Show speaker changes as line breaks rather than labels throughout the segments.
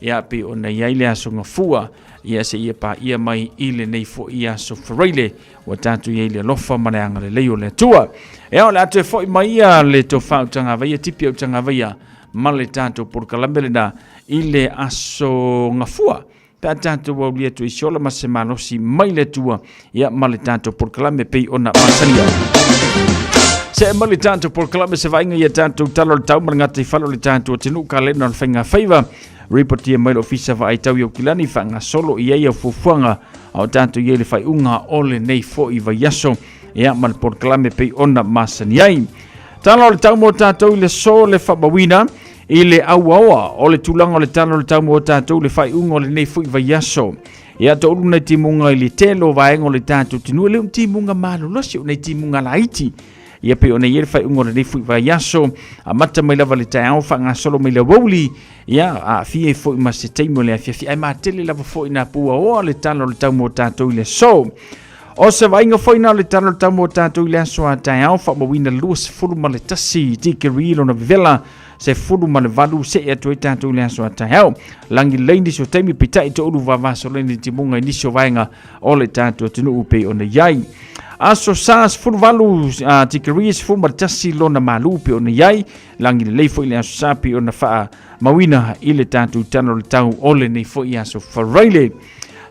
Ia pei ona i ai le aso Gafua, ia seia paia mai i lenei foi aso Faraile, ua tatou i ai le alofa ma le agalelei o le Atua. Ia o le a toe foi mai ia le tofa Utagavaia, Tipi Utagavaia ma le tatou polokalame lena i le aso Gafua. Pe a tatou aulia atu i se ola ma se malosi mai le Atua, ia ma le tatou polokalame pei ona masani ai. Se ma le tatou polokalame se vaaiga ia tatou tala o le tau ma le gataifale o le tatou atunuu kalena o le faiga faiva. Ripotia mai le ofisa vaai tau i Aukilani faagasolo i ai au fuafuaga a o tatou i ai le faaiuga o lenei foi vaiaso ia ma le polokalame pei ona masani ai. Tala o le tau mo tatou i le so le faamauina i le auaoa o le tulaga o le tala o le tau mo tatou i le faaiuga o lenei foi vaiaso. Ia toulu nei timuga i le tele o vaega o le tatou atunuu, e le o ni timuga malolosi, o nei timuga laiti. Ia pei ona i ai le faaiuga o lenei foi vaiaso, amata mai lava le taeao faagasolo mai le aoauli, ia aafia ai foi ma se taimi o le afiafi, ae matele lava foi nā puaoa le tala o le tau mo tatou i le aso. O se vaaiga foi na o le tala o le tau mo tatou i le aso a taeao, faamauina 21 tikeri lona vevela, 18 see atu ai tatou i le aso a taeao. Lagi lelei nisi o taimi, peitai toulu vavaso leni timuga i nisi o vaega o le tatou atunuu pei ona i ai. Aso sa 18 tikeri 11 lona malu pei ona i ai. Lagi lelei foi le aso sa pei ona faamauina i le tatou tala o le tau o lenei foi aso Faraile.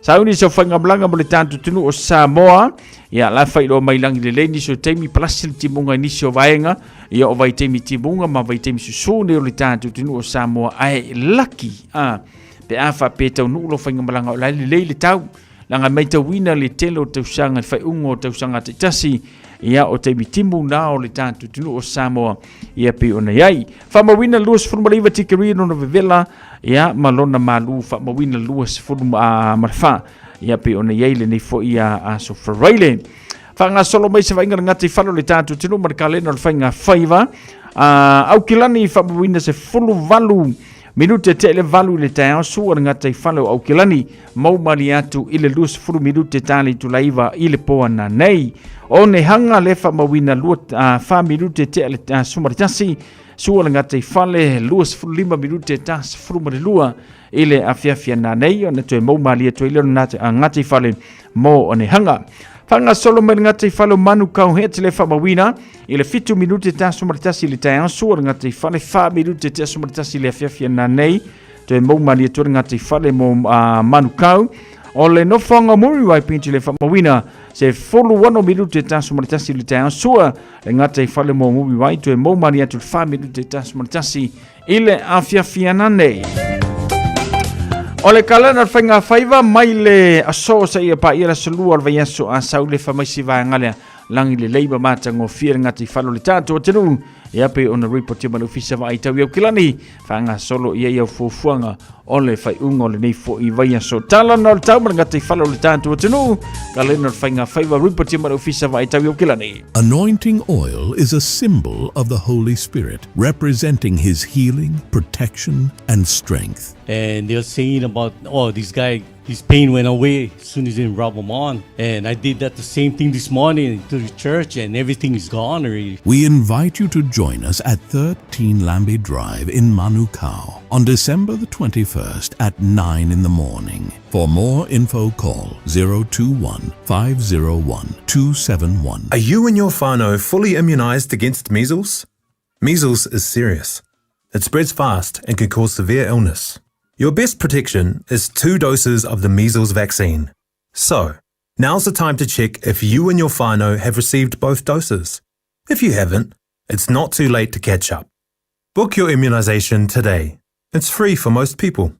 Sauni se faigamalaga mo le tatou atunuu o Samoa. Ia la failoa mai lagi lelei nisi o taimi palasi le timuga i nisi o vaega. Ia o vaitaimi timuga ma vaitaimi susu nei o le tatou atunuu o Samoa ae laki a pe a faapea e taunuu lou faigamalaga o la e lelei le tau. Leaga e maitauina le tele o tausaga i le faaiuga o tausaga taitasi, ia o taimi timu na o le tatou atunuu o Samoa, ia pei ona i ai. Faamauina 29 tikeri lona vevela, ia ma lona malu faamauina 24, ia pei ona i ai lenei foi aso Faraile. Faagasolo mai se vaaiga le gataifale o le tatou atunuu ma le kalena o le faiga faiva. Aukilani faamauina 18 minute te le valu i le taeao sua le gataifale o Aukilani mau malie atu i le 20 minute ta le itula iva i le po ana nei. O Nehanga le faamauina 4 minute te le suma le tasi sua le gataifale 25 minute ta 12 i le afiafi ana nei ona toe mau malie atu ai le gataifale mo Onehanga. Faagasolo mai le gataifale o Manukau Head le faamauina i le 7 minute ta 11 i le taeao sua le gataifale 4 minute te 11 i le afiafi ana nei toe mau malie atu le gataifale mo Manukau. O le nofoaga o Muriwai Pinti le faamauina se 16 minute ta 11 i le taeao sua le gataifale mo Muriwai toe mau malie atu le 4 minute ta 11 i le afiafi ana nei. O le kalena o le faiga faiva mai le aso seia paia le aso lua o le vaiaso a sau le famaisi vaega lea lagi lelei ma matagofie le gataifale o le tatou atunuu ia pei ona ripotia mai le ofisa vaai tau i Aukilani faagasolo i ai au fuafuaga o le faaiuga o lenei foi vaiaso. Tala na o le tau ma le gataifale o le tatou atunuu kalena o le faiga faiva ripotia mai le ofisa vaai tau i Aukilani.
Anointing oil is a symbol of the Holy Spirit, representing his healing, protection, and strength.
And they're saying about, oh, this guy, his pain went away as soon as he didn't rub them on. And I did that the same thing this morning to the church, and everything is gone already.
We invite you to join us at 13 Lambie Drive in Manukau on December the 21st at 9 in the morning. For more info, call 021 501 271.
Are you and your whānau fully immunised against measles? Measles is serious. It spreads fast and can cause severe illness. Your best protection is 2 doses of the measles vaccine. So, now's the time to check if you and your whānau have received both doses. If you haven't, it's not too late to catch up. Book your immunisation today. It's free for most people.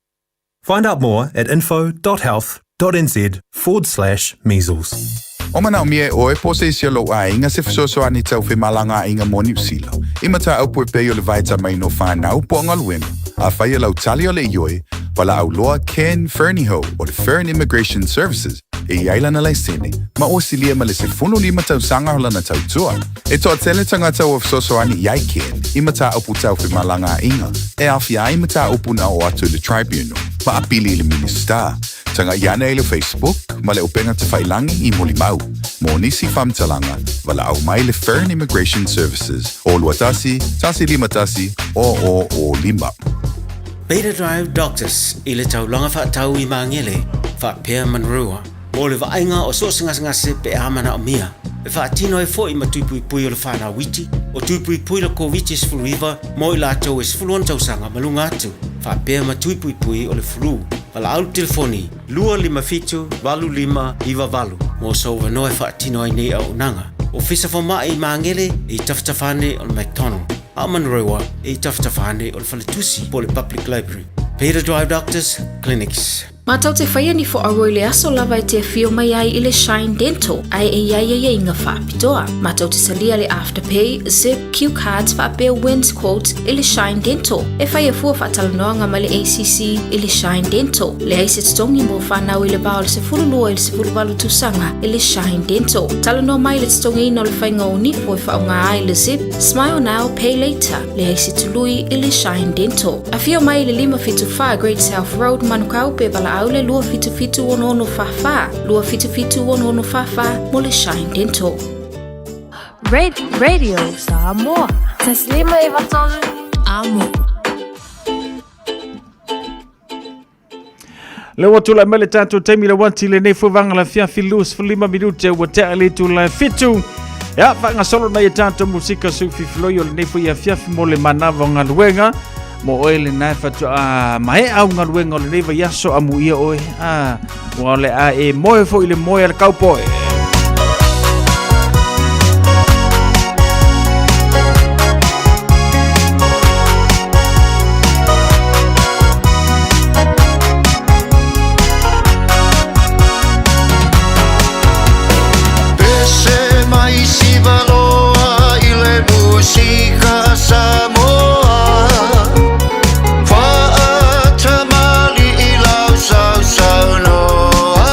Find out more at info.health.nz forward slash measles.
O manaomia e ʻoe po o se isi o lou aiga se fesoasoani tau femalagaaiga mo Niu Sila, i mataupu e pei o le vaitamaina o fanau po o galuega, afai e lau tali o le ioe, valaau loa Ken Fernihough o le Fern Immigration Services e i ai lana laisene ma ua silia ma le 15 tausaga o lana tautua. E toatele tagata ua fesoasoani i ai Ken i mataupu tau femalagaaiga e aafia ai mataupu na oo atu i le Tribunal ma apili i le Minisita. Tagai ane i le Facebook ma le upega tafailangi i Mulimau. Mo nisi faamatalaga, valaau mai le Fern Immigration Services o 21 151 00 5.
Beta Drive Doctors i le taulaga faatau i Magele faapea Manurewa mo le vaaiga o so o se gasegase pe a manaomia. E faatino ai foi ma tui puipui o le fanau iti, o tui puipui le Koviti-19 mo i latou e 16 tausaga ma luga atu, faapea ma tui puipui o le flu. Valaau le telefoni 257 8598 mo sou avanoa e faatino ai nei auaunaga. Ofisa Fomai i Magele i tafatafa ane o le McDonald, a o Manurewa i tafatafa ane o le Faletusi po o le Public Library. Peter Drive Doctors Clinics.
Matou te faia ni foauo i le aso lava e te afio mai ai i le Shine Dental ae e i ai aiaiga faapitoa. Matou te talia le Afterpay, Zip, Cue Cards faapea Wins Quotes i le Shine Dental. E faia fua faatalanoaga ma le ACC i le Shine Dental. Leai se totogi mo fanau i le va o le 12 i le 18 tausaga i le Shine Dental. Talanoa mai i le totogiina o le faiga o nifo e faaaoga ai le Zip, Smile Now, Pay Later. Leai se tului i le Shine Dental. Afio mai i le 574 Great South Road, Manukau pe valaau le 277 6644, 277 6644 mo le Shine Dental.
Radio Samoa. Taslima e vatolu amo.
Le ua tulai mai le tatou taimi le uati lenei fuavaga la fiafi 25 minute ua tea le itula e fitu. Ia, faagasolo nai e tatou musika sufifiloi o lenei foi afiafi mo le manava o galuega. Mo oe lena e faatoa maea au galuega o lenei vaiaso amuia oe. Ah, ua o le a e moe foi le moe a le kaupoe.
Pese mai sivaloa i le musika Samoa Faatamali i lau sausaunoa.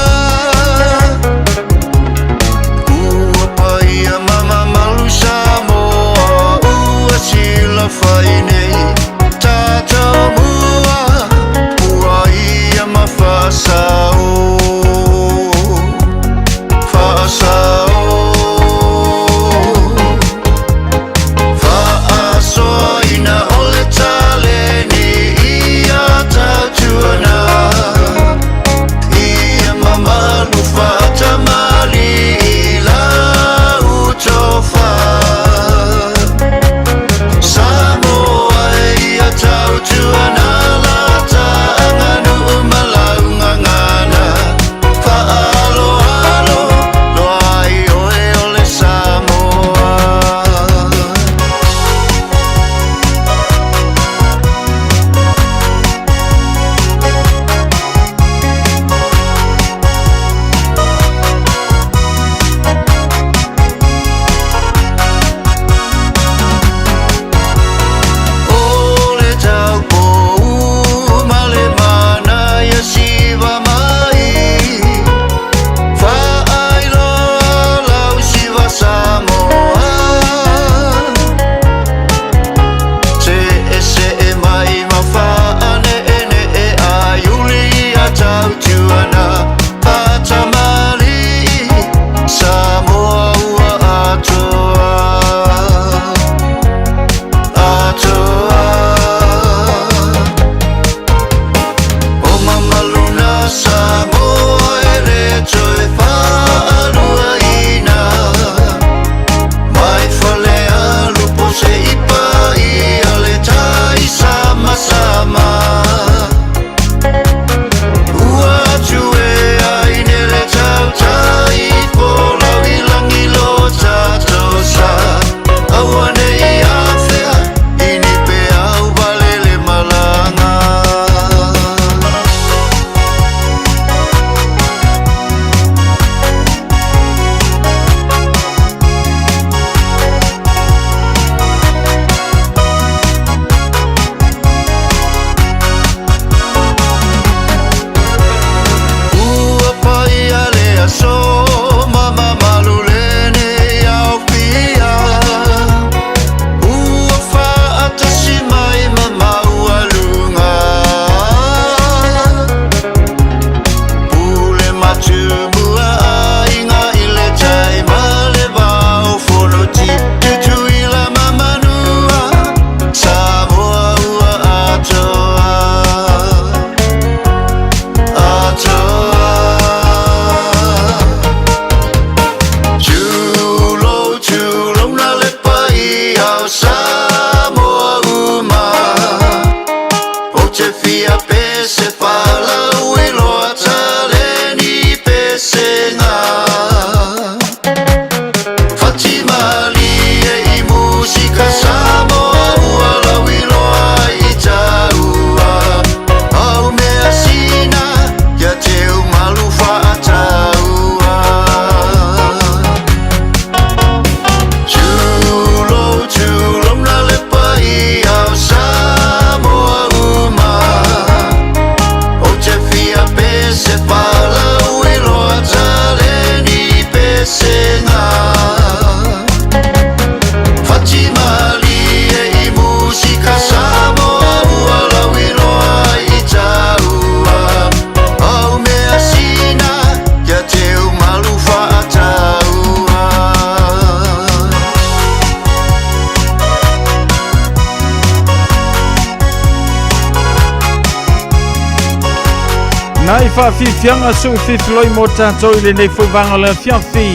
Nai faafiafiaga suʻufifiloi mo tatou i lenei foi vaga o le afiafi.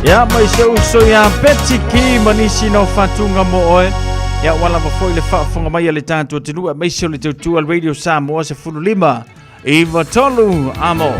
Ia mai se uso ia Betty Ki ma nisi nao faatuga mo oe. Ia ua lava foi le faafofoga mai a le tatou atunuu aemaise o le tautua Radio Samoa 15 93 amo.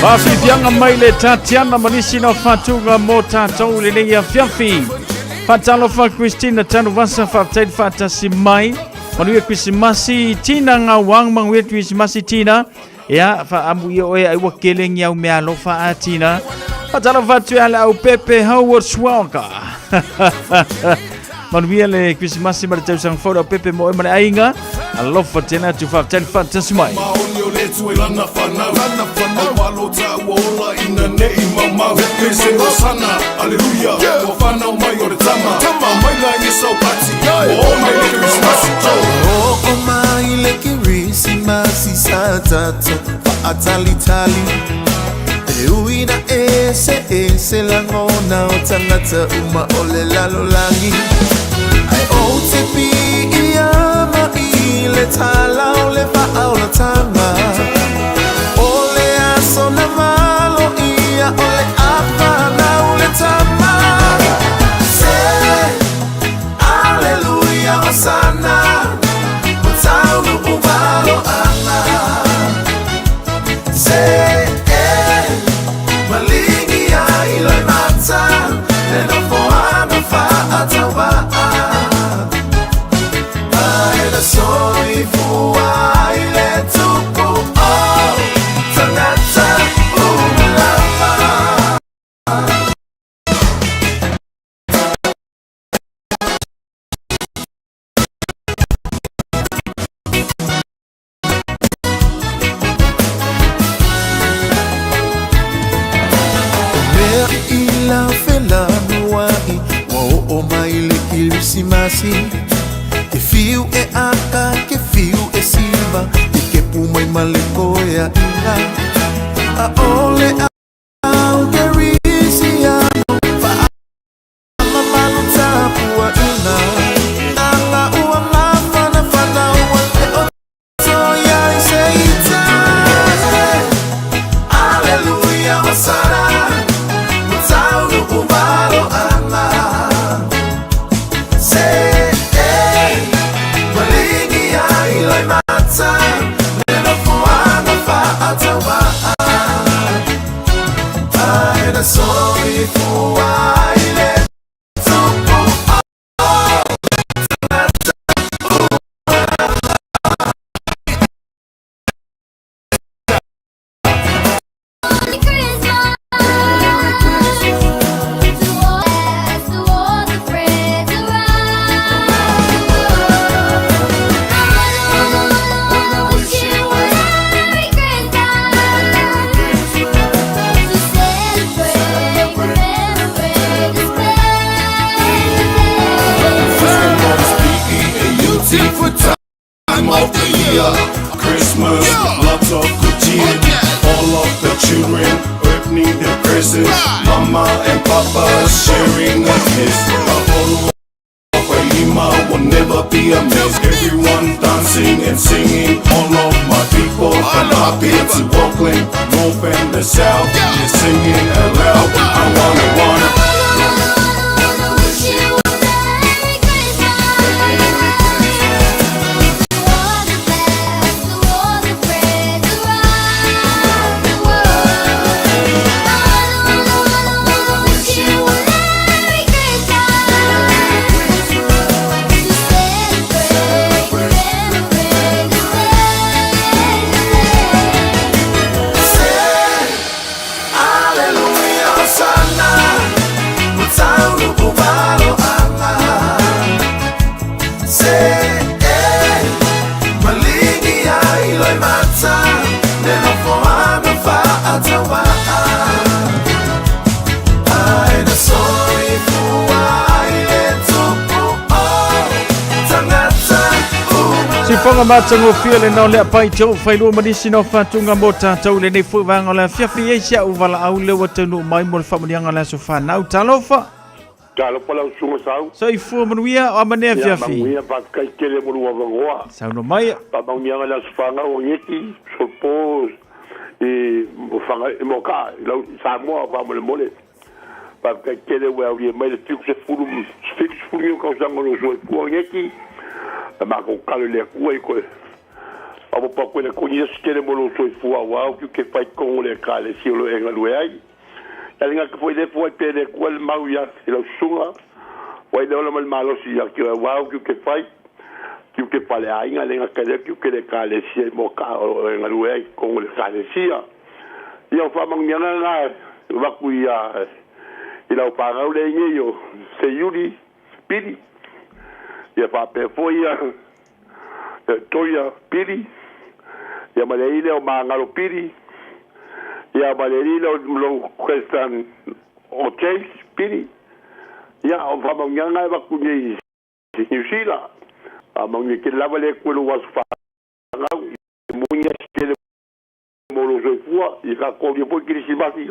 Faafiafiaga mai le Tatiana ma nisi na faatuga mo tatou i lenei afiafi. Faatalofa Christina Tanuvasa, faafetai le faatasi mai. Manuia Krisimasi Tina Ngauang, manuia Krisimasi Tina. Ia, faamuia oe ai ua kele ni au mea alofa a Tina. Faatalofa atu ia le au Pepe Howard Swalka. Manuia le Krisimasi ma le tausaga fou le au Pepe mo oe ma le aiga. Alofa tele atu, faafetai le faatasi mai. Maoni o le atu e lana whanau Lana whanau Walo ta ua ola ina nei mau mau Pese hosana, aleluia Ua whanau mai o le tama Tama mai la i sau pati O mai le Christmas O mai le Kirisimasi sa tatou faatalitali E ui na ese ese lagona o tagata uma o le lalolagi Ae ou te piiama i le tala o le faaolataga O le aso na malo ia o le afanau le tama Se Aleluia Osana Ua taunuu valoaga Se e maligi ai loimata Le nofoaga faatauvaa Ai le soifua ai le tupu
I la felanuaʻi ua oo mai le Kerisimasi Ke fiu e aka ke fiu e siva Ke kepu mai ma le koeaʻiga ʻAʻole au Kerisiano Faamamalu tapuaʻiga Aga ua mafanafana ua le o toe ai se ita Aleluia Hosana Ua taunuu maloaga Se e maligi ai loimata Le nofoaga faatauvaa Ae na soifua ai le Tupu o tagata
Beautiful time of the year.
Christmas, lots of good cheer. All of the children opening their presents. Mama and Papa sharing a kiss. The whole of Lima will never be a miss. Everyone dancing and singing. All of my people from Apia to Auckland, North and the South. They're singing aloud. I wanna, wanna.
Se Aleluia Hosana Ua taunuu maloaga Se e maligi ai loimata Le nofoaga faatauvaa Ae na soifua ai le Tupu o tagata uma
Sifoga matagofie lena o le apai tau failua ma nisi na faatuga mo tatou lenei foi vaega o le afiafi ai si au valaau lea ua taunuu mai mo le faamanuiaga o le aso fanau. Talofa!
Talofa lau susuga Sau.
Soifua manuia o amanea
Ia,
afiafi.
manuia, faafetai tele mo lou avanoa.
Saunoa mai.
Faamanuiaga i le aso fanau o Geti, Solopo i Faga i Moakaa i lau Samoa faamolemole. Faafetai tele ua e aulia mai le 70 70 tausaga o lou soifua Geti. Na matou tatalo i le Atua i toe faaopoopo atu ai le Koniasi tele mo lou soifua aua o tiute fai i totonu o le Ekalesia o lo o e galue ai. Ia le gata foi i lea foai pea e le Atua le mau ia i lau susuga, ua i le ola ma le malosi ia te oe aua o tiute fai, tiute faleaiga, le gata i lea tiute le Ekalesia i Moakaa o lo o e galue ai i totonu o le Ekalesia. Ia o faamanuiaga na e avatu ia i lau fanau lea i nei o Seiuli Pili, ia faapea foi ia Toia Pili, ia ma le alii lea o Magalo Pili, ia ma le alii lea o lou grandson o James Pili. Ia, o faamanuiaga na e avatu nei i Niu Sila. Faamanuia tele lava le Atua i lou aso fanau, ia moni aso tele mo lou soifua, ia tatou aulia foi Kerisimasi,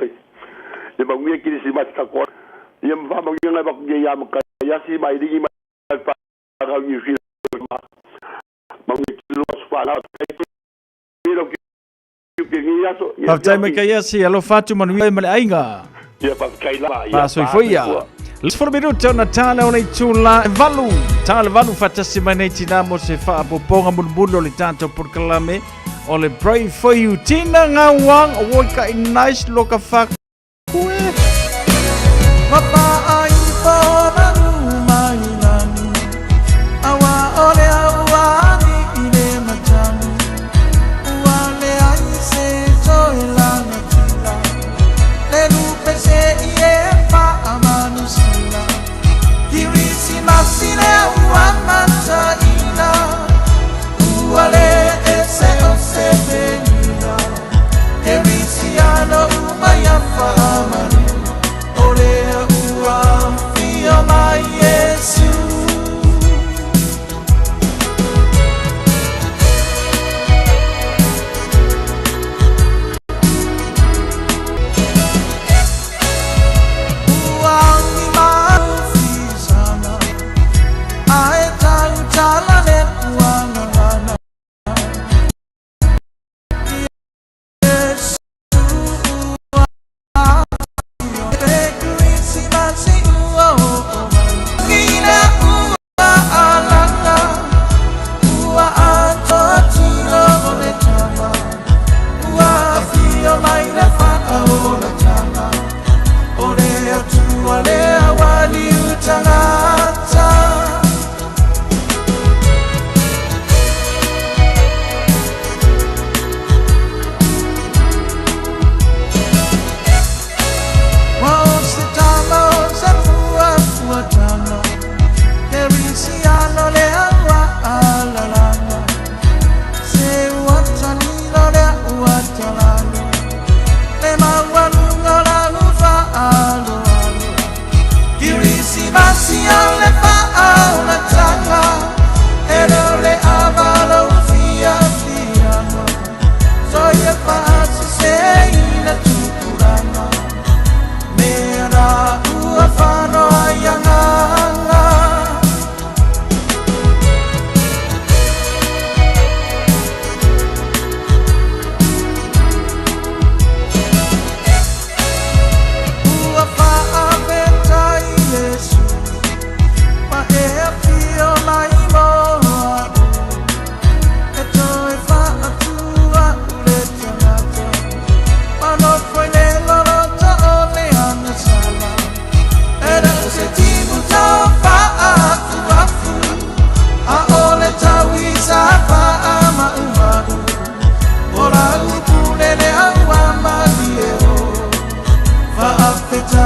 ia manuia Kerisimasi tatou Ia ma faamanuiaga e avatu nei ia Mataiasi ma Ailini ma le fanau i Niu Sila manuia tele lou aso fanau. Faafetai lau tiute i lenei aso. Ia
Faafetai
siaki.
Maikaiasi, alofa atu manuia ma le aiga.
Ia faafetai lava. Ia
Faasoifoia.
soifua.
Le 10 minute ona tala o le itula e valu. Tala valu faatasi mai nei tina mo se faapopoga mulimuli o le tatou polokalame o le Pray For You. Tina ngauang, oi ka i nice loka fa koe.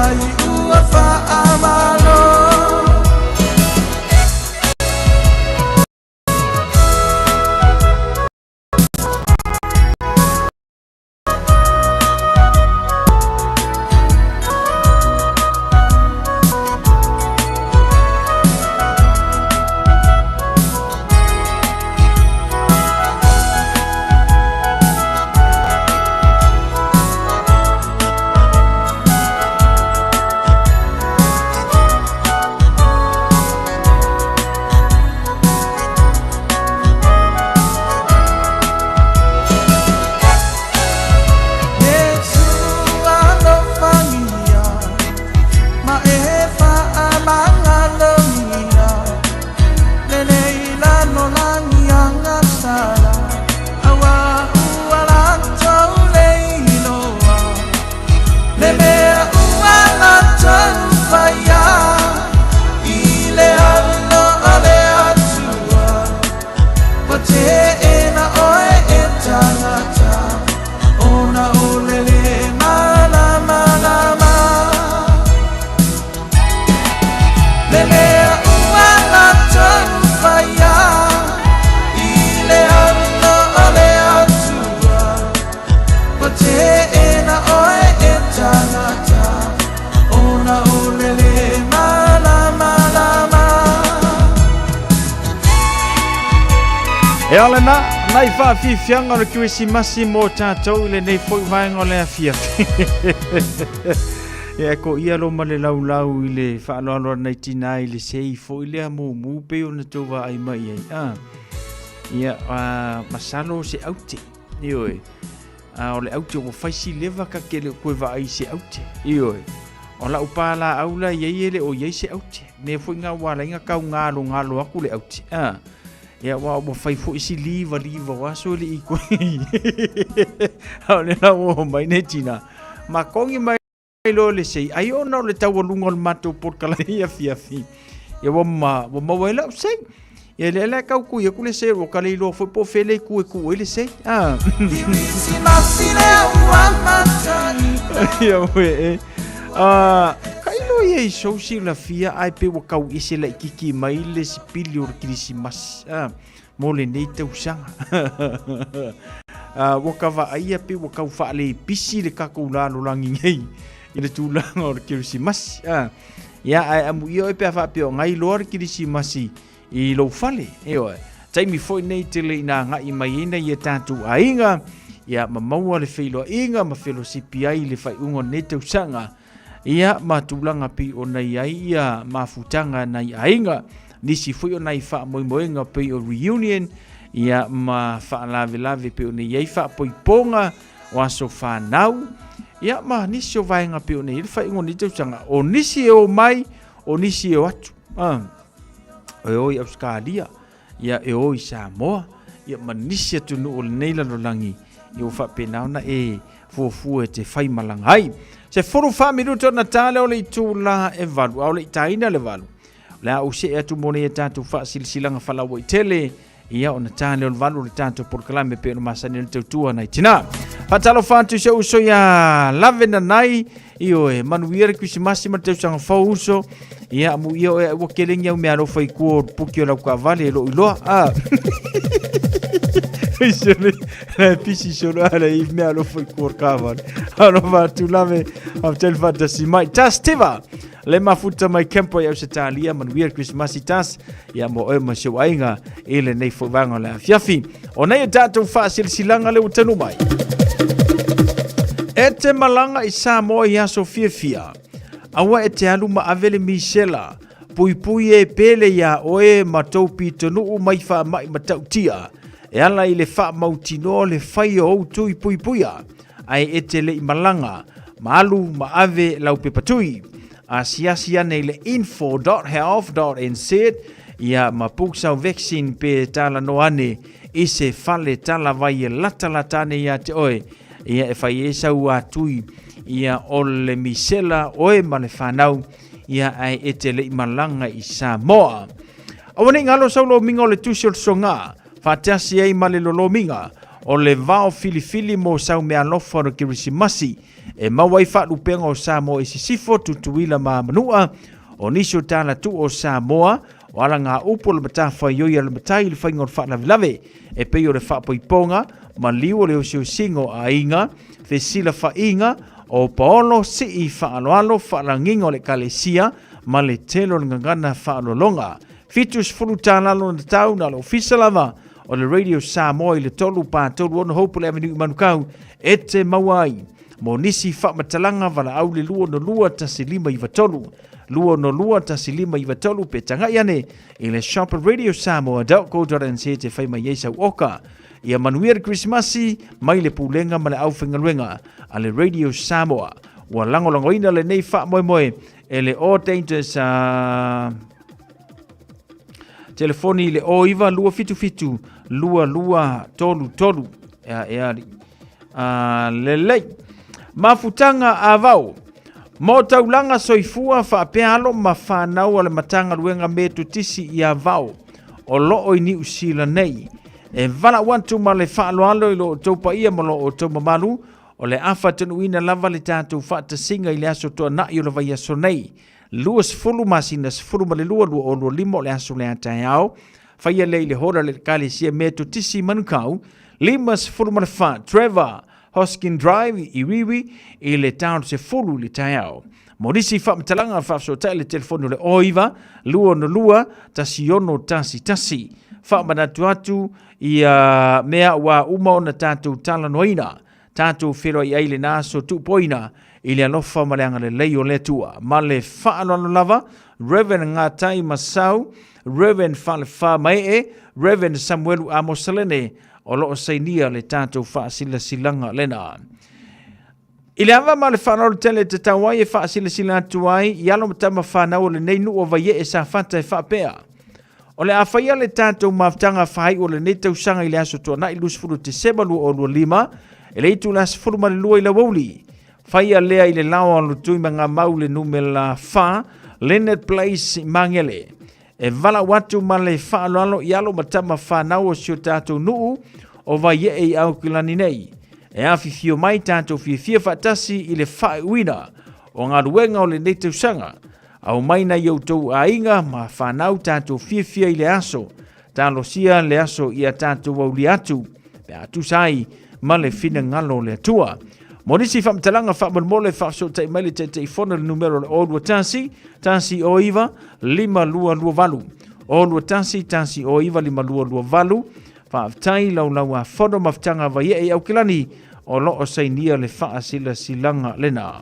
mai ua faamalo.
E ala na, nai whaafifianga o le Kirisimasi mō tātou i lenei foi vaenga o le afiafi. Ia ko ia lo ma le laulau i le whaaloalo nei tina i le sei foi lea mumu pe ona tau vaai mai ai. Ah. Ia, masalo se aute. Ioe. A o le aute ua fai si leva ka ke le koe vaai se aute. Ioe. O lau pālāau la i ai e le o i ai se aute. Mea foi ngā wā lainga kau ngalo ngalo aku le aute. Ah. Ia ua ua fai foi si liva liva o aso le i koe. A o le la ua mai nei tina. Ma kongi mai loa le sei, ai ona o le taualuga o le matou polokalame i afiafi. Ia ua ma, ua maua ai lau sei. Ia lea la e kau kui aku le sei, ua ka le iloa foi po o fea le itu e ku ai le sei. Ah. Ia ue e. Ah, ka iloa ia i sou silafia ai pe ua kau ese laititi mai le sipili o le Kirisimasi. Ah. mo lenei tausaga. Ua ka vaaia pe ua kau faalepisi le takou lalolagi nei i le tulaga o le Kerisimasi. Ia, ae amuia oe pe a faapea o ngai loa le Kerisimasi i lou fale. Ioe. Taimi foi nei tele ina agai mai ai nai a tatou aiga, ia ma maua le feiloaiga ma felosipi ai i le faaiuga o lenei tausaga. Ia, ma tulaga pei ona i ai ia mafutaga nai aiga, nisi foi o nai faamoemoega pei o reunion, ia ma faalavelave pei ona i ai faapoipoga o aso fanau, ia ma nisi o vaega pei ona i ai le faaiuga o lenei tausaga. O nisi e o mai, o nisi e o atu. Ah, e o i Ausetalia, ia e o i Samoa, ia ma nisi atunuu o lenei lalolagi, ia ua faapena ona e fuafua e te faimalaga ai. 14 minuta ona ta lea o le itula e 8, a o le i taina le 8, o le a ou see atu mo nei e tatou faasilasilaga faalauaitele, ia ona ta lea o le 8 o le tatou polokalame pei ona masani ai le tautua nai tina. Faatalofa atu i si ou uso ia Lave Nanai, ioe, manuia le Kirisimasi ma le tausaga fou uso. Ia, amuia oe ua kelegi au mealofa i kua o le puki o lau kaavale e loo iloa. Ah. Pisi solo ala i mealofa i kua o le kaavale. Alofa atu lave, faafetai le faatasi mai. Tas Tiva, le mafuta mai Kempo i Ausetalia, manuia le Kirisimasi tas. Ia mo oe ma si ou aiga i lenei foi vaega o le afiafi. O nei e tatou faasilasilaga le ua tanu mai. E te malaga i Samoa i aso fiafia. Aua e te alu ma ave le misela. Puipui e pele iā oe ma tou pitonuu mai faamai matautia. E ala i le faamautinoa le fai o ou tui puipuia. Ae e te le i malaga, ma alu ma ave lau pepa tui. Asiasi ane i le info.health.nz ia ma book sau vaccine pe talanoa ane i se fale talavai e latalata ane iā te oe ia e fai ai sau atui ia o le misela oe ma le fanau ia ae e te le i malaga i Samoa. Aua ne i galo sau lomiga o le tusi o le soga, faatasi ai ma le lolomiga. O le vao filifili mo sau meaalofa o le Kerisimasi e maua ai faalupega o Samoa i Sisifo, Tutuila ma Manua. O nisi o talatuu o Samoa, o alagaupu o le matafaioi a le matai i le faiga o le faalavelave, e pei o le faapoipoga, maliu o le osiosiga o aiga, fesilafaiga, o paolo, sii faaaloalo, faalagiga o le ekalesia, ma le tele o le gagana faaaloaloga. 70 tala lona tau na o le ofisa lava o le Radio Samoa i le 3 4 3 6 Hopewell Avenue i Manukau e te maua ai. Mo nisi faamatalaga valaau le 262 1593 262 1593 pe tagai ane i le shop at radiosamoa.co.nz te fai mai ai sau oka. Ia manuia le Kerisimasi mai le pulega ma le aufaigaluega a le Radio Samoa. Ua lagolagoina lenei faamoemoe e le All Dangers telefoni i le 09 277 2233. Ea ea alii. Lelei. Mafutaga a vao. Mo taulaga soifua faapea alo ma fanau a le Matagaluega Metotisi i Avao o loo i Niu Sila nei. E valaau atu ma le faaaloalo i lo outou paia ma lo outou mamalu, o le a faatanuuina lava le tatou faatasiga i le aso Toonai o le vaiaso nei, 20 masina 12 2025 o le aso lea taeao. Faia lea i le hora le Ekalesia Metotisi i Manukau, 54 Trevor Hoskin Drive i Wīwī i le taono 10 i le taeao. Mo nisi faamatalaga faafesootai le telefoni o le 09 262 1611. Faamanatu atu ia mea ua uma ona tatou talanoaina, tatou feiloai ai i lena aso tuupoina i le alofa ma le agalelei o le Atua. Ma le faaaloalo lava, Rev. Ngatai Masau, Rev. Falefa Maee, Rev. Samuelu Amosalene, o lo o sainia le tatou faasilasilaga lena. I le ava ma le faaaloalo tele te tau ai e faasilasila atu ai i alo ma tama fanau o lenei nuu o Vaiee Safata e faapea, O le a faia le tatou mafutaga faaiu o lenei tausaga i le aso Tuanai 20 Tesema 2025 i le itula 12 i le aoauli. Faia lea i le laoa o Lutui ma Gamau le numera 4 Leonard Place i Magele. E valaau atu ma le faaaloalo i alo ma tama fanau o si o tatou nuu o Vaiee i Aukilani nei. E afifio mai tatou fiafia faatasi i le faaiuina o galuega o lenei tausaga. Aumai nai outou aiga ma fanau tatou fiafia i le aso. Talosia le aso ia tatou aulia atu pe a tusa ai ma le finagalo o le Atua. Mo nisi faamatalaga faamolemole faafesootai mai le Taitaifono i le numera o le 021 109 5228. 021 109 5228. Faafetai laulauafono mafutaga Vaiee i Aukilani o lo o sainia le faasilasilaga lena.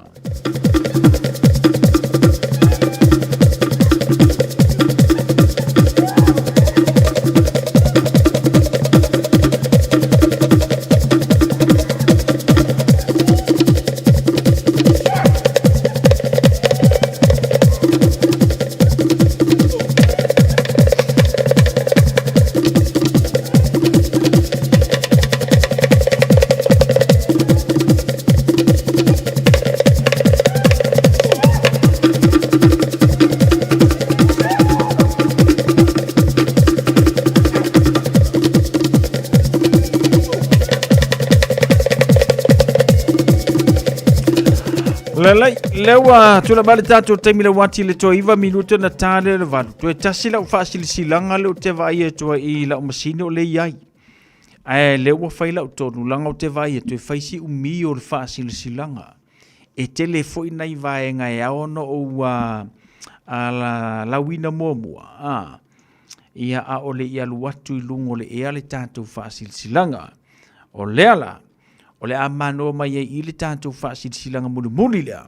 Lelei, lea ua tula mai le tatou taimi le uati le toe 9 minuta na tā lea le valu. Toe tasi lau faasilasilaga lea ou te vaai atu ai i lau masini o lea i ai. Ae lea ua fai lau tonu laga ou te vaai atu e fai si umi o le faasilasilaga. E tele foi nai vaega e ao ona ou lauina muamua, a, ia a o le i alu atu i luga o le ea le tatou faasilasilaga. O lea la, o le a manoa mai ai i le tatou faasilasilaga mulimuli lea.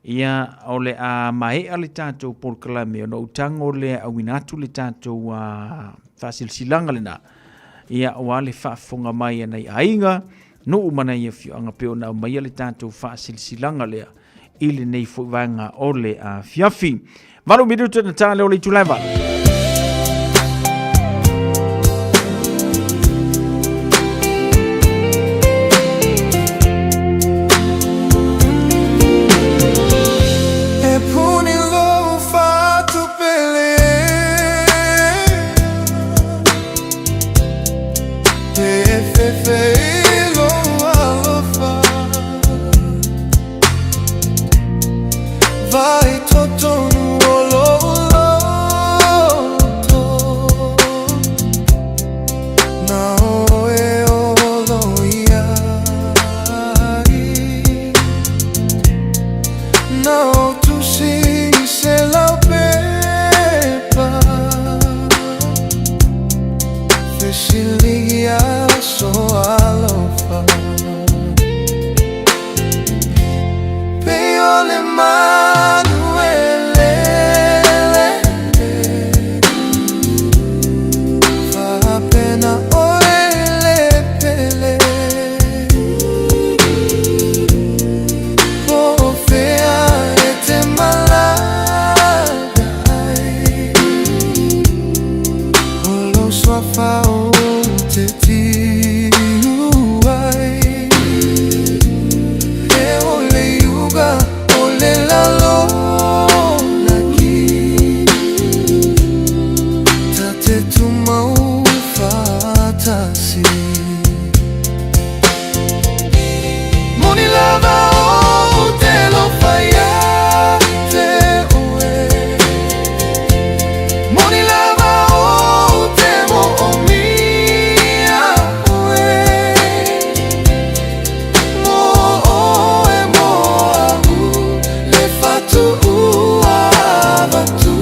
Ia, o le a maea le tatou polokalame ona ou tago lea e auina atu le tatou faasilasilaga lena. Ia, aua le faafofoga mai a nai aiga, nuu ma nai afioaga pei ona aumaia le tatou faasilasilaga lea i lenei foi vaega o le afiafi. 8 minuta na tā leo le itula e 8.
E puni lou fatu pele E fefe. Vai totonu o lou loto Na oe olo iai Na o tusi i se lau pepa Fesiligia so alofa Pei o le manu e lele Faapena oe le pele Po o fea e te malaga ai O lou suafa ou te tiu ai E o le iuga o le lalolagi Ta te tumau faatasi Moni lava ou te alofa ia te oe Moni lava ou te moomia oe Mo oe mo a'u le fatuuavatu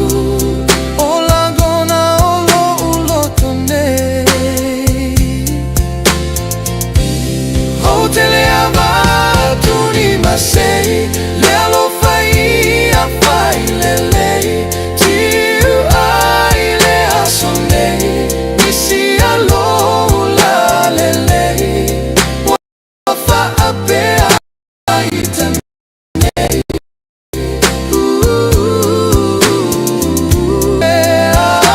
O lagona o lo'u loto nei Ou te le avatu ni masei Le alofa ia fai lelei Tiu ai le aso nei Nisi alou lalelei Ua faapea i ta nei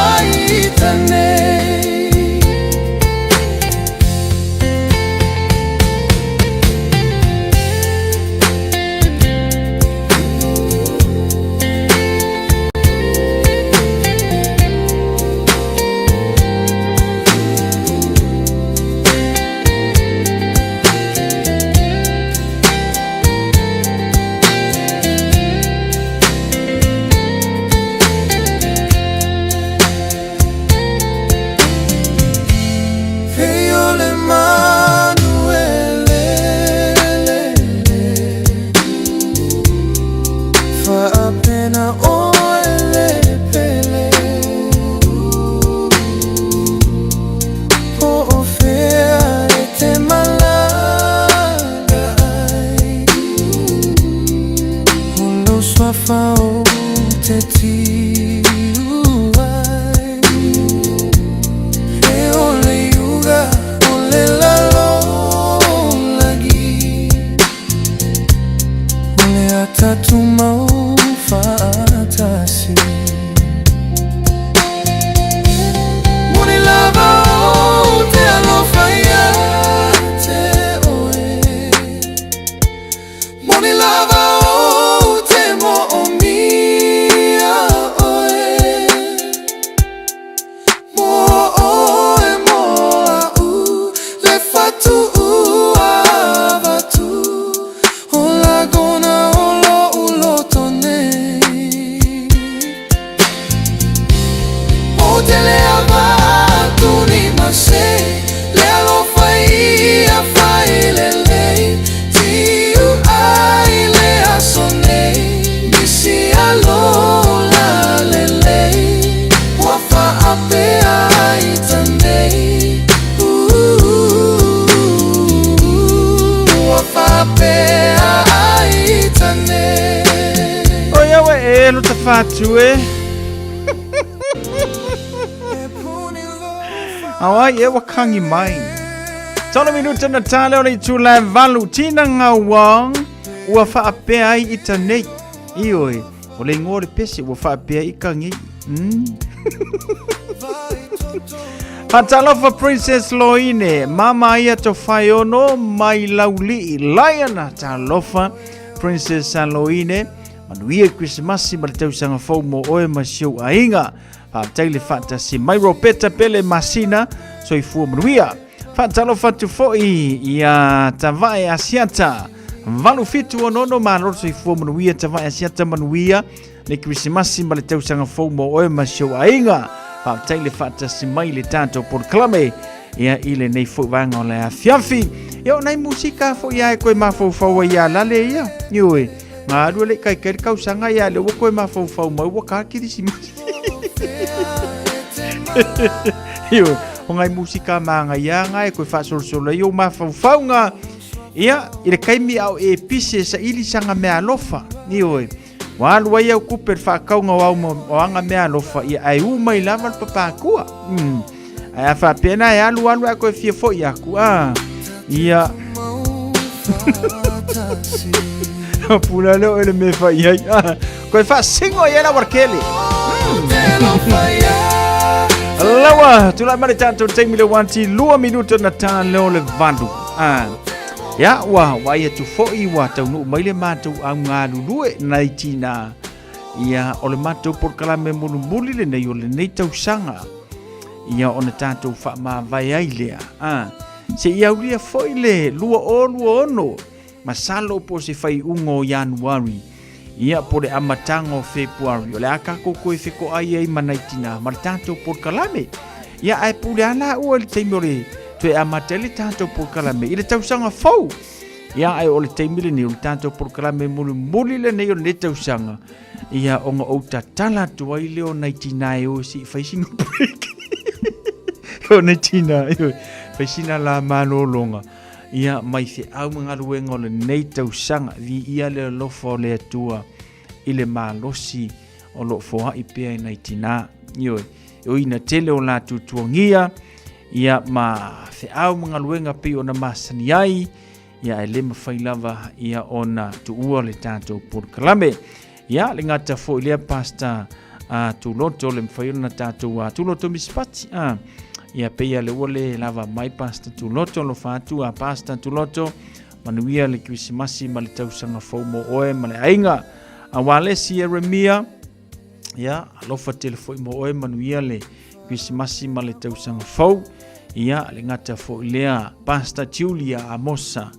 Ai ta nei. Pei o le manu e lele Faapena oe le pele Po o fea e te malaga ai O lou suafa ou te tiu ai E o le iuga o le lalolagi O le a tatou mau faatasi Moni lava ou te alofa ia te oe Moni lava ou te moomia oe Mo oe mo a'u le fatuuavatu O lagona o lo'u loto nei Ou te le avatu ni masei Le alofa ia fai lelei Tiu ai le aso nei Nisi alola lelei Ua faapea ai ta nei Ua faapea ai ta nei.
O ia ua e lo ta fatu e. Awai e ua kangi mai. Tolo minuta na tale o le itula e valu. Tina ngauang ua faapea ai i ta nei. Ioe, o le ingoa o le pese ua faapea i ka ngei. Faatalofa Princess Loine, mama ia to whaiono mai laulii. Lion, talofa Princess Loine. Manuia Krismasi ma le tausaga fou mo oe ma si ou aiga. Faafetai le faatasi mai Ropeta Pele Masina, soifua manuia. Faatalofa atu foi ia Tavae Asiata. 8 7 6 6 Malo le soifua manuia tavae asiata manuia le Kerisimasi ma le tausaga fou mo oe ma si ou aiga. Faafetai le faatasi mai i le tatou polokalame ia i lenei foi vaega o le afiafi. Ia o nai musika foi ia e koe mafaufau ai ia lale ia. Ioe, galue le kaikai le kausaga ia le ua koe mafaufau mai ua ka Kerisimasi. Ioe, o ngai musika māngaia nga e koe faasolosolo ai ou mafaufauga. Ia, i le taimi a o e pisi e saili saga meaalofa. Ioe, Ua alu ai au kupe le faakauga o au o aga mea alofa, ia ae u mai lava le papakua. Ae a faapea na e alu alu ae koe fia foi aku, a. Ia. Pula leo ele me fai ai. Ah. Koe faasingo i ai la warkele. Lawa, tulai mai le tatou taimi le wanti, 2 minuta na tā leo le 8. Ah. Ia, ua vaai atu foi ua taunuu mai le matou au galulue nai tina. Ia, o le matou polokalame mulimuli lenei o lenei tausaga. Ia, ona tatou faamavae ai lea. A, se i aulia foi le 2026, masalo po o se faaiuga o Ianuari, ia, po o le amataga o Fepuari, o le a tatou toe fetoai ai ma nai tina ma le tatou polokalame. Ia, ae pule lava laua i le taimi o le toe amata ai le tatou polokalame i le tausaga fou. Ia, ae o le taimi lenei o le tatou polokalame mulimuli lenei o lenei tausaga, ia, ona ou tatala atu ai lea o nai tina e o se i fai sina break. O nai tina e o fai sina la malologa. Ia, mai feau ma galuega o lenei tausaga, viia le alofa o le Atua i le malosi o lo o foai pea i nai tina. Ioe, e ui ina tele o latou tuagia, ia ma feau ma galuega pei ona masani ai, ia ae le mafai lava ia ona tuua le tatou polokalame. Ia, le gata foi lea Pastor a Tuloto, le mafai ona tatou a Tuloto Misipati. A, ia pei a le ua le lava mai Pastor Tuloto, alofa atu a Pastor Tuloto, manuia le Kerisimasi ma le tausaga fou mo oe ma le aiga. A Walesi Ieremia, ia, alofa tele foi mo oe, manuia le Kerisimasi ma le tausaga fou. Ia, le gata foi lea Pastor Julia Amosa,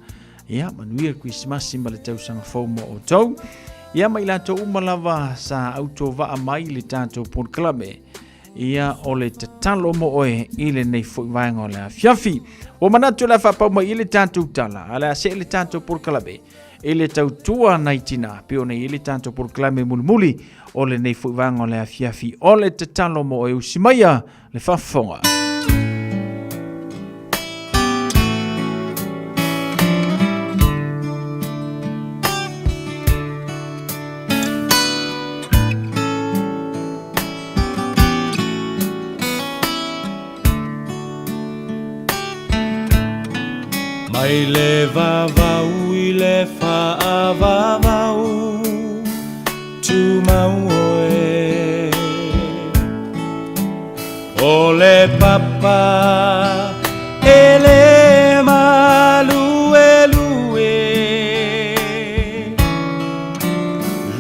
Ia, manuia le Kerisimasi ma le tausaga fou mo outou. Ia, ma i latou uma lava sa autovaa mai i le tatou polokalame. Ia, o le tatalo mo oe i lenei foi vaega o le afiafi. Ua manatu o le a faapau mai i le tatou tala, a le a see le tatou polokalame i le tautua nai tina, pei ona i ai le tatou polokalame mulimuli o lenei foi vaega o le afiafi. O le tatalo mo oe usi maia le faafofoga.
Mai le vavau i le faavavau Tumau oe O le papa e le maluelue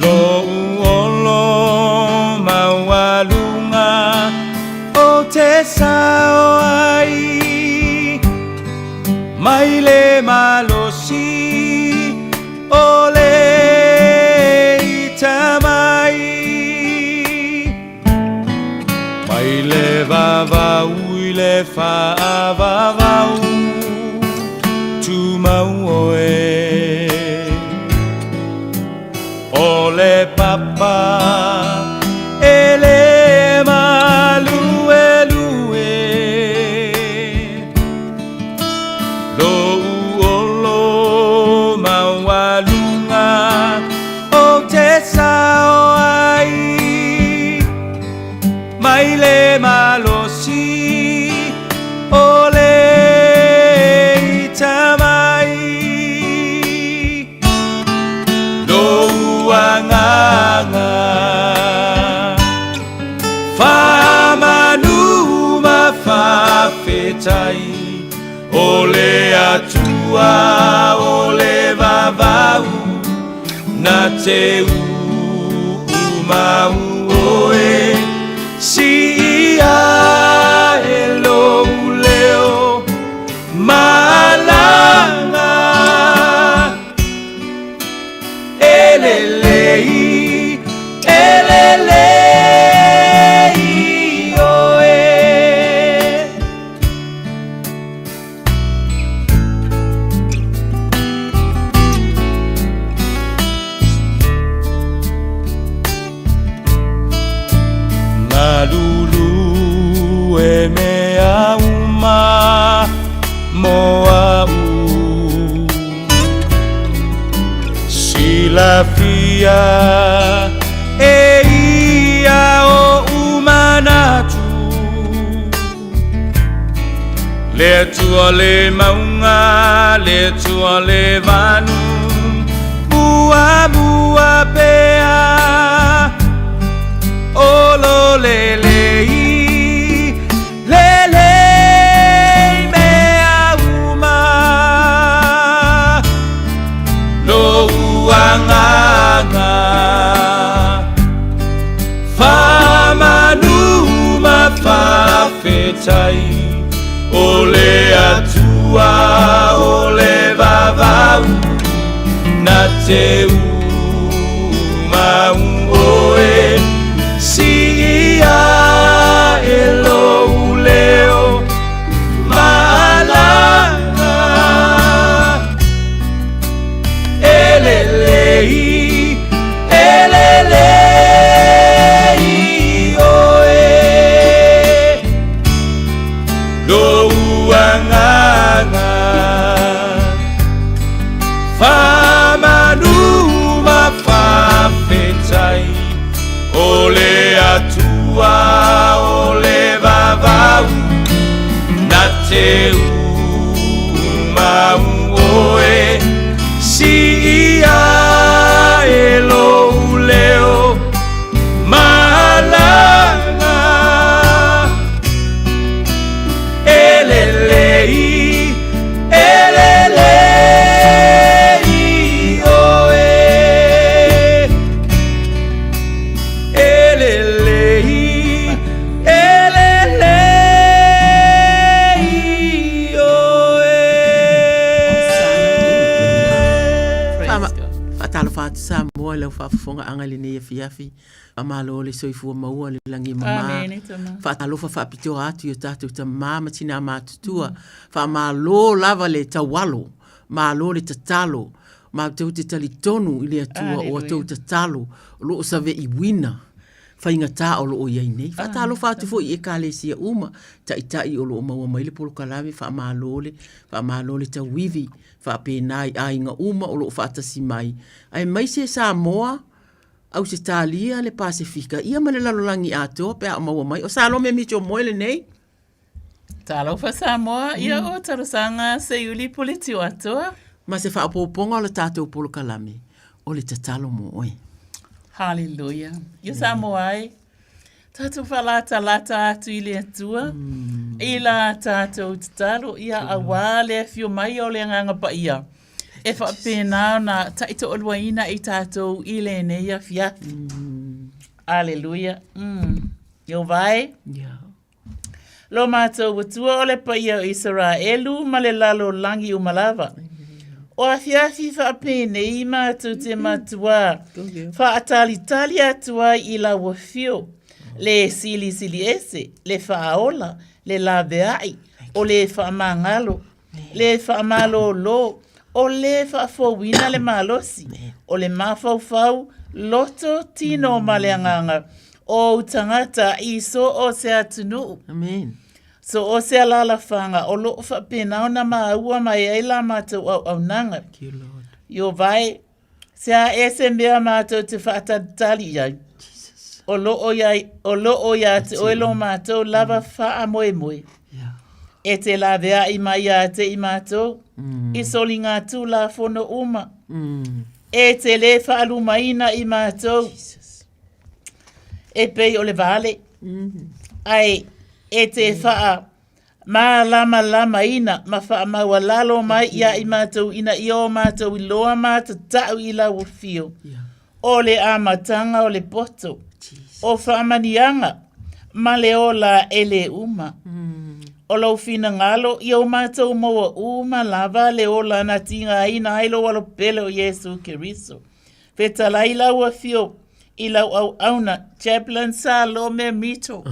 Lou olo maualuga o te sao ai Mai le malosi o le ita mai Mai le vavau i le faavavau Tumau oe O le papa e le maluelue Lou olo maualuga o te sao ai Mai le malosi o le ita mai Lou agaga Faamanu ma faafetai O le Atua o le vavau Na te uumau oe Siia e lou leo malaga. lelei, e lelei oe. Malulu e mea uma mo a'u Silafia e ia oʻu manatu Le Atua le mauga, le Atua le vanu Muamua pea O lo lelei, lelei mea uma Lou agaga Faamanu ma faafetai O le Atua o le vavau Na te umau oe Siia e lou leo Maalaga E lelei, e lelei oe Lou agaga Faamanu ma faafetai O le Atua o le vavau Na te umau oe Siia e lou leo Maalaga E lelei, e lelei oe E lelei, e lelei oe.
Faatalofa atu Samoa i lau faafofogaaga i lenei afiafi. Faamalo le soifua maua le lagi e mama. Faatalofa faapitoa atu i o tatou tama ma tina matutua. Faamalo lava le taualo, malo le tatalo. Matou te talitonu i le Atua o a outou tatalo o lo o saveiuina faigata o lo o i ai nei. Faatalofa atu foi i Ekalesia uma, taitai o lo o maua mai le polokalame, faamalo le, faamalo le tauivi, faapena i aiga uma o lo o faatasi mai, aemaise Samoa, Ausetalia, le Pasefika, ia ma le lalolagi atoa pe a o maua mai. O Salome Mitchell Moe lenei.
Talofa Samoa, ia o talosaga Seiuli Pule Tiuatoa.
Ma se faaopoopoga o le tatou polokalame, o le tatalo mo oe.
Haleluia. Ia Samoa e, tatou faalatalata atu i le Atua, i la tatou tatalo, ia auā le afio mai o le Agaga Paia, e faapena ona taitoaluaina i tatou i lenei afiafi. Haleluia. Ieova e. Lo matou Atua o le paia o Isaraelu ma le lalolagi uma lava. O afiafi faapenei matou te matuā faatalitali atu ai i lau afio, le silisili ese, le faaola, le laveai, o le faamagalo, le faamalolo, o le faafouina le malosi, o le mafaufau, loto, tino ma le agaga o ou tagata i so o se atunuu.
Amen.
So o se alaalafaga o lo o faapena ona maua mai ai la matou auaunaga.
Thank you, Lord.
Ieova e, se a ea se mea matou te faatalitali i ai? O lo o iai, o lo o iā te oe lo matou lava faamoemoe. E te laveai mai iā te i matou, i soligatulafono uma. E te lē faalumaina i matou, e pei o le vale, ae e te faa Mālamalamaina ma faamaualalo mai iā i matou ina ia o matou iloa matatau i lau afio, o le amataga o le poto, o faamaniaga ma le ola e lē uma. O lou finagalo ia o matou maua uma lava le ola na tigaina ai lou Alo pele o Iesu Keriso. Fetalai lau afio i lau auauna Chaplain Salome Mito.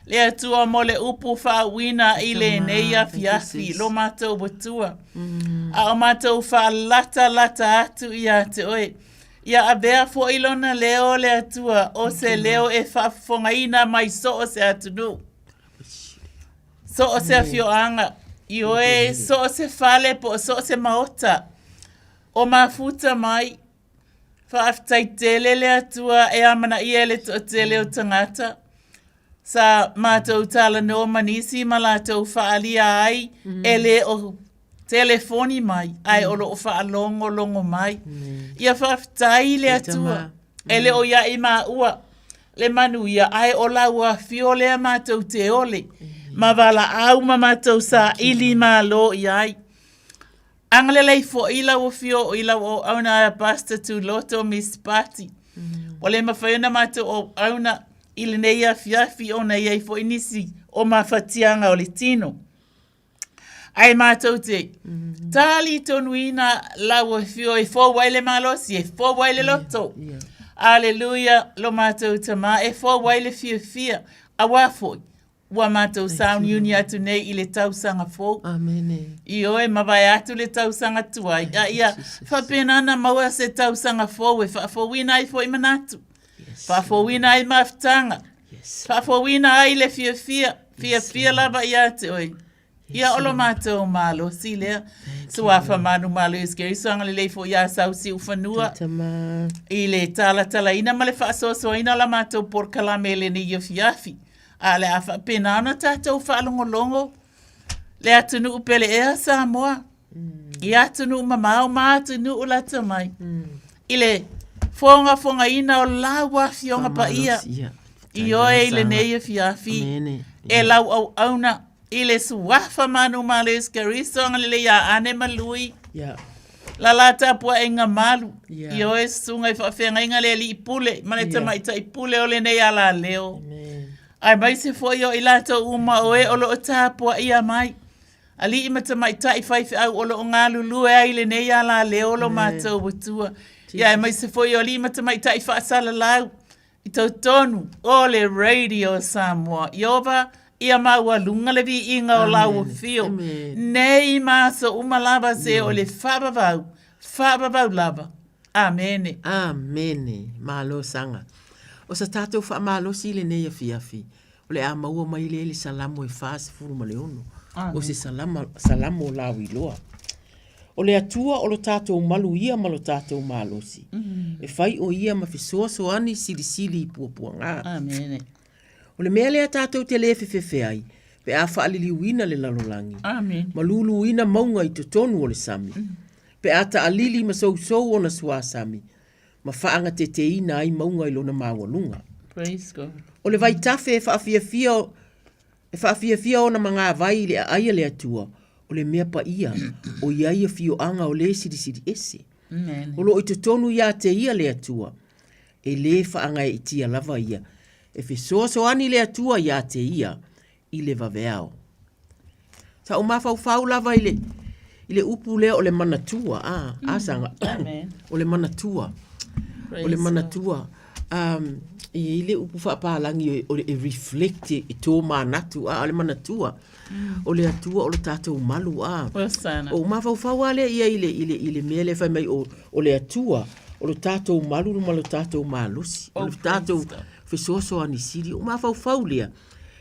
Le Atua mo le upu faauuina i lenei afiafi, lo matou Atua. A o matou faalatalata atu ia te oe. Ia avea foi lona leo le Atua o se leo e faafofogaina mai so o se atunuu. So o se afioaga, ioe, so o se fale po o so o se maota o mafuta mai. Faafetai tele le Atua e amanaia e le toatele o tagata. Sa matou talanoa ma nisi ma latou faaalia ai e le o telefoni mai ae o lo o faalogologo mai. Ia faafetai le Atua e le o ia i maua le manuia ae o lau afio lea matou te ole ma valaau ma matou saili malo i ai. Agalelei foi lau afio i lau auauna a Pastor Tuloto Miss Pati. Ua le mafai ona matou auauna i lenei afiafi ona e i ai foi nisi o mafatiaga o le tino. Ae matou te talitonuina lau afio e fou ai le malosi, e fou ai le loto. Aleluia, lo matou Tama, e fou ai le fiafia. Aua foi, Ua matou sauniuni atu nei i le tausaga fou.
Amene.
Ioe, mavae atu le tausaga tuai, a ia faapena ona maua se tausaga fou e faafouina ai foi manatu, faafouina ai mafutaga, faafouina ai le fiafia, fiafia lava ia te oe. Ia o lo matou malosi lea. Suafa manumalo Iesu Keriso agalelei foi ia Sausiufanua i le talatalaina ma le faasoasoaina o la matou polokalame i lenei afiafi. A o le a faapena ona tatou faalogologo le atunuu pele ea Samoa i atunuu mamao ma atunuu lata mai i le fogafogaina o lau afioga paia ioe i lenei afiafi e lau auauna i le suafa manumalo Iesu Keriso agalelei ia Ane ma Lui la la tapuaiga malu ioe susuga i faafeagaiga le alii pule ma le tamaitai pule o lenei alaleo aemaise foi o i latou uma o e o lo o tapuaia mai alii ma tamaitai faifeau o lo o galulue ai i lenei alaleo o lo matou Atua ia aemaise foi o alii ma tamaitai faasalalau I totonu o le Radio Samoa. Ieova, ia maualuga le viiga o lau afio, nei ma aso uma lava se o le faavavau, faavavau lava. Amene.
Amene. Malo saga. O sa tatou faamalosi i lenei afiafi, o le a maua mai lea i le Salamo e 46, o se salama, Salamo o Lauiloa. O le Atua o lo tatou malu ia ma lo tatou malosi, e fai o ia ma fesoasoani silisili i puapuaga.
Amene.
O le mea lea tatou te le fefefe ai, pe a faaliliuina le lalolagi,
Amene.
ma luluina mauga i totonu o le sami, pe a taalili ma sousou ona suasami, ma faagateteina ai mauga i lona maualuga.
Praise God.
O le vaitafe e faafiafia E faafiafia ona magavai i le aai a le Atua, o le mea paia, o i ai afioaga o le Silisili Ese. O lo o i totonu ia te ia le Atua, e lē faagaeetia lava ia. E fesoasoani le Atua ia te ia i le vaveao. Sa ou mafaufau lava i le, i le upu lea o le manatua, a, a saga, o le manatua, o le manatua. Um, e i ai le upu faapalagi o le e reflect e tō manatu, a, o le manatua, o le Atua o le tatou malu, a. O ou mafaufau lava lea i ai i le, i le, i le mea lea fai mai o, o le Atua, o le tatou malu ma le tatou malosi, o le tatou fesoasoani sili. O ou mafaufau lea,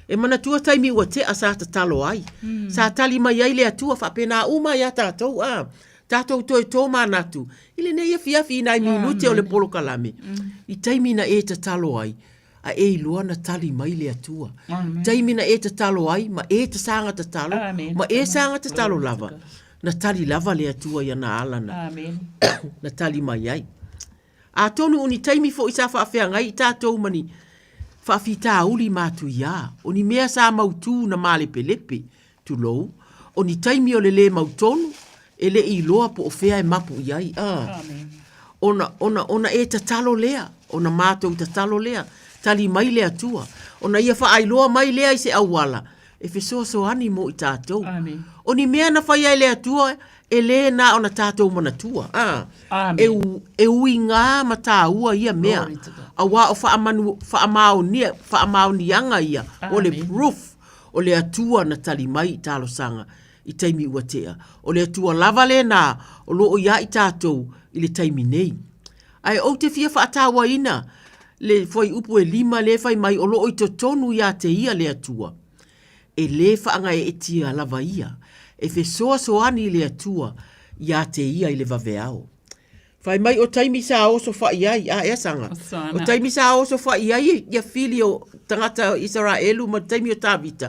E manatua taimi ua tea sa tatalo ai, sa tali mai ai le Atua faapena uma ia tatou, a tatou toe tōmanatu i lenei afiafi i nai minute o le polokalame, i taimi na e tatalo ai, a e iloa na tali mai le Atua. Taimi na e tatalo ai ma e saga tatalo, ma e saga tatalo lava, na tali lava le Atua i ana ala na, na tali mai ai. Atonu o ni taimi foi sa faafeagai i tatou ma ni faafitauli matuia, o ni mea sa mautū na malepelepe, tulou, o ni taimi o le lē mautonu, e le i iloa po o fea e mapu i ai, a. Ona, ona, ona e tatalo lea, ona matou tatalo lea, tali mai le Atua, ona Ia faailoa mai lea i se auala. e fesoasoani mo i tatou. O ni mea na faia e le Atua, e lē na ona tatou manatua, a. E, e uigā ma tāua ia mea, auā o faamanu, faamaonia, faamaoniaga ia, o le proof o le Atua na tali mai i talosaga i taimi ua tea. O le Atua lava lēnā o lo o iā i tatou i le taimi nei. Ae ou te fia faatauaina le fuaiupu e lima lea e fai mai o lo o i totonu iā te ia le Atua. E lē faagaeetia lava ia, e fesoasoani le Atua iā te ia i le vaveao. Fai mai o taimi sa oso fa'i ai, a ea saga? O taimi sa oso fa'i ai ia fili o tagata o Isaraelu ma le taimi o Tavita,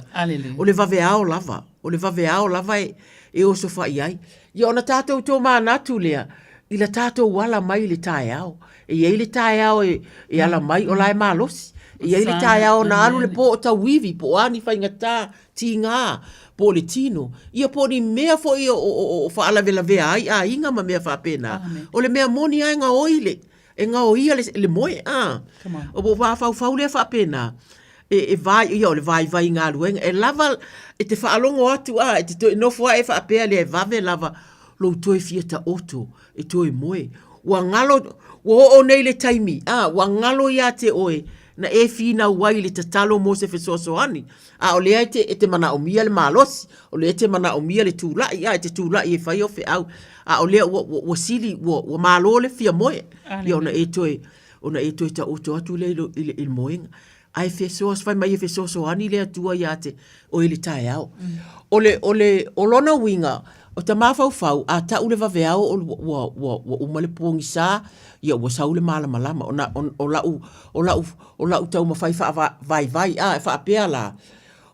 o le vaveao lava, o le vaveao lava e, e oso fa'i ai. Ia ona tatou tomanatu lea i la tatou ala mai i le taeao. E i ai le taeao e, e ala mai o la e malosi. E i ai le taeao na alu le po o tauivi, po o a ni faigata, tigā, po o le tino, ia po o ni mea foi o, o, o, o faalavelavea ai aiga ma mea faapena. O le mea moni lava e gaoi le, e gaoia le, le moe, a. O ua mafaufau lea faapena, e, e vai, ia o le vaivai galuega, e lava, e te faalogo atu, a, e te toe nofo lava e faapea lea e vave lava lou toe fia taoto e toe moe. Ua galo, ua oo nei le taimi, a, ua galo iā te oe na e finau ai i le tatalo mo se fesoasoani, a o lea e te, e te manaomia le malosi, o lea e te manaomia le tula'i, a, e te tula'i e fai au feau, a o lea ua, ua, ua sili, ua, ua malo le fia moe, ia ona e toe, ona e toe taoto atu lea i, i, le, i le moega. Ae fesoaso, fai mai e fesoasoani le Atua iā te oe i le taeao. O le, o le, o lona uiga, o ta mafaufau, a ta'u le vaveao o, ua, ua, ua uma le pogisa, ia ua sau le malamalama. O, na, o, o la'u, o la'u, o la'u taumafai faavaivai, a, e faapea la,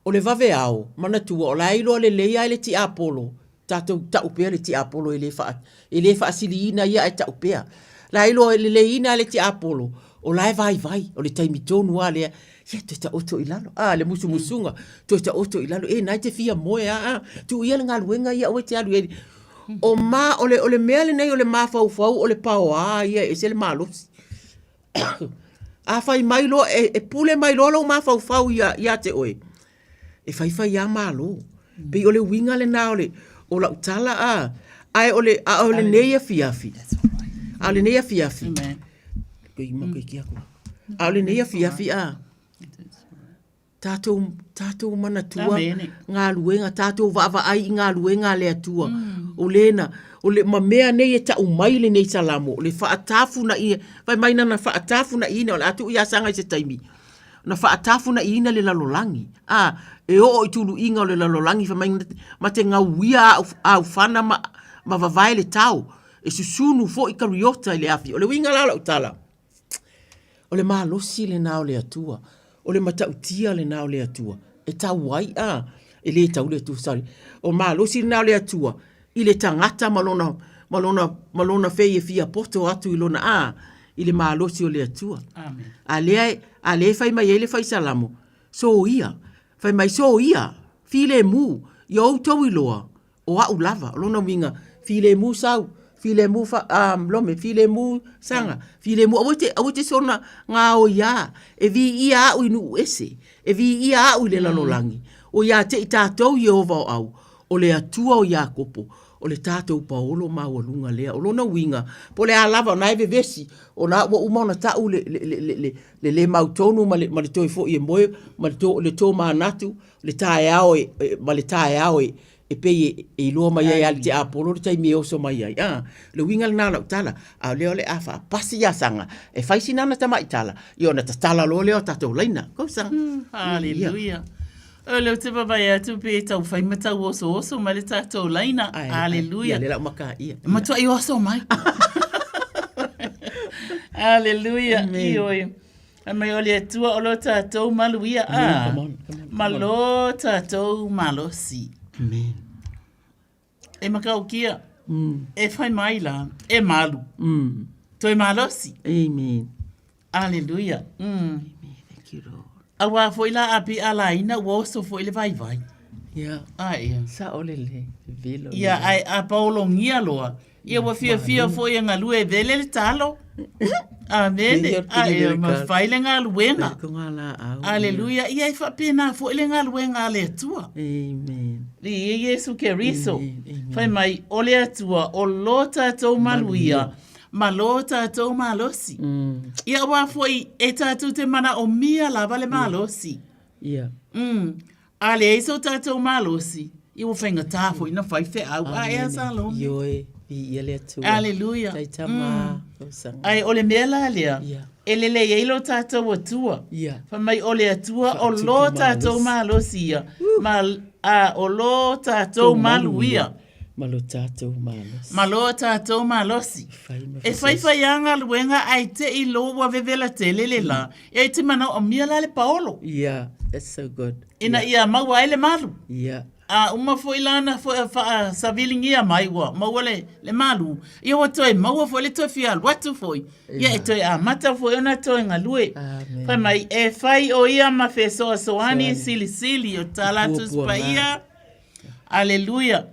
o le vaveao, manatua, o la e iloa lelei lava e le tiapolo, tatou ta'u pea le tiapolo e le faa, e le faasiliina ia ae ta'u pea. La e iloa leleiina e le tiapolo, o la e vaivai, o le taimi tonu lava lea, ia toe taoto i lalo, a, le musumusuga, toe taoto i lalo, e na e te fia moe a, a, tuu ia le galuega ia aua e te alu i ai. O ma, o le, o le mea lenei o le mafaufau o le paoā ia e ese le malosi. A fai mai loa, e, e pule mai loa lou mafaufau ia, ia te oe, e faifai lava malo. Pei o le uiga lena o le, o lau tala a, ae o le, a o lenei afiafi, a o lenei afiafi, a o lenei afiafi a, tatou, tatou manatua galuega, tatou vaavaai i galuega a le Atua. O lena, o le, ma mea nei e tau mai lenei Salamo, o le faatafunaia, fai mai nana faatafunaiina, o le a tuu ia Saga i se taimi, na faatafunaina le lalolagi, a, e oo i tuluiga o le lalolagi, fai mai, ma te gauia au, au fana ma, ma vavae le tao, e susunu foi kariota i le afi. O le uiga la o lau tala, o le malosi lena o le Atua, o le matautia lena o le Atua, e tau ai, a, e le tau le Atua, sorry, o malosi lena o le Atua i le tagata ma lona, ma lona, ma lona fei e fia poto atu i lona, a, i le malosi o le Atua. Amen. A lea, a lea e fai mai ai le fai Salamo, soia, fai mai soia, filemu, ia outou iloa, o a'u lava. O lona uiga, filemu sau, filemu fa, um, lome, filemu saga, filemu, aua e te, aua e te soona gaoiā, e viia a'u i nuu ese, e viia a'u i le lalolagi. O iā te i tatou Ieova o au, o le Atua o Iakopo, o le tatou paolo maualuga lea. O lona uiga, po o le a lava, o na e vevesi, o na ua uma ona ta'u le, le, le, le, le, le lē mautonu ma le, ma le toe fo'i e moe, ma le to, le tomanatu, le taeao e, e, ma le taeao e, e pei e, e iloa mai ai lava le tiapolo le taimi e oso mai ai. A, le uiga lena o lau tala, a o lea o le a faapasi ia Saga, e fai sina ana tamai tala, ia ona tatala loa lea o tatou laina. Go Saga.
Hallelujah. O lea ou te vaavaai atu pe tau fai ma tau osooso mai le tatou laina. Hallelujah.
Ia, lea la ua makaia.
E matuai oso mai. Hallelujah. Ioe. Fai mai o le Atua o lo tatou maluia a ma lo tatou malosi.
Amen.
E makaukia, e fai mai la, e malu. Toe malosi.
Amen.
Aleluia.
Amen. Thank you, Lord.
Auā foi la a pi alaina ua oso foi le vaivai.
Ia.
Ai ia.
Sao lelei. Velo.
Ia, ai a paologia loa. Ia ua fiafia foi e galue e vele le talo. Amene. A e mafai le galuega. Aleluia. Ia e faapena foi le galuega a le Atua.
Amen.
Viia Iesu Keriso. Fai mai, o le Atua, o lo tatou maluia, ma lo tatou malosi. Ia aua foi e tatou te manaomia lava le malosi.
Ia.
A leai so tatou malosi, ia ua faigata foi ona fai feau. A ea Salome?
Ioe, viia le Atua.
Aleluia.
Taitama, tausaga.
Ae o le mea la lea, e lelei ai lo tatou Atua. Fai mai o le Atua o lo tatou malosi ia, ma a o lo tatou malu ia.
Ma lo tatou malosi.
Ma lo tatou malosi. E faifai lava galuega ae te i loa ua vevela tele le la, e te manaomia la le paolo.
Yeah, that's so good.
Ina ia maua ai le malu.
Yeah.
A uma foi la na faasaviligia mai ua maua le, le malu, ia ua toe maua foi le toe fia alu atu foi. Ia e toe amata foi ona toe galue. Fai mai, e fai o ia ma fesoasoani silisili o tala Tusi Paia. Aleluia.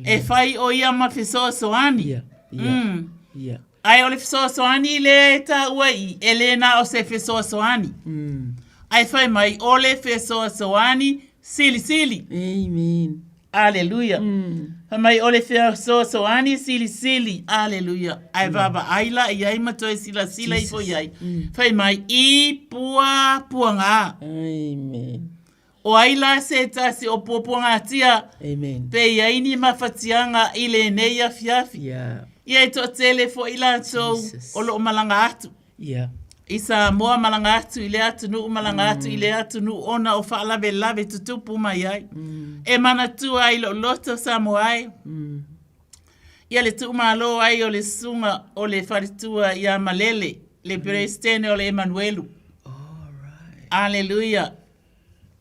E fai o ia ma fesoasoani.
Yeah, yeah, yeah.
Ae o le fesoasoani lea e taua i, e le na o se fesoasoani. Ae fai mai, o le fesoasoani silisili.
Amen.
Aleluia. Fai mai, o le fesoasoani silisili. Aleluia. Ae vaavaai la i ai ma toe silasila ifo i ai. Fai mai, i puapuaga.
Amen.
O ai la se tasi o puapuagatia
Amen.
pe i ai ni mafatiaga i lenei afiafi.
Yeah.
Ia e toatele foi latou o lo o malaga atu.
Yeah.
I Samoa malaga atu i lea atunuu malaga atu i lea atunuu ona o faalavelave tutupu mai ai. E manatua ai lou loto Samoa e. Ia le tuumalo ai o le susuga o le faletua ia Malele, le Peresetene o le Emanuelu. Aleluia.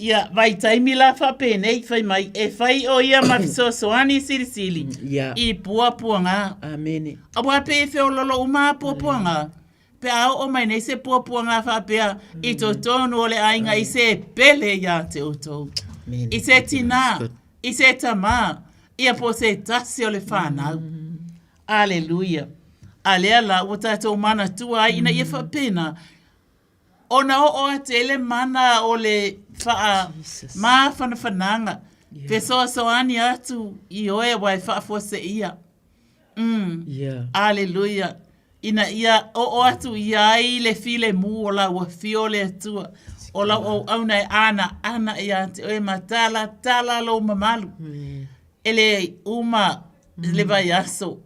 Ia, vaitaimi la faapenei, fai mai, e fai o ia ma fesoasoani silisili
Yeah.
i puapuaga.
Amene.
Aua pe e feololo uma a puapuaga, pe a oo mai nei se puapuaga faapea i totonu o le aiga i se pele ia te outou.
Amen.
I se tinā, i se tamā, ia po o se tasi o le whanau. Aleluia. A lea la, ua tatou manatua ai ina ia faapena, Ona oo atu ai le mana o le faa mafanafanaga fesoasoani atu i oe aua e faafuaseia. Aleluia. Ina ia oo atu i ai le filemu o lau afio o le Atua, o lau auauna e anaana ia te oe ma talatala lou mamalu. E le uma le vaiaso.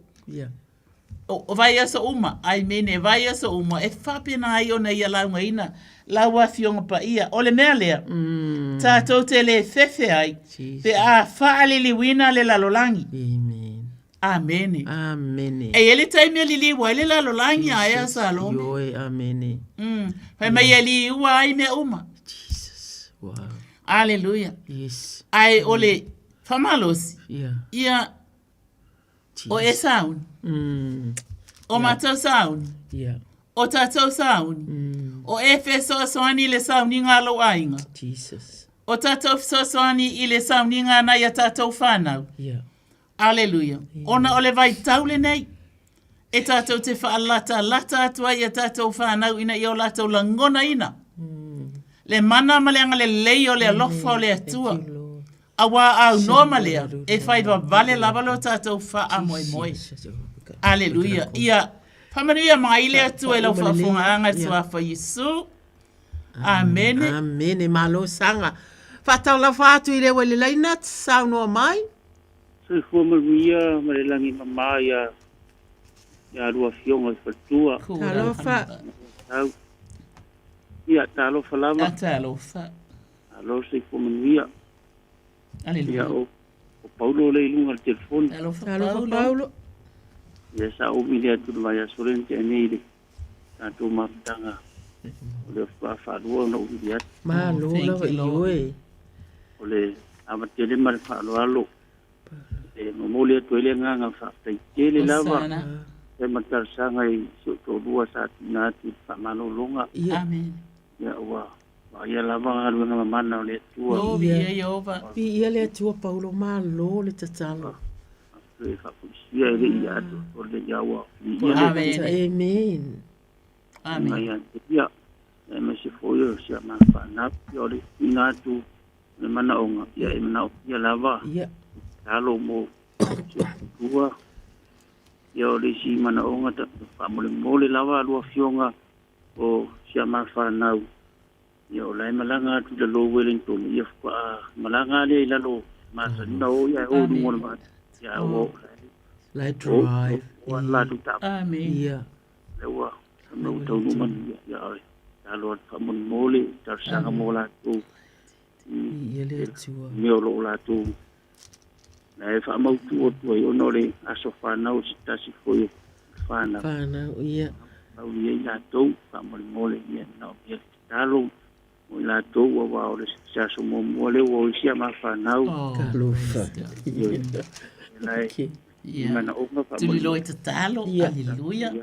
O vaiaso uma, I mean e vaiaso uma, e faapena ai ona ia laugaina lau Afioga Paia. O le mea lea, tatou te le fefe ai pe a faaliliuina le lalolagi.
Amen.
Amene.
Amene.
E i ai le taimi e liliu ai le lalolagi a ea Salome.
Ioe, amene.
Fai mai e liua ai mea uma.
Jesus. Wow.
Aleluia.
Yes.
Ae o le faamalosi,
Yeah.
ia O e sauni. O matou sauni.
Yeah.
O tatou sauni. O e fesoasoani i le sauniga a lou aiga.
Jesus.
O tatou fesoasoani i le sauniga a nai a tatou whanau.
Yeah.
Aleluia. Ona o le vaitau lenei, e tatou te faalatalata atu ai i a tatou whanau ina ia o latou lagonaina. Le mana ma le agalelei o le alofa o le Atua. Auā aunoa ma lea, e fai vavale lava lo tatou faamoemoe. Aleluia. Ia faamanuia mai le Atua i lau faafofogaaga i le Suafa Iesu. Amene.
Amene. Malo saga. Faatalofa atu i le ua i le laina, saunoa mai.
Soifua manuia ma le lagi mama ia ia lua afioga i faletua.
Talofa.
Tau. Ia talofa lava.
Talofa.
Malo soifua manuia.
Aleluia.
Ia o, o Paulo le i luga o le telefoni.
Talofa
Talofa
Paulo.
Paulo.
Ia sa ou vili atu le vaiaso lea na tea nei i le tatou mafutaga. O le faalua ona ou vili atu.
Malo
Thank
lava
you,
i
Lord.
oe.
O le ava tele ma le faaaloalo. E momoli atu ai le agaga faafetai tele lava.
Hosana.
E ma talosaga i si ou toalua sa tuuina atu i le faamalologa.
Ia.
Amen.
Ia ua Vaaia lava galuega mamana o le Atua.
O, viia Ieova.
Viia le Atua Paulo, malo le tatalo.
E faafoisia e le ia atu o le ia ua viia le
Amen.
Amen.
Amene.
Ia te ia, aemaise foi o si a ma whanau, ia o le tuuina atu o le manaoga, ia e manaomia lava tatalo mo si ou faletua. Ia o le isi manaoga faamolemole lava a lua afioga o si a ma fanau, ia o la e malaga atu i lalo o Wellington, ia faatoa malaga lea i lalo masani ona o ia e o i luga o le vaa, ia a ua
La e drive.
O a latou taavale.
Amene.
Ia.
Lea ua ua taunuu manuia, ia o le tatalo atu faamolemole, talosaga mo latou
Ia le Atua.
mea o lo o latou la e faamautu atu ai ona o le aso fanau o se tasi foi o fanau.
Fanau, ia.
Mauli ai latou faamolemole, ia manaomia le tatalo mo i latou aua o le se aso muamua lea ua o ai si a ma fanau.
Talofa.
Ioe. La e
Okay.
i manaoga
Tuliloa
faamolemole.
i tatalo.
Ia.
Aleluia.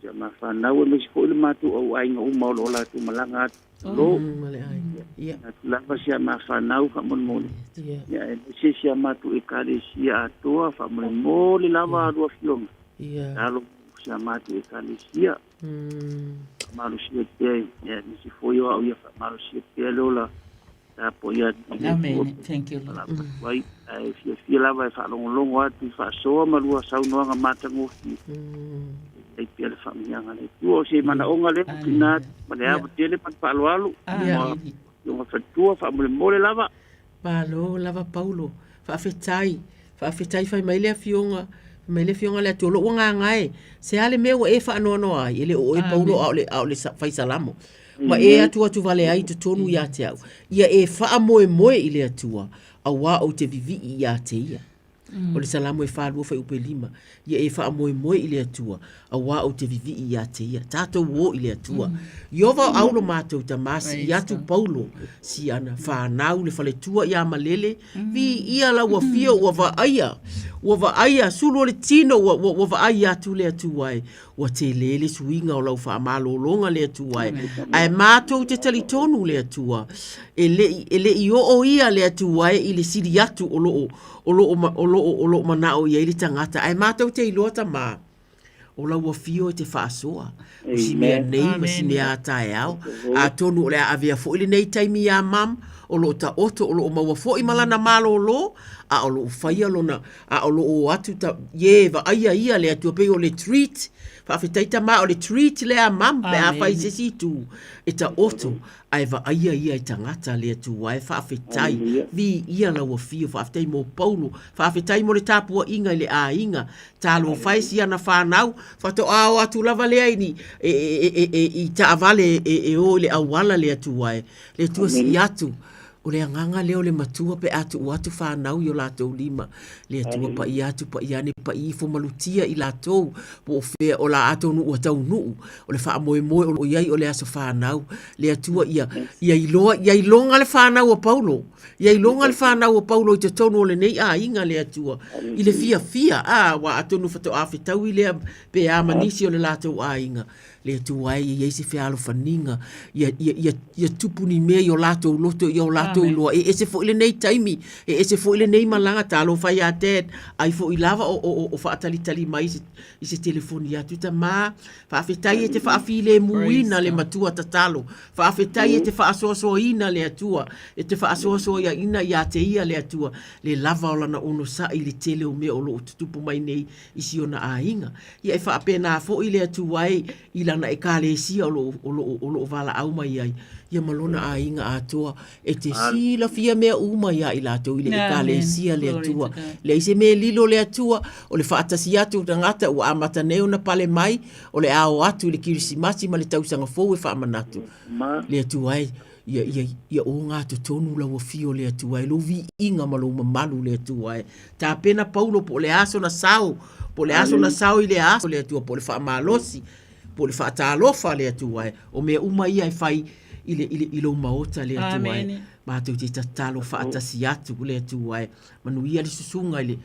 Si a ma fanau aemaise foi le matou auaiga uma o lo o latou malaga atu lo.
Ma le aiga. Ia.
Atu lava si a ma fanau faamolemole.
Ia.
Ia aemaise si a matou ekalesia atoa faamolemole lava a lua afioga.
Ia.
Tatalo si a matou ekalesia. Faamalosia pea, ia aemaise foi o au ia faamalosia pea le ola tapuai atu i le Atua.
Amene. Thank you, Lord.
Atu ai, ae fiafia lava e faalogologo atu i faasoa ma lua saunoaga matagofie. Ai pea le faamanuiaga a le Atua. O se manaoga lea ua tuuina atu ma le ava tele ma le faaaloalo.
Ia.
Afioga faletua faamolemole lava.
Malo lava Paulo. Faafetai. Faafetai fai mai le afioga, fai mai le afioga le Atua, lou agaga e, se a le mea ua e faanoanoa ai, e le o oe Paulo a o le, a o le fai salamo. Ma e atuatu vale ai i totonu ia te au. Ia e faamoemoe i le Atua, auā ou te vivii ia te ia. O le Salamo e 42 fuaiupu e 5. Ia e faamoemoe i le Atua, auā ou te vivii ia te ia. Tatou o i le Atua. Ieova o au lo matou tama, sii atu Paulo, si ana fanau le faletua ia Malele, viia lau afio ua vaaia, ua vaaia, sulu o le tino ua, ua, ua vaai atu le Atua e. Ua tele le suiga o lau faamalologa le Atua e. Ae matou te talitonu le Atua, e le i, e le i oo ia le Atua e i le sili atu o lo o, o lo o, o lo o, o lo o manao i ai le tagata. Ae matou te iloa Tama, o lau afio e te faasoa, o si mea nei ma si mea a taeao. Atonu o le a avea foi lenei taimi iā Mum, o lo o taoto, o lo o maua foi ma lana malōlō, a o lo o faia lona, a o lo o atu ta, ie, vaaia ia le Atua, pei o le treat, faafetai Tama, o le treat lea a Mum pe a fai i se isi itu, e taoto, ae vaaia ia e tagata le Atua e faafetai, viia lau afio, faafetai mo Paulo, faafetai mo le tapuaiga i le aiga, talofa e si ana fanau, faatoa o atu lava lea i ni, e, e, e, e, i taavale e, e o i le auala le Atua e, le Atua sii atu, O le agaga lea o le matua pe a tuu atu fanau i o latou lima, le Atua paia atu paia ane pai ifo malutia i latou po o fea o la atonu ua taunuu o le faamoemoe o lo o i ai o le aso fanau le Atua ia ia iloa ia iloga le fanau a Paulo ia iloga le fanau a Paulo i totonu o lenei aiga le Atua i le fiafia a aua atonu faatoa fetaui lea pe a ma nisi o le latou aiga Le Atua e, ia i ai se fealofaniga, ia, ia, ia, ia tupu ni mea i o latou loto, ia o latou iloa. E ese foi lenei taimi, e ese foi lenei malaga, talofa ia Dad, ai foi lava o, o, o, o faatalitali mai i se, i se telefoni atu, Tama, faafetai e te faafilemuina le matua tatalo, faafetai e te faasoasoaina le Atua, e te faasoasoaina ia te ia le Atua, le lava o lana onosai i le tele o mea o lo o tutupu mai nei i si ona aiga. Ia e faapena foi le Atua e i lana Ekalesia o lo o, o lo o, o lo o valaau mai ai, ia ma lona aiga atoa, e te silafia mea uma iā i latou i le Ekalesia le Atua. Leai se mea e lilo le Atua, o le faatasi atu o tagata ua amata nei ona pale mai, o le a o atu i le Kirisimasi ma le tausaga fou e faamanatu le Atua e. Ia, ia, ia ogatotonu lau afio le Atua e, lou viiga ma lou mamalu le Atua e. Tapena Paulo po o le a sona sao, po o le a sona sao i le aso le Atua, po o le faamalosi, po o le faatalofa le Atua e. O mea uma ia e fai i, le, i, le, i lou maota le Atua e. Matou te tatalo faatasi atu le Atua e. Manuia le susuga i le,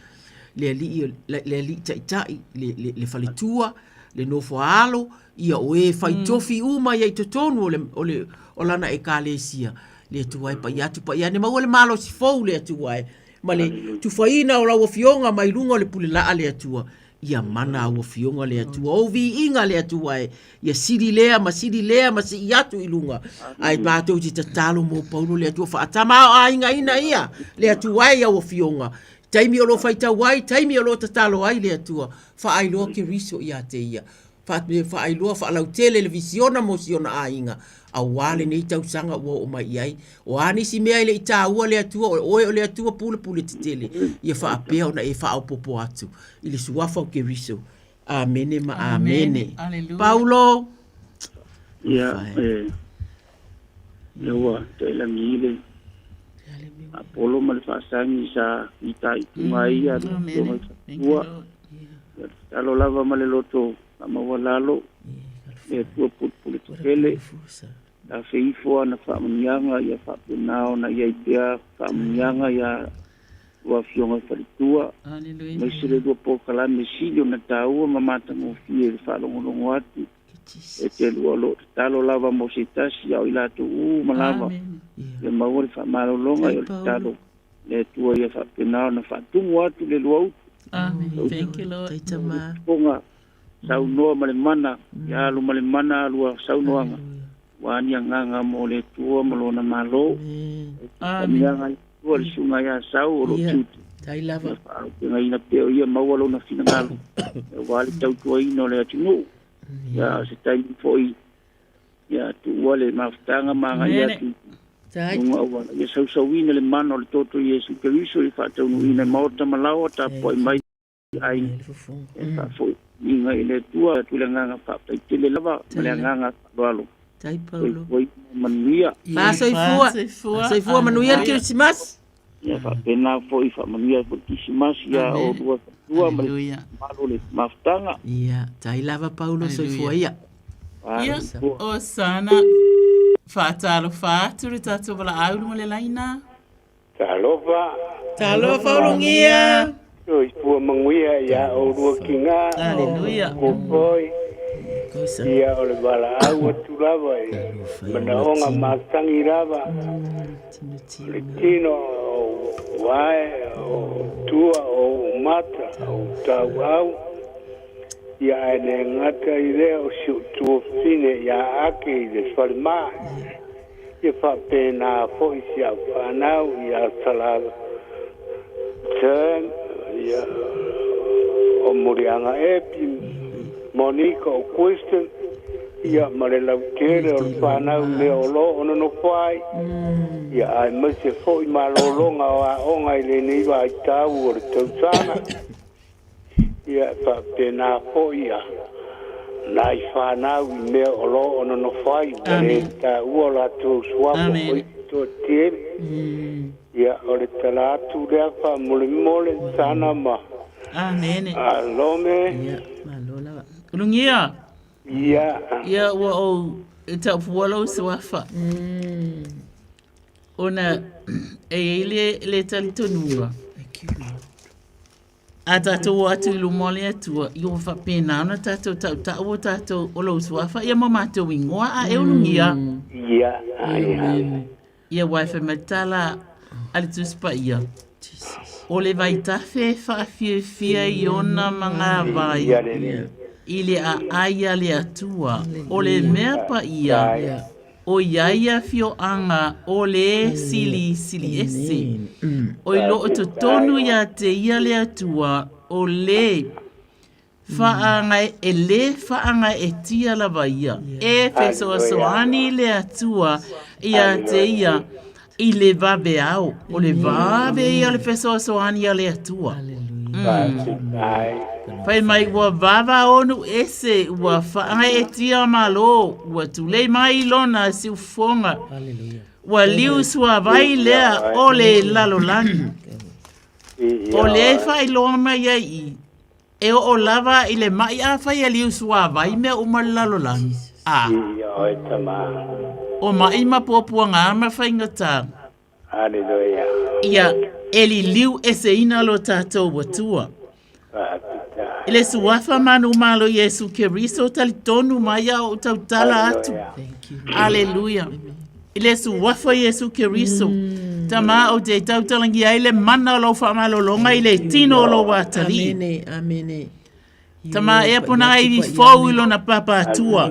le alii, le, le alii taitai, le, le, le faletua, le nofo a alo, ia o e fai tofi uma ia i totonu o le, o le, o lana ekalesia. Le Atua e paia atu paia ane, maua le malosi fou le Atua e, ma le tufaina o lau afioga mai luga o le pule laa le Atua. Ia mana au afioga le Atua, ou viiga le Atua e, ia sili lea ma sili lea ma sii atu i luga. Ae matou te tatalo mo Paulo le Atua, faatamaoaigaina ia le Atua e i au afioga. Taimi o lo o faitau ai, taimi o lo o tatalo ai le Atua, faailoa Keriso ia te ia. Faailoa faalautele le visiona mo si ona aiga, auā lenei tausaga ua oo mai i ai. O a nisi mea e le i taua le Atua, o oe o le Atua pulepule tetele, ia faapea ona e faaopoopo atu i le suafa o Keriso. Amene ma amene. Paulo.
Ia, e, lea ua tailagi le Apolo ma le faasagi sa fitaituga ai ia le Afioga i le Faletua. Ia, tatalo lava ma le loto faamaualalo, le Atua pulepule tetele. Afe ifo ana faamanuiaga ia faapena ona i ai pea faamanuiaga ia lua Afioga i faletua, aemaise le lua polokalame sili ona taua ma matagofie i le faalogologo atu e te lua o lo o tatalo lava mo se tasi a o i latou uma lava ia maua le faamalologa o le tatalo le Atua ia faapena ona faatumu atu le lua utu.
Amen. Thank you, Lord.
Saunoa ma le mana, ia alu ma le mana a lua saunoaga, ua ni agaga mo le Atua ma Lona Malo. Faamanuiaga i le Atua le susuga ia Sau o lo o tiute. Ia faaaupegaina pea o ia maua lona finagalo aua le tautuaina o le atunuu. Ia se taimi foi ia tuua le mafutaga ma agai atu i luga auala. Ia sausauina le mana o le toto o Iesu Keriso ia faataunuuina i maota ma laoa tapuai mai ai e faafoiga i le Atua atu le agaga faafetai tele lava ma le agaga faaaloalo.
Tai Paulo.
Soifua manuia.
Soifua. Soifua manuia le Kerisimasi.
Ia faapena foi faamanuia foi le Kerisimasi ia oulua faletua ma le mamalu o le mafutaga.
Ia, tai lava Paulo soifua ia.
Ia, o sana faatalofa atu le tatou valaau i luga o le laina.
Talofa.
Talofa ulugia.
Soifua manuia ia oulua kina.
Aleluia.
Kopoi. Ia o le valaau atu lava i manaoga masani lava. O le tino o wae, o tua, o mata, o tauau. Ia ae le gata i lea o si ou tuafafine ia Ake i le falemai. Ia faapena foi si au fanau ia Sala Turn, ia o Muliaga Epi, Monica o Quiston, ia ma le lautele o le fanau mea o lo o nonofo ai, ia aemaise foi malologa o aoga i lenei vaitau o le tausaga. Ia e faapena foi ia nai fanau i mea o lo o nonofo ai, ua le taua o latou suafa o isi toatele. Ia o le tala atu lea faamolemole Sana ma
Amene.
Lome.
Ia, malo lava.
Ulugia.
Ia.
Ia ua ou taupua lou suafa. Ona e i ai le, le talitonuga. A tatou o atu i luma o le Atua, ia ua faapena ona tatou tautau o tatou o lou suafa ia ma matou igoa a e ulugia.
Ia, ia.
Ia aua e fai mai le tala a le Tusi Paia, O le vaitafe e faafiafia i ona magavai i le aai a le Atua, o le mea paia, O i ai afioaga o le Silisiliese, o i loo totonu ia te ia le Atua, o le whaangae, e le whaangaetia lava ia, e fesoasoani le Atua ia te ia i le vaveao, o le vave ia o le fesoasoani a le Atua. Fai mai ua vavaonu ese, ua whaangaetia malo, ua tulei mai lona siufofoga, ua liu suavai lea o le lalolagi. O le faailoa mai ai i, e oo lava i le ma'i afai e liu suavai mea uma le lalolagi. A. O ma'i ma puapuaga ma faigata.
Haleluia.
Ia, e liliu eseina lo tatou Atua.
Faafetai.
I le suafa manumalo Iesu Keriso talitonu mai a ou tautala atu. Aleluia. I le suafa Iesu Keriso. Tama ou te tautalangia ai le mana o lau faamalologa i le tino o lou atalii.
Amene, amene.
Tama ea pona aivi fou i lona papatua.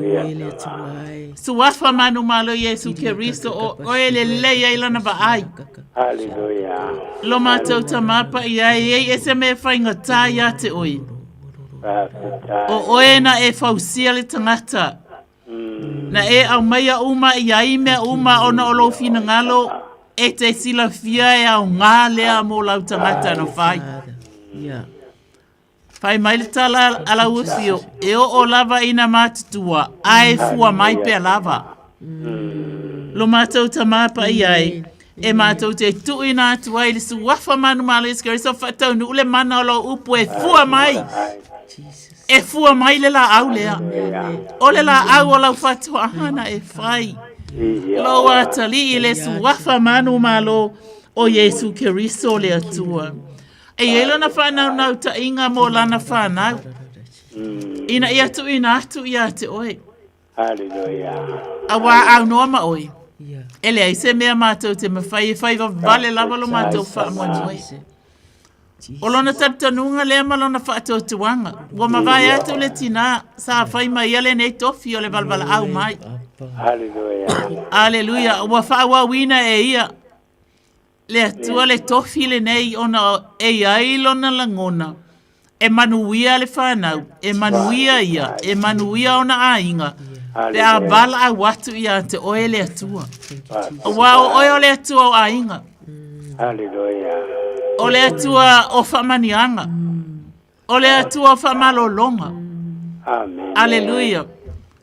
Suafa manumalo Iesu Keriso o oe lelei ai lana vaai.
Hallelujah.
Lo matou tama paia e iai ese mea e faigata ia te oe.
Faafetai.
O oe na e fausia le tagata. Na e aumaia uma i ai mea uma ona o lou finagalo e te silafia e aoga lea mo lau tagata na fai. Fai mai le tala a lau afio, e oo lava ina matutua, ae fua mai pea lava. Lo matou tama paia e, e matou te tuuina atu ai le suafa manumalo Iesu Keriso faataunuu le mana o lou upu e fua mai. E fua mai le laau lea. O le laau o lau fatuaana e fai. Lou atalii le suafa manumalo o Iesu Keriso le Atua. E i ai lona faanaunautaiga mo lana fanau, ina ia tuuina atu ia te oe.
Haleluia.
Auā aunoa ma oe. E leai se mea matou te mawhai e whai vavale lava lo matou faamoemoe. O lona talitonuga lea ma lona faatuatuaga, ua mavae atu le tinā sa fai mai ia lenei tofi o le valevalaau mai.
Haleluia.
Aleluia, ua faaauauina e ia Le Atua le tofi lenei ona e i ai lona lagona, e manuia le fanau, e manuia ia, e manuia ona aiga, pe a valaau atu ia te oe le Atua. Aua o oe o le Atua o aiga. O le Atua o faamaniaga. O le Atua o faamalologa.
Amen.
Aleluia.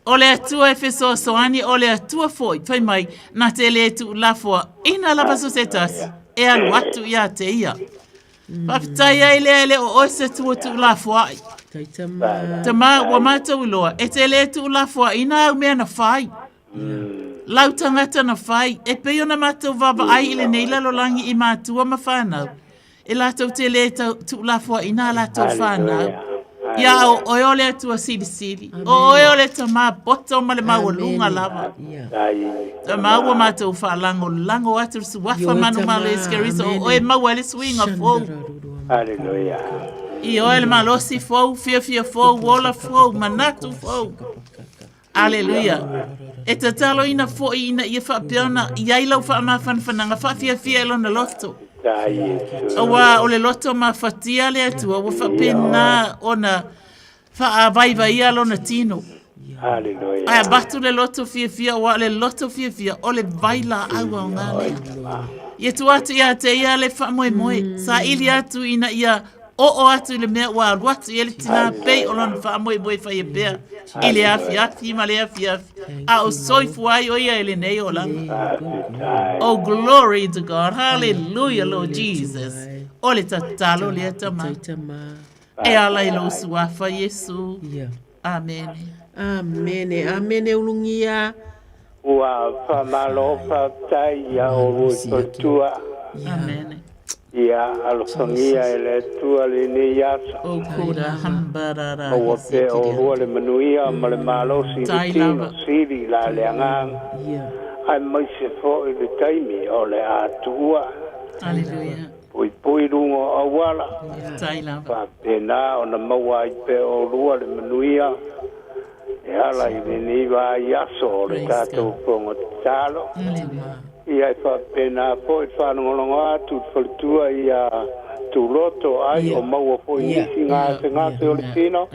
O le Atua e fesoasoani, o le Atua foi, fai mai, na te le tuulafoaina lava so se tasi, e alu atu ia te ia. Faafetai ai lea e le o oe se Atua tuulafoai. Tama, ua matou iloa, e te le tuulafoaina au mea na fai. Lau tagata na fai, e pei ona matou vaavaai i lenei lalolagi i matua ma fanau, e latou te lē tuulafoaina a latou fanau. Ia o oe o le Atua Silisili, o oe o le Tamā poto ma le maualuga lava. Tamā ua matou faalagolago atu le suafa manumalo Iesu Keriso, o oe e maua ai le suiga fou. I oe le malosi fou, fiafia fou, ola fou, manatu fou. Aleluia! E tataloina foi ina ia faapea ona i ai lau faamafanafanaga faafiafia i lona loto. Aua o le loto mafatia le Atua ua faapena ona faavaivaia lona tino. Ae avatu le loto fiafia, aua o le loto fiafia o le vailaau aoga lea. Ia tuu atu ia te ia le faamoemoe, saili atu ina ia oo atu i le mea ua alu atu i ai le tinā pei o lona faamoemoe faia pea i le afiafi ma le afiafi, a o soifua ai o ia i lenei olaga. Oh, glory to God. Hallelujah, Lord Jesus. O le tatalo lea, Tama. E ala i lou suafa, Iesu. Amene.
Amene. Amene, ulugia.
Ua faamalo faafetai ia oulua i faletua.
Amene.
Ia alofagia e le Atua lenei aso.
O kura hambarara
Maua pea oulua le manuia ma le malosi i le tino sili la le agaga, aemaise foi le taimi o le a tuua.
Hallelujah.
Puipui luga o auala, faapena ona maua ai pea oulua le manuia e ala i lenei vaiaso o le tatou fono tatalo. Ia e faapena foi le faalogologo atu i le faletua ia Tuloto ai o maua foi nisi gasegase o le tino.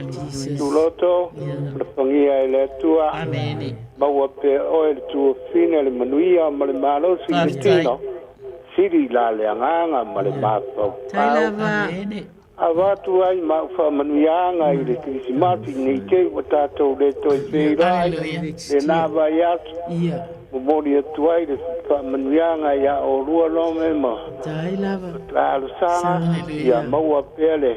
Tuloto, alofagia e le Atua, maua pea oe le tuafine, le manuia ma le malosi i le tino. Sili la le agaga ma le mafaufau. Avatu ai ma au faamanuiaga i le Kerisimasi nei te i ua tatou le toe feiloai lena vaiaso. Momoli atu ai le faamanuiaga ia oulua Lome ma Talosaga ia maua pea le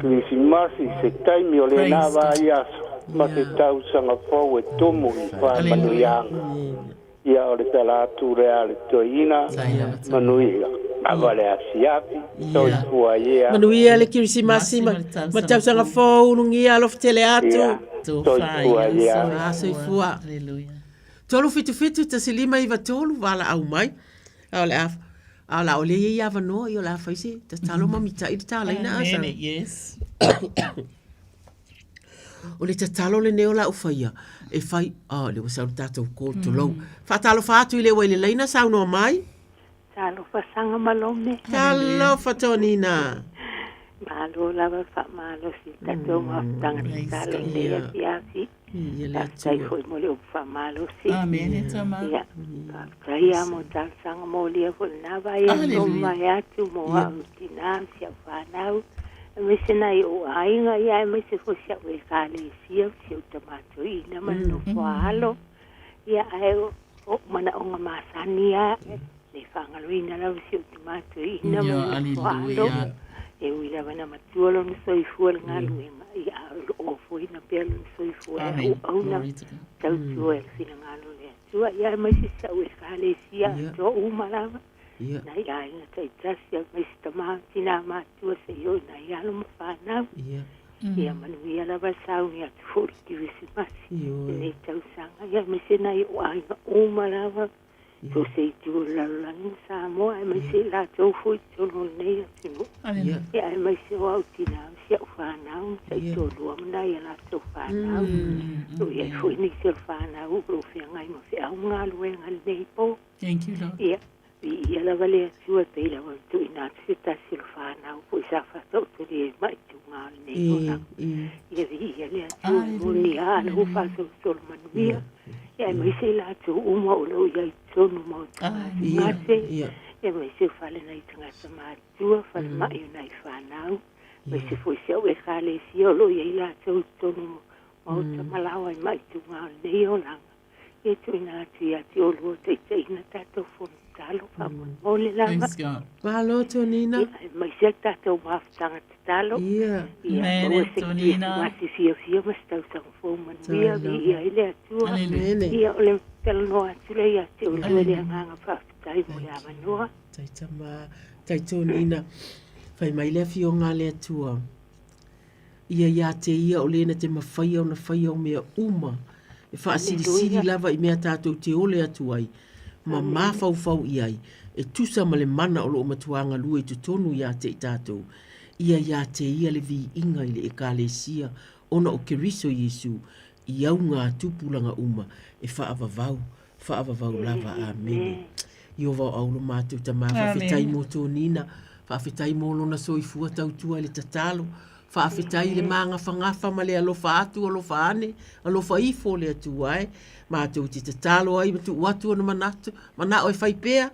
Kerisimasi se taimi o lena vaiaso ma se tausaga fou e tumu i faamanuiaga. Ia o le tala atu lea a le toeaina, manuia lava le asiasi, soifua ia.
Manuia le Kerisimasi ma ma tausaga fou, ulugia alofa tele atu.
Ia, soifua ia.
Ah, soifua. 377 1593 valaau mai. A o le a a o le a ole ia i avanoa ia o le a fai se tatalo ma mitai le talaina asa.
Yes.
O le tatalo lenei o lau faia, e fai, oh, le ua sau le tatou call, tulou. Faatalofa atu i le ua i le laina saunoa mai.
Talofa Saga Malome.
Talofa Tonina.
Malo lava le faamalosi i le tatou mafutaga tatalo i lenei afiafi. Faafetai foi mo le upu faamalosi.
Amene tama.
Ia, faafetai lava mo talosaga molia foi i lena vaiaso mavae atu mo au tinā ma si au fanau, aemaise nai ou aiga, ia aemaise foi si au Ekalesia ma si ou tama toeaina ma le nofo a alo. Ia, ae o ou manaoga masani lava, e le faagaloina lava si ou tama toeaina ma le nofo a alo. E ui lava ina matua lona soifua i le galuega, ia, a o lo o ofoina pea lona soifua e auauna tautua i le finagalo o le Atua. Ia, aemaise si au Ekalesia atoa uma lava, nai aiga taitasi, aemaise tama ma tina matutua seia oo i nai alo ma fanau. Ia manuia lava le sauni atu foi i le Kerisimasi i lenei tausaga, ia aemaise nai ou aiga uma lava, so o se itu o le lalolagi ma Samoa, aemaise i latou foi i totonu o lenei atunuu. Ia aemaise o au tinā ma si au fanau ma taitoalua ma nai a latou fanau. O lo o i ai foi nisi o le fanau o lo o feagai ma feau ma galuega i lenei po.
Thank you, Lord.
Ia, viia lava le Atua e pei lava ona tuuina atu se tasi o le fanau foi sa faataotolia i maituga o lenei olaga. Ia viia le Atua e moni a lou faasolosolo manuia, ia aemaise i latou uma o lo o i ai i totonu o maota gasegase, ia aemaise o fale nai tagata matutua, falemai o nai fanau, aemaise foi si au Ekalesia o lo o i ai latou i totonu o maota ma laoa i maituga o lenei olaga. E tuuina atu ia te oulua taitaiina tatou fono tatalo faamolemole lava.
Praise God.
Malo Tonina.
Ia, aemaise le tatou mafutaga tatalo.
Ia.
Ia
Amen,
maua se
Tonina.
Kirisimasi fiafia ma se tausaga fou manuia, viia ai le Atua.
Amene.
Ia, o le talanoa atu lea ia te oulua i le agaga faafetai mo le avanoa.
Tai tama, tai Tonina. Fai mai le afioga a le Atua. Ia ia te ia o le na te mafaia ona faia o mea uma, e faasilisili lava i mea tatou te ole atu ai, ma mafaufau i ai, e tusa ma le mana o lo o matuā galue i totonu ia te i tatou. Ia ia te ia le viiga i le Ekalesia ona o Keriso Iesu, i auga tupulaga uma, e faavavau, faavavau lava. Amene. Ieova o au lo matou Tama, faafetai mo Tonina, faafetai mo lona soifua tautua i le tatalo, faafetai i le magafagafa ma le alofa atu, alofa ane, alofa ifo o le Atua e. Matou te tatalo ai ma tuu atu ona manatu, manao e fai pea,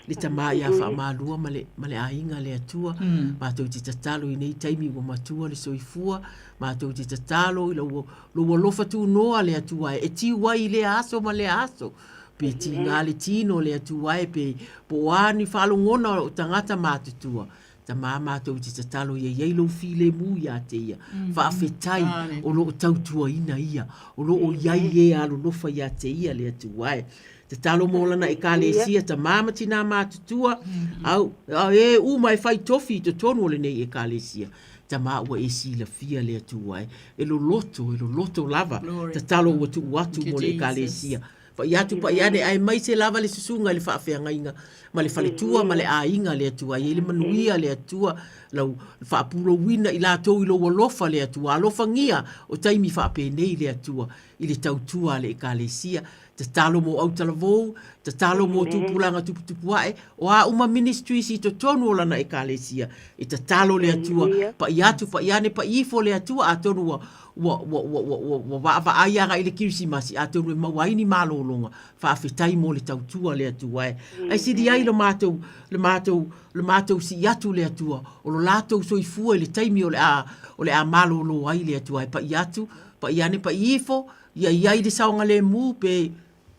le Tama ia Faamalua ma le, ma le aiga a le Atua. Matou te tatalo i nei taimi ua matua le soifua, matou te tatalo i lou, lou alofa tunoa le Atua e, e tiu ai i lea aso ma lea aso. Pe tiga le tino le Atua e, pe po o a ni faalogona o tagata matutua. Tama matou te tatalo ia i ai lou filemu ia te ia. Faafetai o lo o tautuaina ia, o lo o i ai e alolofa ia te ia le Atua e. Tatalo mo lana Ekalesia, tamā ma tinā matutua, au, a e uma e fai tofi i totonu o lenei Ekalesia. Tamā ua e silafia le Atua e, e loloto, e loloto lava. Tatalo ua tuu atu mo le Ekalesia. Pai atu, pai ane, aemaise lava le susuga i le faafeagaiga ma le faletua ma le aiga le Atua. E i ai le manuia le Atua, lau faapulouina i latou i lou alofa le Atua. Alofagia o taimi faapenei le Atua i le tautua a le Ekalesia. Tatalo mo autalavou, tatalo mo tupulaga tuputupu ae, o a uma ministries i totonu o lana Ekalesia, e tatalo le Atua, pai atu, pai ane, pai ifo le Atua, atonu ua, ua, ua, ua, ua, ua, ua vaavaai agai i le Kerisimasi, atonu e maua ai ni malologa, faafetai mo le tautua le Atua e. Ae sili ai lo matou, le matou, le matou sii atu le Atua, o lo latou soifua i le taimi o le a, o le a malolo ai le Atua e pai atu, pai ane, pai ifo, Ia i ai le saogalemu pe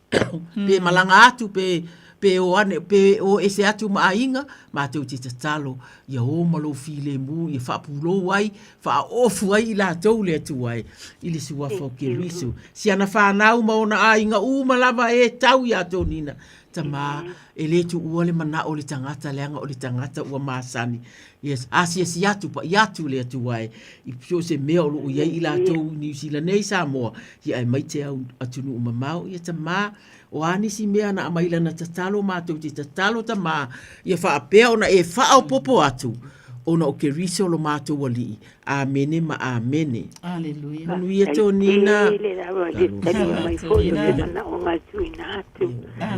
pe malaga atu pe pe o ane pe o ese atu ma aiga, matou te tatalo ia o ma lou filemu ia faapulou ai, faaofu ai i latou le Atua e i le suafa o Keriso. Si ana fanau ma ona aiga uma lava e tau iā Tonina, Tamā, e le tuua le manao o le tagata leaga o le tagata ua masani. Yes, asiasi atu, pai atu le Atua e, i so o se mea o lo o i ai i latou i Niu Sila nei, Samoa, ia aemaise au atunuu mamao, ia tamā, o a nisi mea na aumai lana tatalo, matou te tatalo tamā, ia faapea ona e faaopoopo atu. Ona o Keriso lo matou Alii. Amene ma amene.
Aleluia.
Manuia Tonina.
Tele lava le talia mai foi o se manaoga e tuuina atu.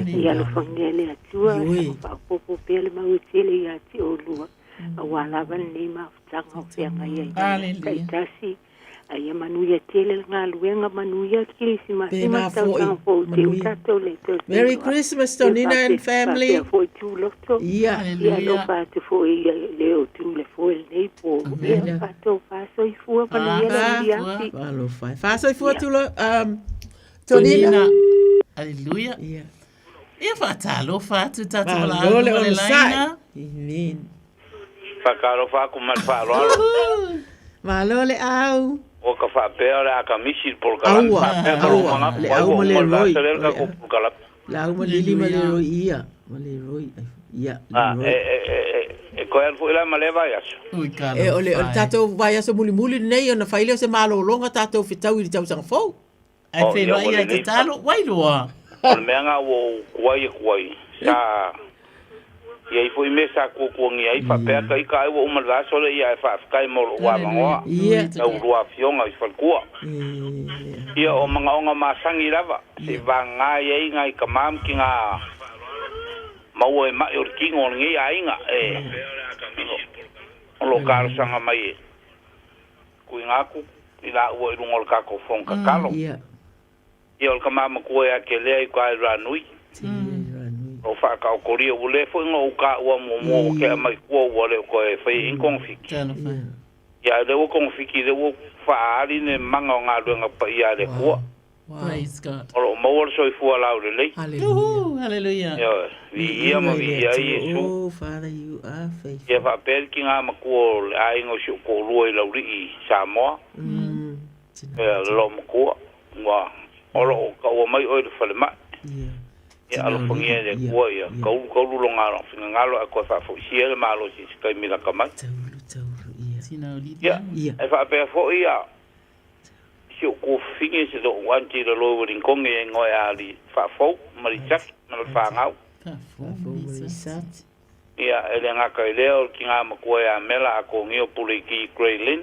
Ia alofagia e le Atua, ia faaopoopo pea le mau e tele ia te oulua, aua lava lenei mafutaga o feagai ai i taitasi. A ia manuia tele le galuega, manuia le Kerisimasi ma le tausaga fou te u tatou le toe
Merry Christmas Tonina and family.
Faapea foi Tuloto.
Ia.
Ia alofa atu foi i le o tu le foe lenei po. Ia fatou faasoifua manuia le afiafi.
Alofa. Faasoifua Tulo Tonina.
Hallelujah. Ia. Ia faatalofa atu tatou
Malo le onosai. Amen.
Faatalofa atu ma le faaaloalo.
Malo le au.
Ua ka faapea o le a kamisi le polokalame.
Aua,
Faapea ka lou
aua,
manatu
le
ai
au
ua
ma
uma
le
le
Roy.
vasa lea le tatou polokalame.
Le au ma Lili ma le Roy ia. Ma le Roy. Ia, le
Ah,
Roy.
e, e, e, e, e toe alu foi la ma lea vaiaso.
E, o le, o le tatou vaiaso mulimuli lenei ona fai lea o se malologa tatou fetau i le tausaga fou.
Ai
Oh, ia,
feiloai
ua
ai
lelei.
tatalo, wailoa.
O le mea lena ua ou tuai atu ai, sa i ai foi mea sa tuatuagia ai, faapea ka ita ai ua uma le vaiaso lea, ia ae faafetai mo lou avanoa, lau lua afioga i faletua. Ia, o manaoga masani lava, se i vagana i ai nai tama ma tina maua e mai o le tino o lenei aiga e o lo o talosaga mai e tuuina atu i laua i luga o le tatou fono tatalo. Ia o le tama matua ia te lea i uta i Ranui. O lo o faataotolia, ua le foi na ou taua muamua ua tea mai tua ua le o toe faia i ai ni togafiti. Ia a o lea ua togafiti lea ua faaali le mana o galuega paia a le Atua.
Praise God.
O lo o maua le soifua laulelei.
Hallelujah.
Ioe, viia ma viia ai Iesu.
Oh, Father, you are faithful.
Ia faapea le tina matua o le aiga o si ou toalua i Laulii i Samoa. Ia, le loomatua, ua, o lo o taua mai oe i le falemai. Ia alofagia e le Atua ia taulu taulu lona finagalo ae toe faafoisia le malosi i se taimi lata mai. Ia, e faapea foi ia si ou tuafafine se lou aunty le loi Wellington e igoa ia li Faafou ma Lisati ma le fanau. Ia, e le gata i lea o le tina matua ia Mela Atonio Puleiti Grey Lynn.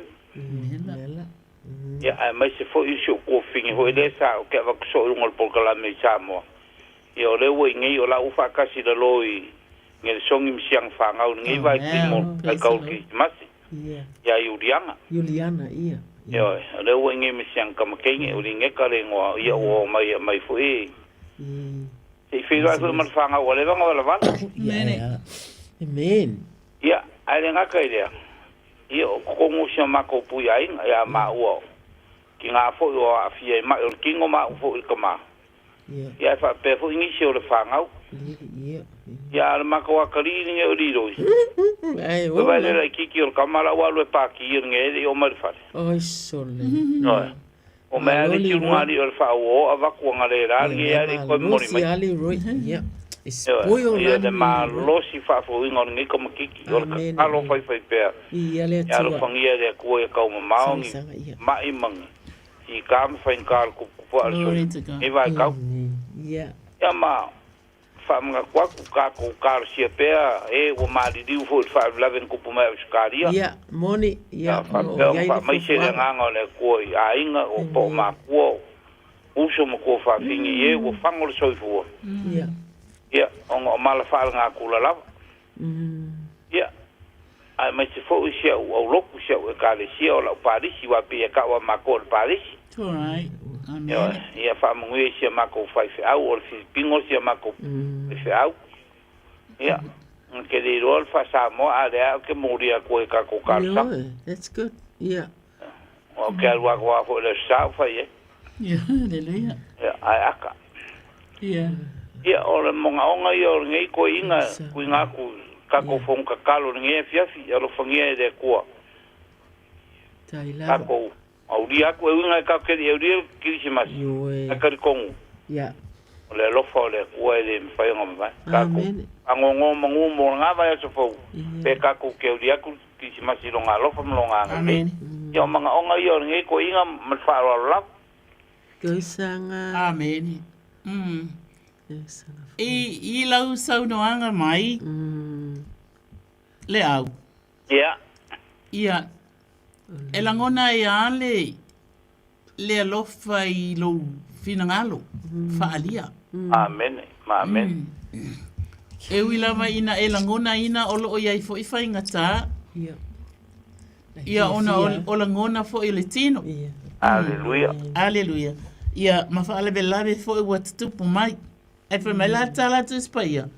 Ia, aemaise foi si ou tuafafine foi lea sa ou te avatu soo i luga o le polokalame i Samoa. Ia, o lea ua i nei, o la ua faatasi i lalo i Nelesogi ma si ana fanau i lenei vaitaimi mo le Vaitau o le Kerisimasi, ia Iuliana.
Iuliana, ia.
Ioe, o lea ua i nei ma si ana tamateine, o Lineta le igoa, ia ua oo mai e aumai foi se i feiloai foi ma le fanau ua leva ona valavala.
Amen.
Ia, ae le gata i lea, ia o totonu o si a matou pui aiga ia maua o tina foi o aafia i mai o le tino ma au foi i le tama. Ia ae faapea foi nisi o le fanau. Ia a o le matou atalii lenei o Liloi. Ua vaai le laitiiti o le tama la ua alu e paki i lenei e le i oo mai i le fale.
Oi sole.
Ioe. O mea a le isi ulugalii o le faaooo avatu ana le la lenei a le i toe momoli mai. Ioe. Ia le malosi faafouina o lenei tamaitiiti o le tatalo faifaipea. Ia alofagia e le Atua ia taumamao ni mai ma ni fita ma faigata o le tuputupu ae o le soifua i lenei vaitau. Ia ma faamanatu atu, tatou talosia pea e ua maliliu foi i le faalavelave na tupu mai Ausetalia.
Ia, moni, ia,
Ia faapea ona faamaise le agaga o le Atua i aiga, o poo matua, o uso ma tuafafine i e ua fago le soifua.
Ia.
Ia, ona o mala faalenatura lava. Ia, aemaise foi si au aulotu, si au ekalesia o lau palisi, aua pei e tau a matou o le palisi. Ioe, ia faamanuia i si a matou faifeau, o le Filipino si a matou faifeau. Ia, ou te le iloa le faa-Samoa, a o lea ou te molia atu ai i tatou talosaga.
Ioe, that's good, ia.
Ou te alu atu lava foi i le Aso Sa o fai ai.
Ia, haleluia.
Ia, ae aka.
Ia.
Ia, o le mogaoga ia o lenei toeaiga, tuuina atu i tatou fono tatalo i lenei afiafi, alofagia e le Atua. Tatou aulia atu, e uiga e tatou te le i aulia le Kerisimasi, ae talitonu, o le alofa o le Atua e le mafai ona mavae. Tatou faanonomanu mo lena vaiaso fou, pe tatou te aulia atu le Kerisimasi i Lona alofa ma Lona agalelei. Ia, o manaoga ia o lenei toeaiga ma le faaaloalo lava.
Tausaga.
Amene. I, i lau saunoaga mai, le au.
Ia.
Ia, e lagona ai lava le, le alofa i lou finagalo faaalia.
Amene, ma amene.
E ui lava ina e lagonaina o lo o i ai foi faigata, ia ona o lagona foi o le tino.
Aleluia.
Aleluia. Ia, ma faalavelave foi ua tutupu mai. Ae fai mai la le tala a Tusi Paia,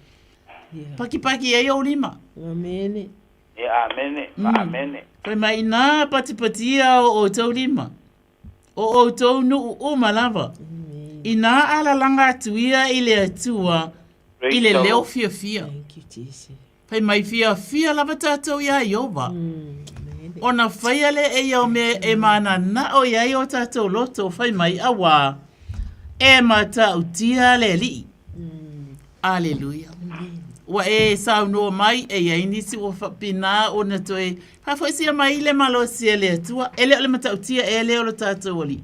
Pakipaki ai ou lima.
Amene.
Ia, amene, ma amene.
Fai mai, inā patipatia o outou lima, o outou nuu uma lava, inā alalaga atu ia i le Atua i le leo fiafia. Fai mai, fiafia lava tatou iā Ieova, ona faia lea e ia o mea e mananao i ai o tatou loto, fai mai, auā, e matautia le Alii. Aleluia. Ua e saunoa mai, e i ai nisi ua faapena ona toe faafoisia mai le malosi e le Atua. E le o le matautia ea lea o lo tatou Alii.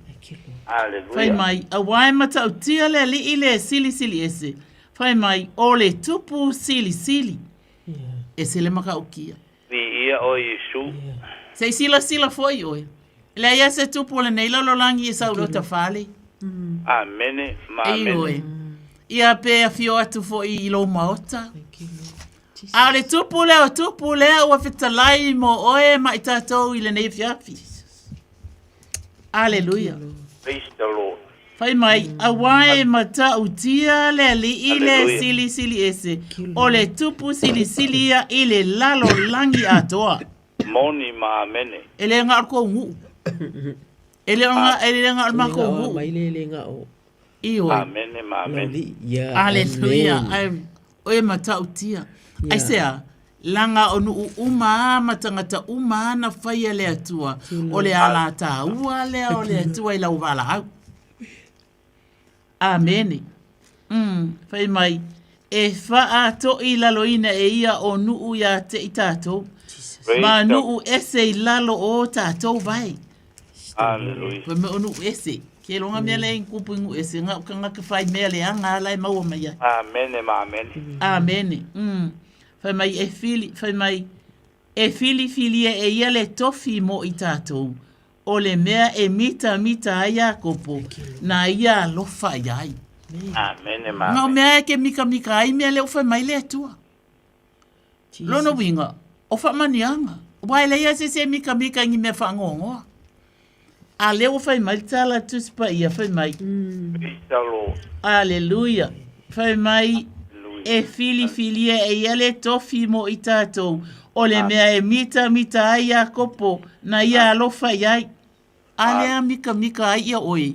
Aleluia.
Fai mai, auā e matautia le Alii le Silisili Ese. Fai mai, o le Tupu Silisili. Ese le matautia.
Viia oe Iesu.
Se i silasila foi oe. E leai lava se tupu o lenei lalolagi e sau i lota fale.
Amene ma amene.
Ioe. Ia pe afio atu foi i lou maota. A o le tupu lea o tupu lea ua fetalai mo oe ma i tatou i lenei afiafi. Aleluia.
Praise the Lord.
Fai mai, auā e matautia le Alii le Silisili Ese, o le Tupu Silisili ia i le lalolagi atoa.
Moni ma amene.
E le gao le kou nuu. E le o e le gao le makou nuu.
Mai le le gao.
Ioe.
Amene ma amene.
Aleluia. Ai o e matautia. Aisea? Leaga o nuu uma a ma tagata uma a na faia le Atua, o le alataua lea o le Atua i lau valaau. Amene. Mm, fai mai, e faatoilaloina e ia o nuu ia te i tatou, ma nuu ese i lalo o tatou vae.
Hallelujah.
Fai mai o nuu ese. Ke longa mea lea i kupu i nuu ese, nga o kangaka fai mea leaga ala e maua mai ai.
Amene ma amene.
Amene. Mm. Fai mai e fili, fai mai, e filifilia e ia le tofi mo i tatou, o le mea e mitamita ai Iakopo, na ia alofa i ai.
Amene ma
Nga o
amene.
mea e ke mikamika ai mea lea ua fai mai le Atua. Lona uiga, o faamanuiaga. Aua e leai lava se isi e mikamika i ni mea faanoanoa. A lea ua fai mai le tala a le Tusi Paia, fai mai,
Praise the Lord.
Aleluia! Fai mai, E filifilia e ia le tofi mo i tatou, o le mea e mitamita ai Iakopo, na ia alofa i ai. A lea mikamika ai ia oe.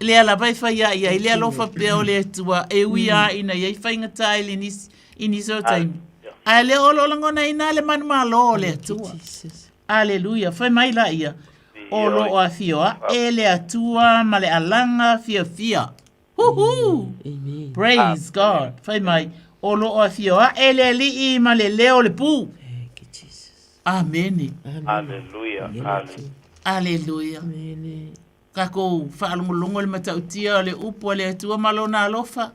Lea lava e fai a i ai le alofa pea o le Atua, e ui a ina i ai faigata i le nisi, i nisi o taimi. Ae lea o lo o lagonaina le manumalo o le Atua. Aleluia! Fai mai la ia, O lo o afio aʻe le Atua ma le alaga fiafia. Huhu! Praise God! Fai mai, O lo o afio aʻe le Alii ma le leo o le pū. Amene.
Aleluia!
Aleluia! Takou faalogologo i le matautia o le upu a le Atua ma Lona alofa.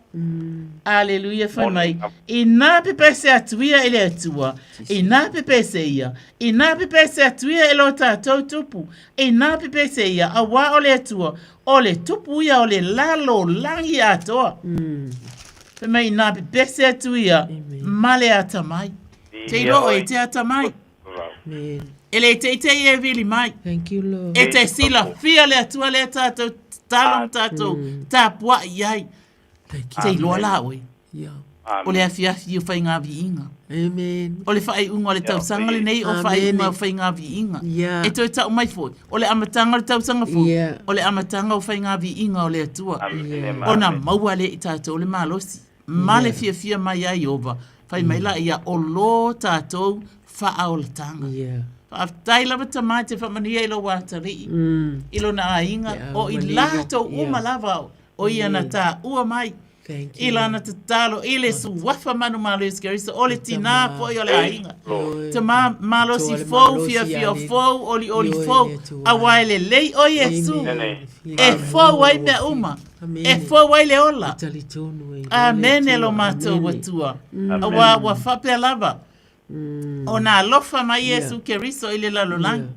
Aleluia, fai mai, inā pepese atu ia i le Atua, inā pepese ia, inā pepese atu ia i lo tatou Tupu, inā pepese ia, auā o le Atua, o le Tupu ia o le lalolagi atoa. Fai mai, inā pepese atu ia ma le atamai. Te iloa oe i te atamai. E le teitei e vili mai.
Thank you, Lord.
E te silafia le Atua lea tatou tatalo ma tatou tapuai i ai. Te iloa la oe.
Yeah.
O le afiafi o faiga viiga.
Amen.
O le faaiuga o le tausaga lenei o faaiuga o faiga viiga.
Yeah.
E toe tau mai foi, o le amataga o le tausaga fou,
Yeah.
o le amataga o faiga viiga o le Atua.
Amen.
Ona maua lea i tatou le malosi. Ma le fiafia mai ia Ieova, fai mai la ia, o lo tatou faaolataga. Faafetai lava Tama e te faamanuia i lou atalii, i lona aiga, o i latou uma lava o ia na taua mai i lana tatalo i le suafa manumalo Iesu Keriso, o le tinā foi o le aiga. Tama malosi fou, fiafia fou, olioli fou, auā e lelei oe Iesu, e fou ai mea uma. E fou ai le ola. Amene lo matou Atua. Aua ua faapea lava. Ona alofa mai Iesu Keriso i le lalolagi.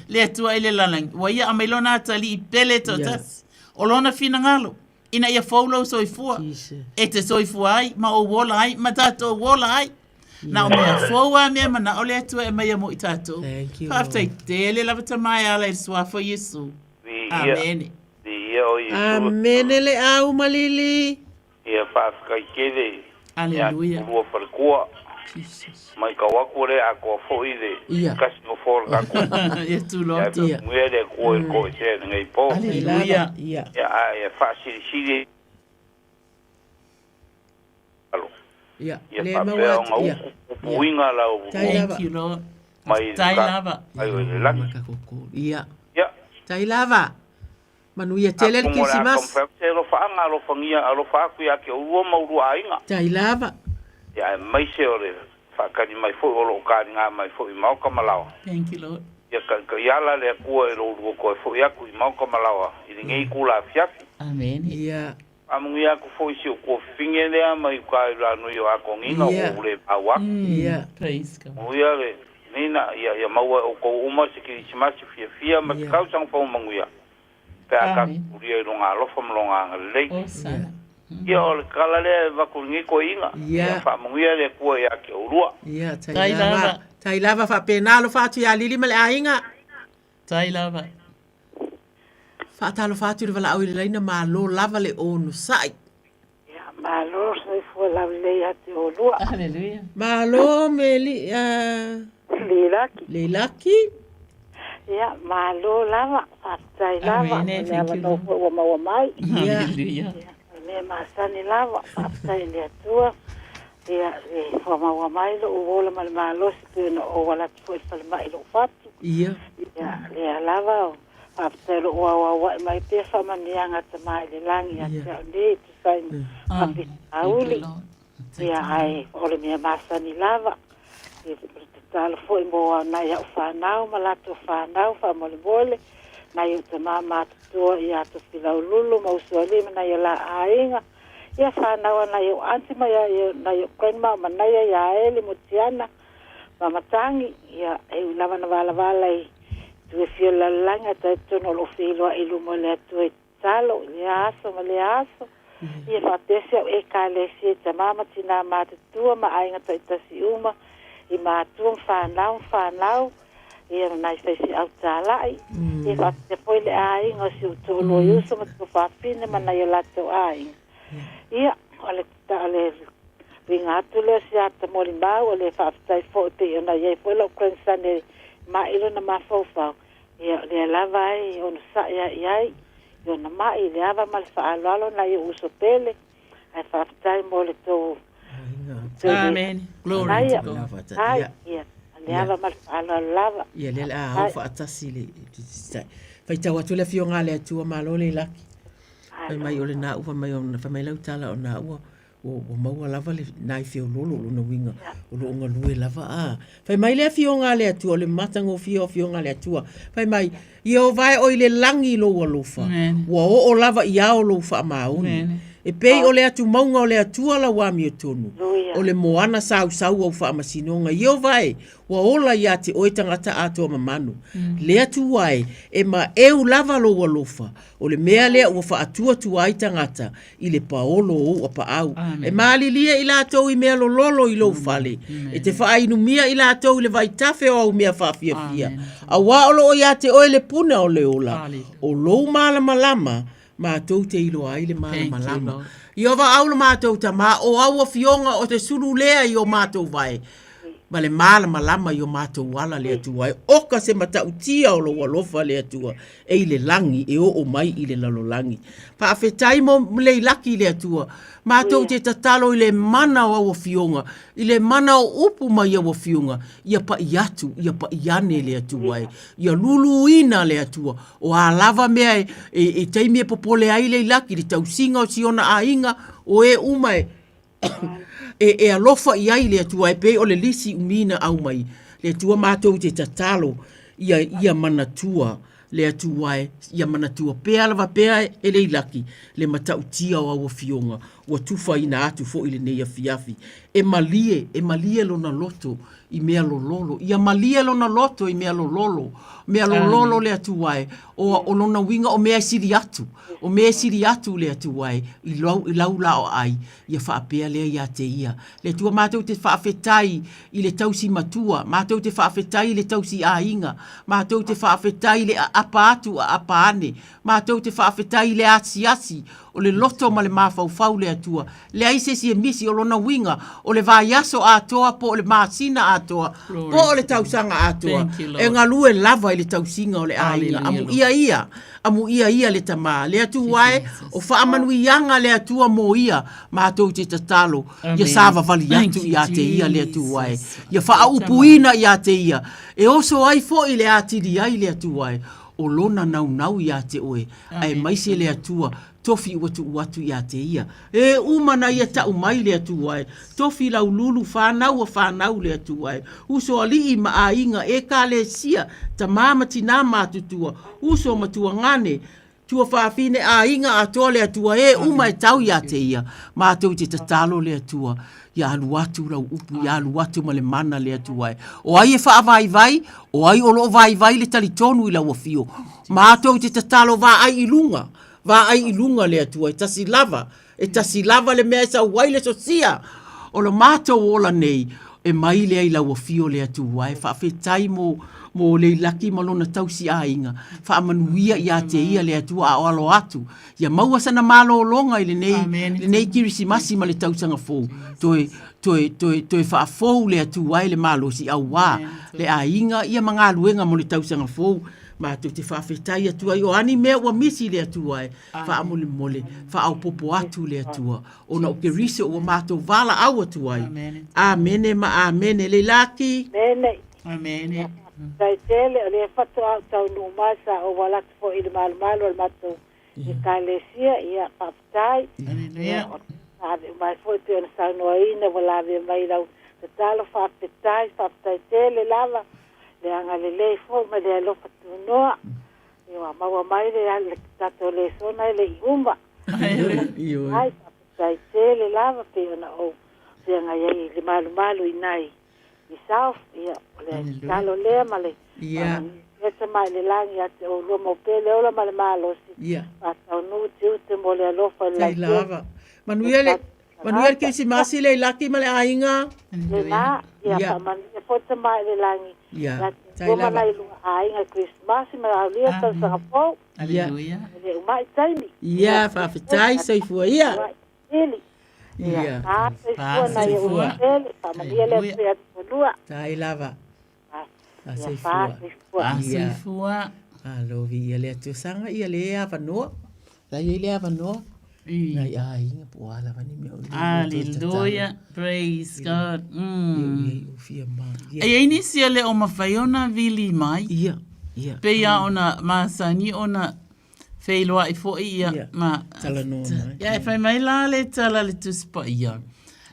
Le Atua i le lalolagi. Ua ia aumai lona atalii pele toatasi. O lona finagalo, ina ia fou lou soifua, e te soifua ai, ma ou ola ai, ma tatou ola ai. Na o mea fou a mea manao le Atua e aumaia mo i tatou. Faafetai tele lava Tama e ala i le Suafa o Iesu. Amene.
Amene le au ma Lili.
Ia faafetai tele ia
Aleluia.
oulua faletua. Matau atu ua le atoa foi le tasi nofoa o le tatou.
Ia tuloto.
Ia faamanuia le Atua i le toesea i lenei po.
Aleluia.
Ia a ia faasilisili alo.
Ia
Ia
le
faapea
maua
ona
atu. Ia.
upu upuina lau
Tai lava.
Thank you Lord.
mai le
Tai
tatou
lava.
ai o le lagi.
Ia.
Ia.
Tai lava. Manuia tele le
Atonu o le a
Kirisimasi.
taumafai atu se alofaaga alofagia alofa atu ia te oulua ma oulua aiga.
Tai lava.
Ia aemaise o le faatali mai foi o lo o taliga mai foi i maota ma laoa.
Thank you Lord.
Ia taitaiala le Atua i lo oulua toe foi atu i maota ma laoa i lenei itula afiafi.
Amene.
Ia.
Faamanuia atu foi i si ou tuafafine lea mai uta i Ulanui o Atonina ua ou le maua atu.
Ia.
Praise God.
Manuia le Nina, ia, ia maua e outou uma se Kerisimasi fiafia ma se tausaga fou manuia, pe a tatou tulia i Lona alofa ma Lona agalelei. Ia, o le tala lea e avatu i lenei toeaina, ia faamanuia le Atua ia te oulua.
Ia, tai lava. Tai lava faapena alofa atu ia Lili ma le aiga.
Tai lava.
Faatalofa atu i le valaau i le laina, malo lava le onosai.
Ia, malo soifua laulelei ia te oulua.
Hallelujah.
Malo Meli, uh,
Leilaki.
Leilaki.
Ia, malo lava, faafetai lava,
Amene,
mo le
thank you,
avanoa foi ua maua mai.
Ia.
Hallelujah.
Ia, o le mea masani lava, faafetai i le Atua. Ia, e ua maua mai lou ola ma le malosi pei ona ou ala atu foi i le falemai i lou fatu.
Ia.
Ia, lea lava, o Faafetai o lo o auaua'i mai pea faamanuiaga a Tama i le Lagi ia te au nei e tusa ai ma faafitauli. Ia, ae o le mea masani lava, e tatalo foi mo nai a'u fanau ma latou fanau faamolemole, nai ou tama matutua ia Tofilaululu ma Usoalii ma nai o la aiga, ia fanau a nai ou aunty ma nai ou grandma o Manaia ia Eli Mutiana ma Matagi, ia e ui lava na valavala i Tu e fia lalolagi ae talitonu o lo o feiloai i luma o le Atua i tatalo i lea aso ma lea aso. Ia faapea si au Ekalesia i tamā ma tinā matutua ma aiga taitasi uma, i matua ma fanau ma fanau, ia ma nai faifeau talai. Ia faapea foi le aiga o si ou toalua i uso ma tuafafine ma nai o latou aiga. Ia, o le, o le uiga atu lea o si ata molimau, o le faafetai foi pei ona i ai foi lou grandson e ma'i lona mafaufau, ia, o lea lava e onosai lava i ai i ona ma'i, i le ava ma le faaaloalo nai ou uso pele, ae faafetai mo le tou
Amen. Glory to God.
Ai, ia, le ava ma le faaaloalo lava.
Ia, lea o le a ao faatasi le faitau atu le Afioga a le Atua, malo le laki. Fai mai o lena ua fai mai ona fai mai lau tala o na ua ua maua lava le na i feololo lona uiga o lo o galue lava a. Fai mai le Afioga a le Atua o le matagofie o Afioga a le Atua. Fai mai Ieova e o i le lagi i lou alofa ua oo lava i ao lou faamaoni. E pei o le atumauga o le Atua lau amiotonu, o le moana sausau au faamasinoga. Ieova e, Ua ola ia te oe tagata atoa mamanu. Le Atua e, e maeu lava lou alofa, o le mea lea ua faatuatua ai tagata i le paolo o ou apaau. E malilie i latou i mea lololo i lou fale, e te faainumia i latou i le vaitafe o au mea faafiafia, auā o lo o ia te oe le puna o le ola, o lou malamalama matou te iloa ai le malamalama. Ieova au lo matou Tama, o au afioga o te sulu lea i o matou vae, ma le malamalama i o matou ala le Atua e oka se matautia o lou alofa le Atua e i le lagi e oo mai i le lalolagi. Faafetai mo Leilaki i le Atua, matou te tatalo i le mana o au afioga, i le mana o upu mai au afioga, ia pa'i atu, ia pa'i ane le Atua e, ia luluina le Atua, O a lava mea e, e, e taimi e popole ai Leilaki i le tausiga o si ona aiga, o e uma e, e, e alofa i ai le Atua e pei o le lisi umi na aumai. Le Atua matou te tatalo ia, ia manatua le Atua e, ia manatua pea lava pea e Leilaki le matautia o au afioga. ua tufaina atu foi i lenei afiafi. E malie, e malie lona loto i mea lololo. Ia malie lona loto i mea lololo. Mea lololo le Atua e, o, o lona uiga o mea e sili atu. O mea e sili atu le Atua e, i lau, i lau la o ai, ia faapea lea ia te ia. Le Atua matou te faafetai i le tausi matua, matou te faafetai i le tausi aiga, matou te faafetai i le aapa atu aapa ane, Matou te faafetai i le asiasi o le loto ma le mafaufau le Atua. Leai se isi e misi, o lona uiga, o le vaiaso atoa po o le masina atoa po o le tausaga atoa e galue lava i le tausiga o le aiga. Amuia ia, amuia ia le Tama. Le Atua e, o faamanuiaga le Atua mo ia, matou te tatalo, ia savavali atu ia te ia le Atua e. Ia faaupuina ia te ia, e oso ai foi le atili ai le Atua e. o lona naunau ia te oe, aemaise le Atua, tofi ua tuu atu ia te ia. E uma na ia tau mai le Atua e, tofi laululu, fanau a fanau le Atua e, uso alii ma aiga, ekalesia, tama ma tina matutua, uso ma tuagane, tuafafine, aiga atoa le Atua, e uma e tau ia te ia. Matou te tatalo le Atua, Ia alu atu lau upu, ia alu atu ma le mana le Atua e. O ai e faavaivai, o ai o lo o vaivai le talitonu i lau afio. Matou te tatalo vaai i luga, vaai i luga le Atua e tasi lava, e tasi lava le mea e sau ai le sosia o lo matou ola nei, e mai lea i lau afio le Atua e. Faafetai mo, mo Leilaki ma lona tausi aiga. Faamanuia ia te ia le Atua a o alo atu Ia maua sana malologa i lenei, lenei Kirisimasi ma le tausaga fou. Toe, toe, toe, toe faafou le Atua ai le malosi auā le aiga ia ma galuega mo le tausaga fou. Matou te faafetai atu ai o a ni mea ua misi i le Atua e faamolemole, faaopoopo atu le Atua ona o Keriso ua matou valaau atu ai. Amene ma amene. Leilaki.
Amene.
Amene.
Faafetai tele, o lea faatoa ou taunuu mai, sa ou ala atu foi i le malumalu o le matou Ekalesia, ia, faafetai.
Aleluia.
Sa ave uma ai foi pei ona saunoaina ua lavea mai i lau tatalo, faafetai, faafetai tele lava, le agalelei foi ma le alofa tunoa. Ia ua maua mai le, le tatou lesona e le i uma. Ioe. Faafetai tele lava pei ona ou feagai ai i le malumalu i nai i South, ia, o le tatalo lea ma le faamanuia Tama i le lagi ia te oulua mau pea le ola ma le malosi, faataunuu tiute mo le alofa i le
lautele. Lava. Manuia le Manuia le Kerisimasi Leilaki ma le aiga.
Lena, ia faamanuia foi Tama i le lagi ia te oulua ma nai lua aiga Kerisimasi ma aulia tausaga fou.
Aleluia.
E le uma i taimi.
Ia, faafetai, soifua ia.
Ili.
Ia.
Fa soifua. Faamanuia le Atua ia te oulua.
Tai lava. Fa soifua.
Fa soifua.
Malo viia le Atua saga ia le avanoa. La i ai le avanoa. Nai aiga po o a lava ni mea o i
Hallelujah. Praise God.
Mm. Fia ma.
E i ai nisi e le o mafai ona vili mai.
Ia. Ia.
Pei lava ona masani ona Feiloai foi ia
Ia,
ma
talanoa mai.
Ia e fai mai la le tala a le Tusi Paia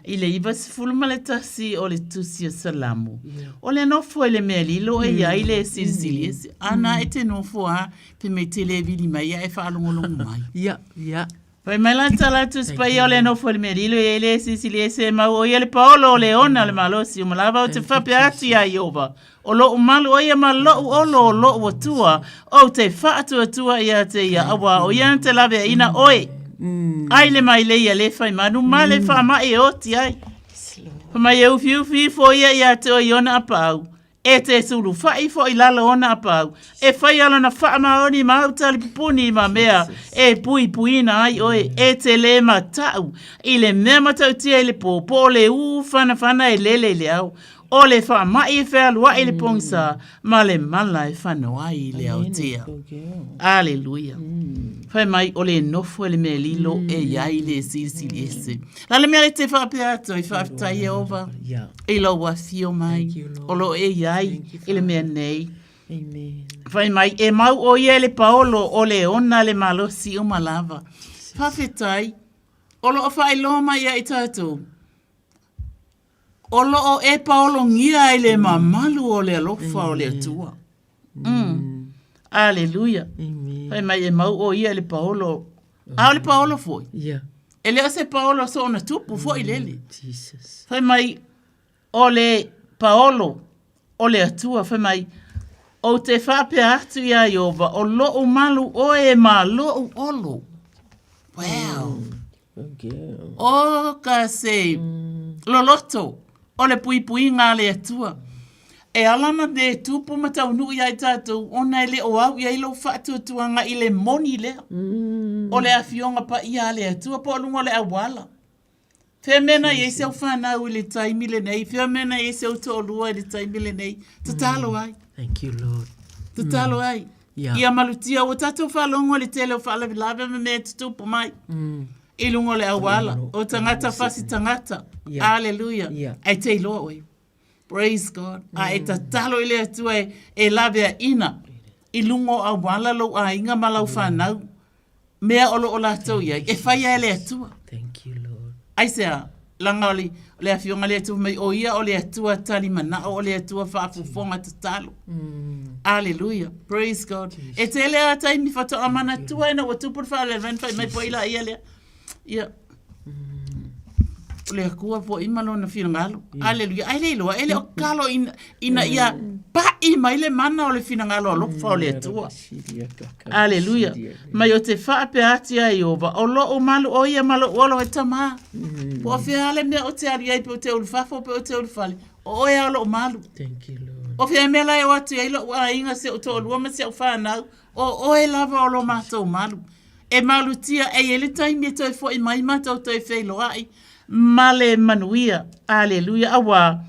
i le 91 o le Tusi o Salamo. O le nofo i le mea lilo e i ai le silisili ese. Ana e te nofo a pe mei te le vili mai ia e faalogologo mai.
Ia, ia.
Fai mai la le tala a le Tusi Paia o le nofo i le mea lilo e i ai le silisili ese e mau o ia le paolo o le ona o le malosi uma lava ou te faapea atu iā Ieova O loʻu malu ʻo ia ma loʻu olo o loʻu Atua, ou te faatuatua ia te ia, auā ʻo ia na te laweaʻina ʻoe. Ai le mailei a le fai manu ma le faamaʻi e oti ai. Fai mai e ufiufi ifo ia iā te ʻoe i ona apaau, e te sulufaʻi ifo i lalo ona apaau, e faia lona faamaoni ma au talipupuni ma mea e puipuina ai ʻoe, e te lē mataʻu i le mea matautia i le pō, po o le ū whanawhana e lele i le ao. O le faamaʻi e fealuaʻi i le pogisa, ma le mala e fano ai i le aotea. Aleluia. Fai mai, o le nofo e le mea lilo e i ai le silisili ese. La le mea le te faapea atu ai, faafetai Ieova i lou afio mai, o lo o e i ai i le mea nei. Fai mai, e mau ʻo ia e le paolo o le ona le malosi uma lava. Faafetai, o lo o faailoa mai ia i tatou, O lo o e paologia i le mamalu o le alofa o le Atua. Mm. Aleluia. Fai mai e mau o ia i le paolo. A o le paolo foi.
Yeah.
E le o se paolo soona tupu foʻi lele. Fai mai, o le paolo o le Atua, fai mai, Ou te faapea atu iā Ieova, o loʻu malu ʻoe ma loʻu olo. Wow. O ka se loloto o le puipuiga a le Atua. E ala ana le tupu ma taunuu iā i tatou ona e le o au i ai lou faatuatuaga i le moni lea o le Afioga Paia a le Atua po o luga o le auala. Fea mea na i ai si au fanau i le taimi lenei? Fea mea na i ai si au toalua i le taimi lenei? Tatalo ai.
Thank you, Lord.
Tatalo ai.
Yeah.
Ia malutia ua tatou faalogo i le tele o faalavelave ma mea e tutupu mai. I luga o le auala, o tagata fasi tagata.
Yeah.
Aleluia.
Yeah.
Ae te iloa oe. Praise God. A e tatalo i le Atua e, e laveaina i luga o auala lou aiga ma lau whanau. Mea o lo o latou i ai, e whai e le Atua.
Thank you, Lord.
Aisea, laga o le, o le afioga le Atua mai, o ia o le Atua tali manao, o le Atua faafofoga tatalo. Aleluia. Praise God. E tele a taimi faatoa manatua ina ua tupu le faalavelave na fai mai foi laia lea. Ia. O le Atua foi ma lona finagalo. Aleluia. Ai le iloa, e le o kalo ina, ina ia paʻi mai le mana o le finagalo alofa o le Atua. Aleluia. Mai o te faapea atu iā Ieova, o loʻu malu ʻo ia ma loʻu olo e tamā. Po o fea le mea o te alu i ai pe o te ulu fafo pe o te ulu fale, o oe a o loʻu malu.
Thank you, Lord.
O fea mea la e o atu i ai loʻu aiga si ou toalua ma si au whanau, o oe lava o lo matou malu. E malutia e i ai le taimi e toe foʻi mai matou toe feiloai ma le manuia. Aleluia. Auā,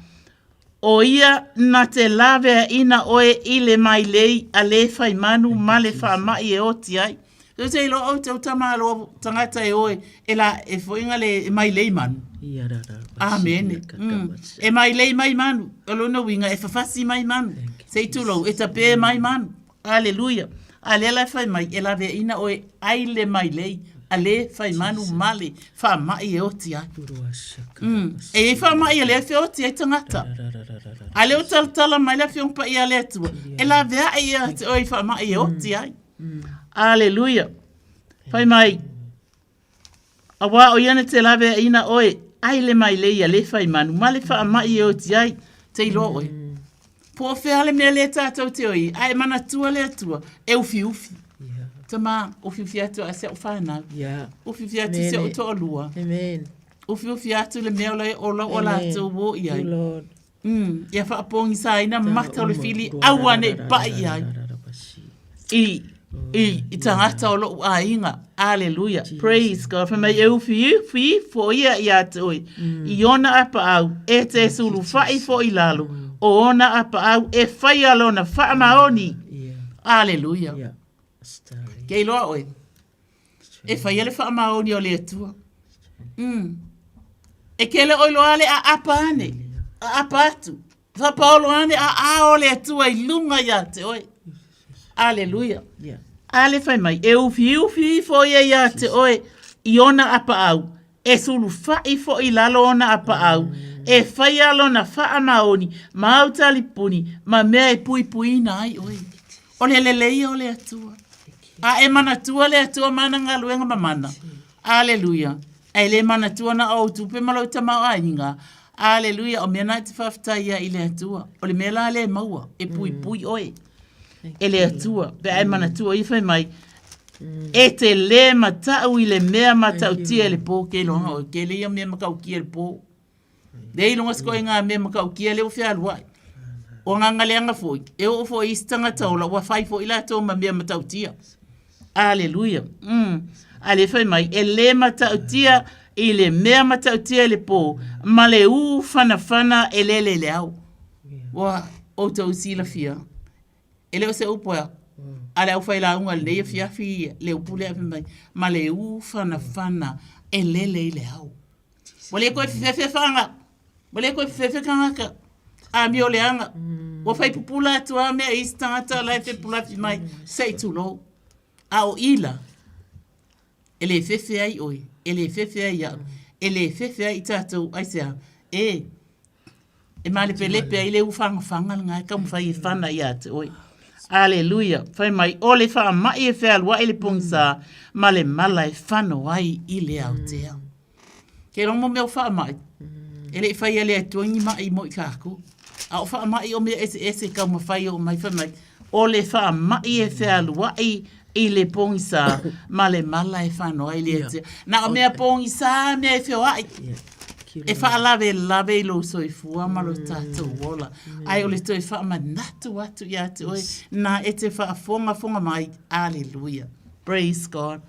o ia na te laveaina oe i le mailei a le fai manu ma le faamaʻi e oti ai. Tou te iloa outou tamaloa tagata e oe e la e foiga le e mailei manu. Amene. E mailei mai manu. O lona uiga e fafasi mai manu. Se i tulou, e tapē mai manu. Aleluia. A lea la e fai mai, e laveaina oe ai le mailei, a le fai manu ma le faamaʻi e oti ai. E i ai faamaʻi a lea e feoti ai tagata. A lea ua talatala mai le Afioga Paia a le Atua, e laveai ia te oe i faamaʻi e oti ai. Aleluia. Fai mai, Auā o ia na te laveaina oe, ai le mailei a le fai manu, ma le faamaʻi e oti ai, te iloa oe. Po o fea le mea lea tatou te oi, a e manatua le Atua, e ufiufi. Tamā, ufiufi atu a si au whanau. Ufiufi atu si au toalua.
Amen.
Ufiufi atu le mea o lai o lau o latou o i ai. Ia faapogisaina maka o le fili aua ne i paʻi i ai i, i, i tagata o loʻu aiga. Aleluia. Praise God. Fai mai e ufiufi ifo ia iā te oe i ona apaau e te sulufaʻi foʻi i lalo o ona apaau e faia lona faamaoni. Aleluia. Ke iloa oe. E faia le faamaoni o le Atua. Mm. E kele oi loa le aapa ane, aapa atu. Whapaolo ane a a o le Atua i lunga ia te oe. Aleluia.
Yeah.
A le whai mai, e ufi ufi ifo ia ia te oe i ona apaau, e sulufaʻi foʻi i lalo ona apaau, e faia lona faamaoni ma au talipuni ma mea e puipuiina ai oe. O le lelei ia o le Atua. A e manatua le Atua ma ana galuega mamana. Aleluia. A e le manatua na o ou tupe ma lou tamaoaiga. Aleluia. O mea na e te faafetai ai i le Atua. O le mea la lea e maua, e puipui oe e le Atua. Pe a e manatua ia fai mai, e te lē mataʻu i le mea matautia i le pō ke iloga oe, ke le ia mea matautia i le pō. Lea iloga se koe ngā mea matautia lea ua fealuai. O agaga leaga foi, e oo foi i isi tagata ola ua fai foi latou ma mea matautia. Aleluia. A lea fai mai, e lē matautia i le mea matautia i le pō, ma le ū fanafana e lele i le ao. Ua outou silafia, e le o se upu ea, a le aufailauga i lenei afiafi le upu lea fai mai, ma le ū fanafana e lele i le ao. Ua le toe fefefe faga, ua le toe fefefe tagata, amioleaga, ua fai pupula atu lava mea i isi tagata la e fepulafi mai, se i tulou. A o i la, e le fefe ai oe, e le fefe ai au, e le fefe ai i tatou, aisea? E, e malepelepe ai le ufagafaga lena e taumafai e fana ia te oe. Aleluia! Fai mai, o le faamaʻi e fealuai i le pogisa, ma le mala e fano ai i le aotea. Ke iloa mo mea o faamai, e le i faia e le Atua ni maʻi mo i kākou. A o faamai o mea eseese e taumafai e oo mai fai mai, o le faamai e fealuai i le pogisa ma le mala e fano ai le Atua. Na o mea pogisa mea e feoai e faalavelave i lou soifua ma lo tatou ola. Ae o le toe faamanatu atu ia te oe, na e te faafogafoga mai. Aleluia. Praise God.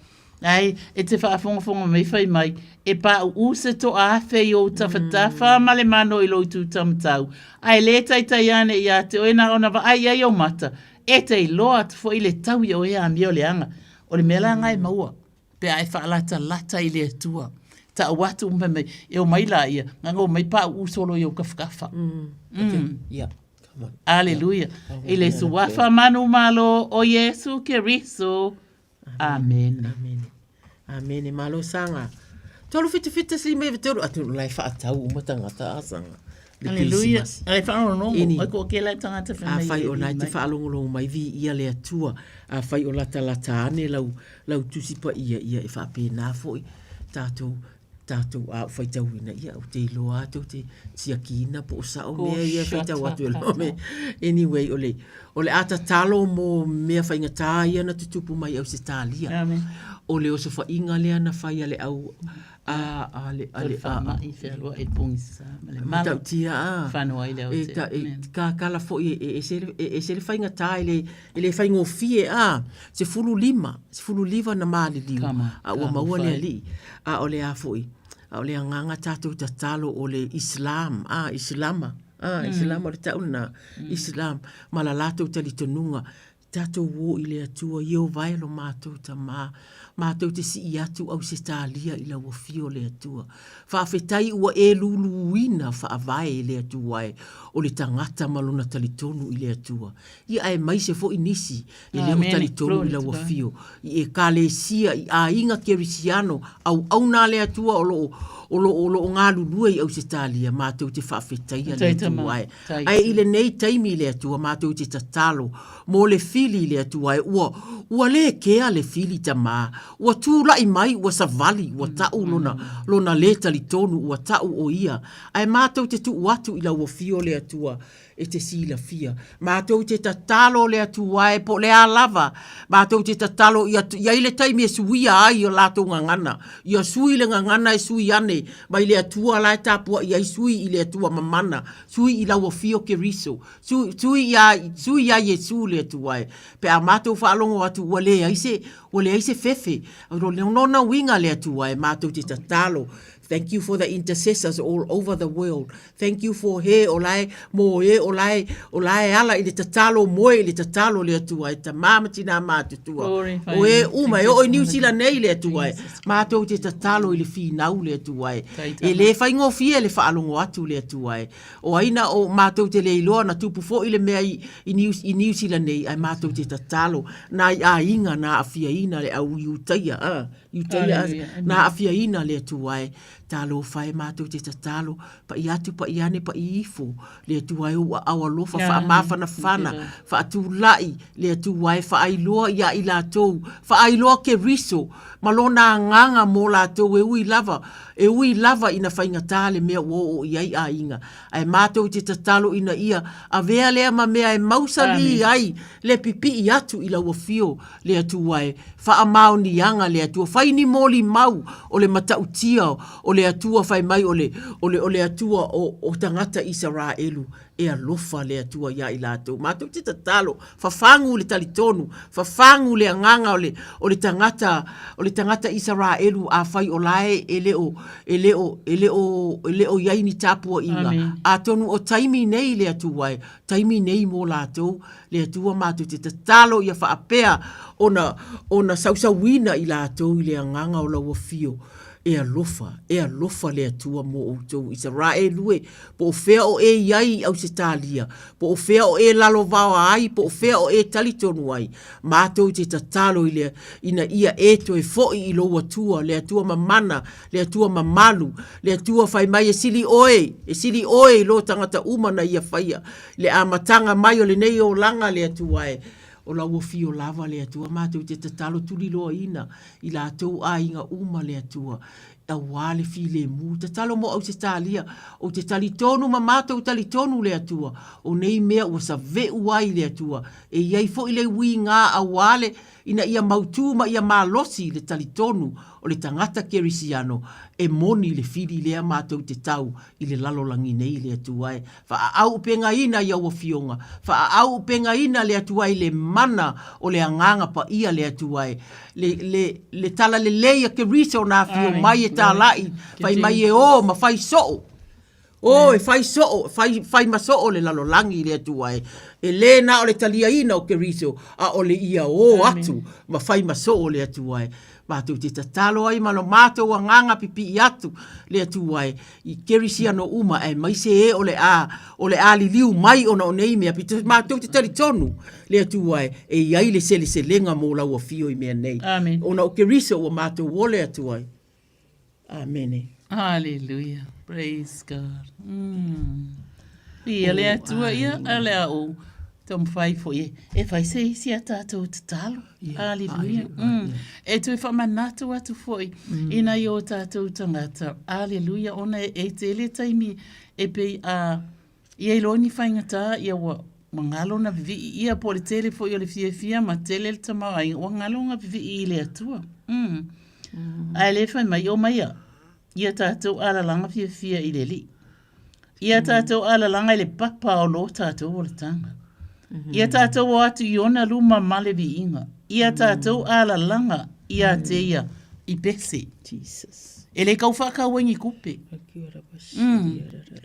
Ai, e te faafogafoga mai fai mai, e paʻuʻu se toaafe i ou tafatafa ma le mano i lou tūtaumatau, ae lē taitai ane iā te oe na ona vaai i ai ou mata, e te iloa atu foi le taui o e amio leaga. O le mea la lena e maua, pe a e faalatalata i le Atua. Tau atu ma fai mai, e omai laia, na ona omai paʻuʻu solo i ou kafakafa. Aleluia. I le Suafa manumalo o Iesu Keriso. Amene.
Amene. Amene. Malo sanga. 377 5 3 atonu la e whaatau uma tangata a sanga.
Le Aleluia. Ai whaalongo. Ai ko ke lai tangata
wha mai. A whai o nai te whaalongolongo mai vi ia le atua. A whai o lata lata ane lau, lau tusi pa ia ia e whaapēnā foi. Tātou tātou a faitauina ia ou te iloa atu te tiakiina po o sao mea ia e faitau atu e loa me anyway o le o le a tatalo mo mea faigata ia na tutupu mai Ausetalia o le osofaiga lea na fai a le au a a le a le a
i fealuai i pogisa ma le mala
matautia a
whano ai le
e ta e kakala foi e ese e ese le faigata e le E le faigofie a, 15, 15 na maliliu, a ua maua le alii. A o le a foi, a o le agaga tatou tatalo o le Islam, a, Isilama, a, Isilama o le tau lena, Islam, ma la latou talitonuga, tatou o i le Atua, Ieova e lo matou Tama, matou te sii atu Ausetalia i lau afio le Atua. Faafetai ua e luluina faavae e le Atua e, o le tagata ma lona talitonu i le Atua. Ia aemaise foi nisi e le o talitonu i lau afio i ekalesia, i aiga kerisiano, auauna a le Atua o lo o, o lo o, o lo o galulue i Ausetalia, matou te faafetaia le Atua e. Ae i lenei taimi i le Atua, matou te tatalo mo le fili i le Atua e, ua, ua le kea le fili tamā, ua tulai mai, ua savali, ua ta'u lona, lona le talitonu, ua ta'u o ia. Ae matou te tuu atu i lau afio le Atua, e te silafia. Matou te tatalo le Atua e po o le a lava, matou te tatalo ia i ai le taimi e suia ai o latou gagana. Ia sui le gagana e sui ane mai le Atua la e tapuai ai, sui i le Atua mamana, sui i lau afio Keriso, sui, sui iā, sui iā Iesu le Atua e. Pe a matou faalogo atu ua leai se, ua leai se fefe, o lona uiga le Atua e, matou te tatalo. Thank you for the intercessors all over the world. Thank you for he o lae mō e o lae o lae ala i le tatalo moe i le tatalo le Atua e tamā ma tinā matutua o e uma e oo i Niu Sila nei le Atua e mātou te tatalo i le finau le Atua e e le faigofie le faalogo atu le Atua e o ai na o mātou te le iloa na tupu foi le mea i i Niu i Niu Sila nei ae mātou te tatalo nā i aiga na aafiaina le au Iutaia a Iutaia na aafiaina le Atua e Talofa e matou te tatalo, paʻi atu paʻi ane paʻi ifo, le Atua e ou aao alofa faamafanafana, faatulaʻi, le Atua e faailoa iā i latou, faailoa Keriso ma lona agaga mo latou e ui lava, e ui lava ina faigata le mea ua oo i ai aiga. Ae matou te tatalo ina ia avea lea ma mea e mausalī ai le pipii atu i lau afio le Atua e faamaoniaga le Atua fai ni molimau o le matautia o le Atua fai mai o le o le o le Atua o o tagata Isaraelu e alofa le Atua iā i latou matou te tatalo fafagu le talitonu fafagu le agaga o le o le tagata o le tagata Isaraelu afai o lae e le o e le o e le o e le o i ai ni tapuaiga atonu o taimi nei le Atua e taimi nei mo latou Le Atua matou te tatalo ia faapea ona, ona sausauina i latou i le agaga o lau afio, e alofa, e alofa le Atua mo outou Isaraelu e, po o fea o e i ai i Ausetalia, po o fea o e lalovaoa ai, po o fea o e talitonu ai, matou te tatalo i le, ina ia e toe foi i lou Atua, le Atua mamana, le Atua mamalu, le Atua fai mai e sili oe, e sili oe i lo tagata uma na ia faia. Le amataga mai o lenei olaga le Atua e, o lau afio lava le Atua, matou te tatalo tuliloaina i latou aiga uma le Atua. Auā le filemu, tatalo mo Ausetalia, ou te talitonu ma matou talitonu le Atua, o nei mea ua save'u ai le Atua, e i ai foi le uigā auā le ina ia mautū ma ia malosi le talitonu o le tagata kerisiano e moni le fili lea matou te tau i le lalolagi nei le Atua e faaauupegaina i au afioga, faaauupegaina le Atua i le mana o le Agaga Paia le Atua e le, le, le talalelei a Keriso na afio mai e tāla'i, fai mai e ō ma fai so'o. Ō e fai so'o, fai, fai ma so'o le lalolagi i le Atua e. E lē na o le taliaina o Keriso, a o le ia ō atu ma fai ma so'o le Atua e. Matou te tatalo ai ma lo matou agaga pipi'i atu le Atua e, i Kerisiano uma aemaise e o le a, o le a liliu mai ona o nei mea, pito matou te talitonu le Atua e, e i ai le seleselega mo lau afio i mea nei.
Amen.
Ona o Keriso ua matou ole atu ai. Amene.
Hallelujah. Praise God. Mm. Ia le Atua ia, a le a ou taumafai foi e, e fai se isi a tātou tatalo. Hallelujah. Mm. E toe whamanatu atu foi mm. i nai o tātou tangata. Hallelujah. Ona e, e tele taimi e pei a ia i loa ni whaingatā ia ua ua ngalo na vivii ia po le tele foi o le fiafia ma tele le tamaoaiga ua ngalo nga vivii i le Atua. Mm. Mm. Ae le whai mai o mai a ia tātou alalaga fiafia i le Alii. Ia tātou alalaga i le papa o lo tātou olataga. Ia tātou o atu i ona luma ma le viiga. Ia tātou alalaga ia te ia i pese.
Jesus.
E le kau whakau ai ni kupe.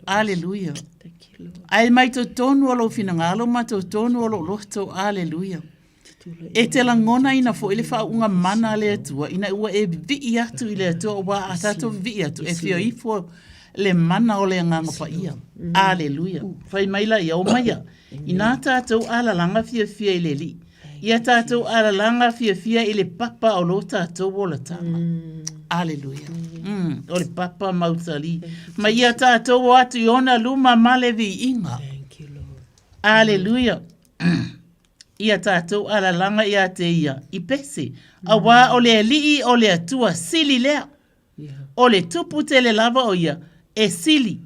Aleluia. Ae mai totonu o lou finagalo ma totonu o lou loto. Aleluia. E te lagonaina foi le faauuga mana a le Atua ina ua e vivii atu i le Atua aua a tatou vivii atu e fia ifo le mana o le Agaga Paia. Aleluia. Fai mai laia, Omaia, inā tatou alalaga fiafia i le Alii, ia tatou alalaga fiafia i le papa o lo tatou olataga. Aleluia. Mm, o le papa mausali. Ma ia tatou o atu i ona luma ma le viiga. Aleluia. Ia tatou alalaga ia te ia i pese, auā o le Alii o le Atua sili lea. O le tupu tele lava o ia e sili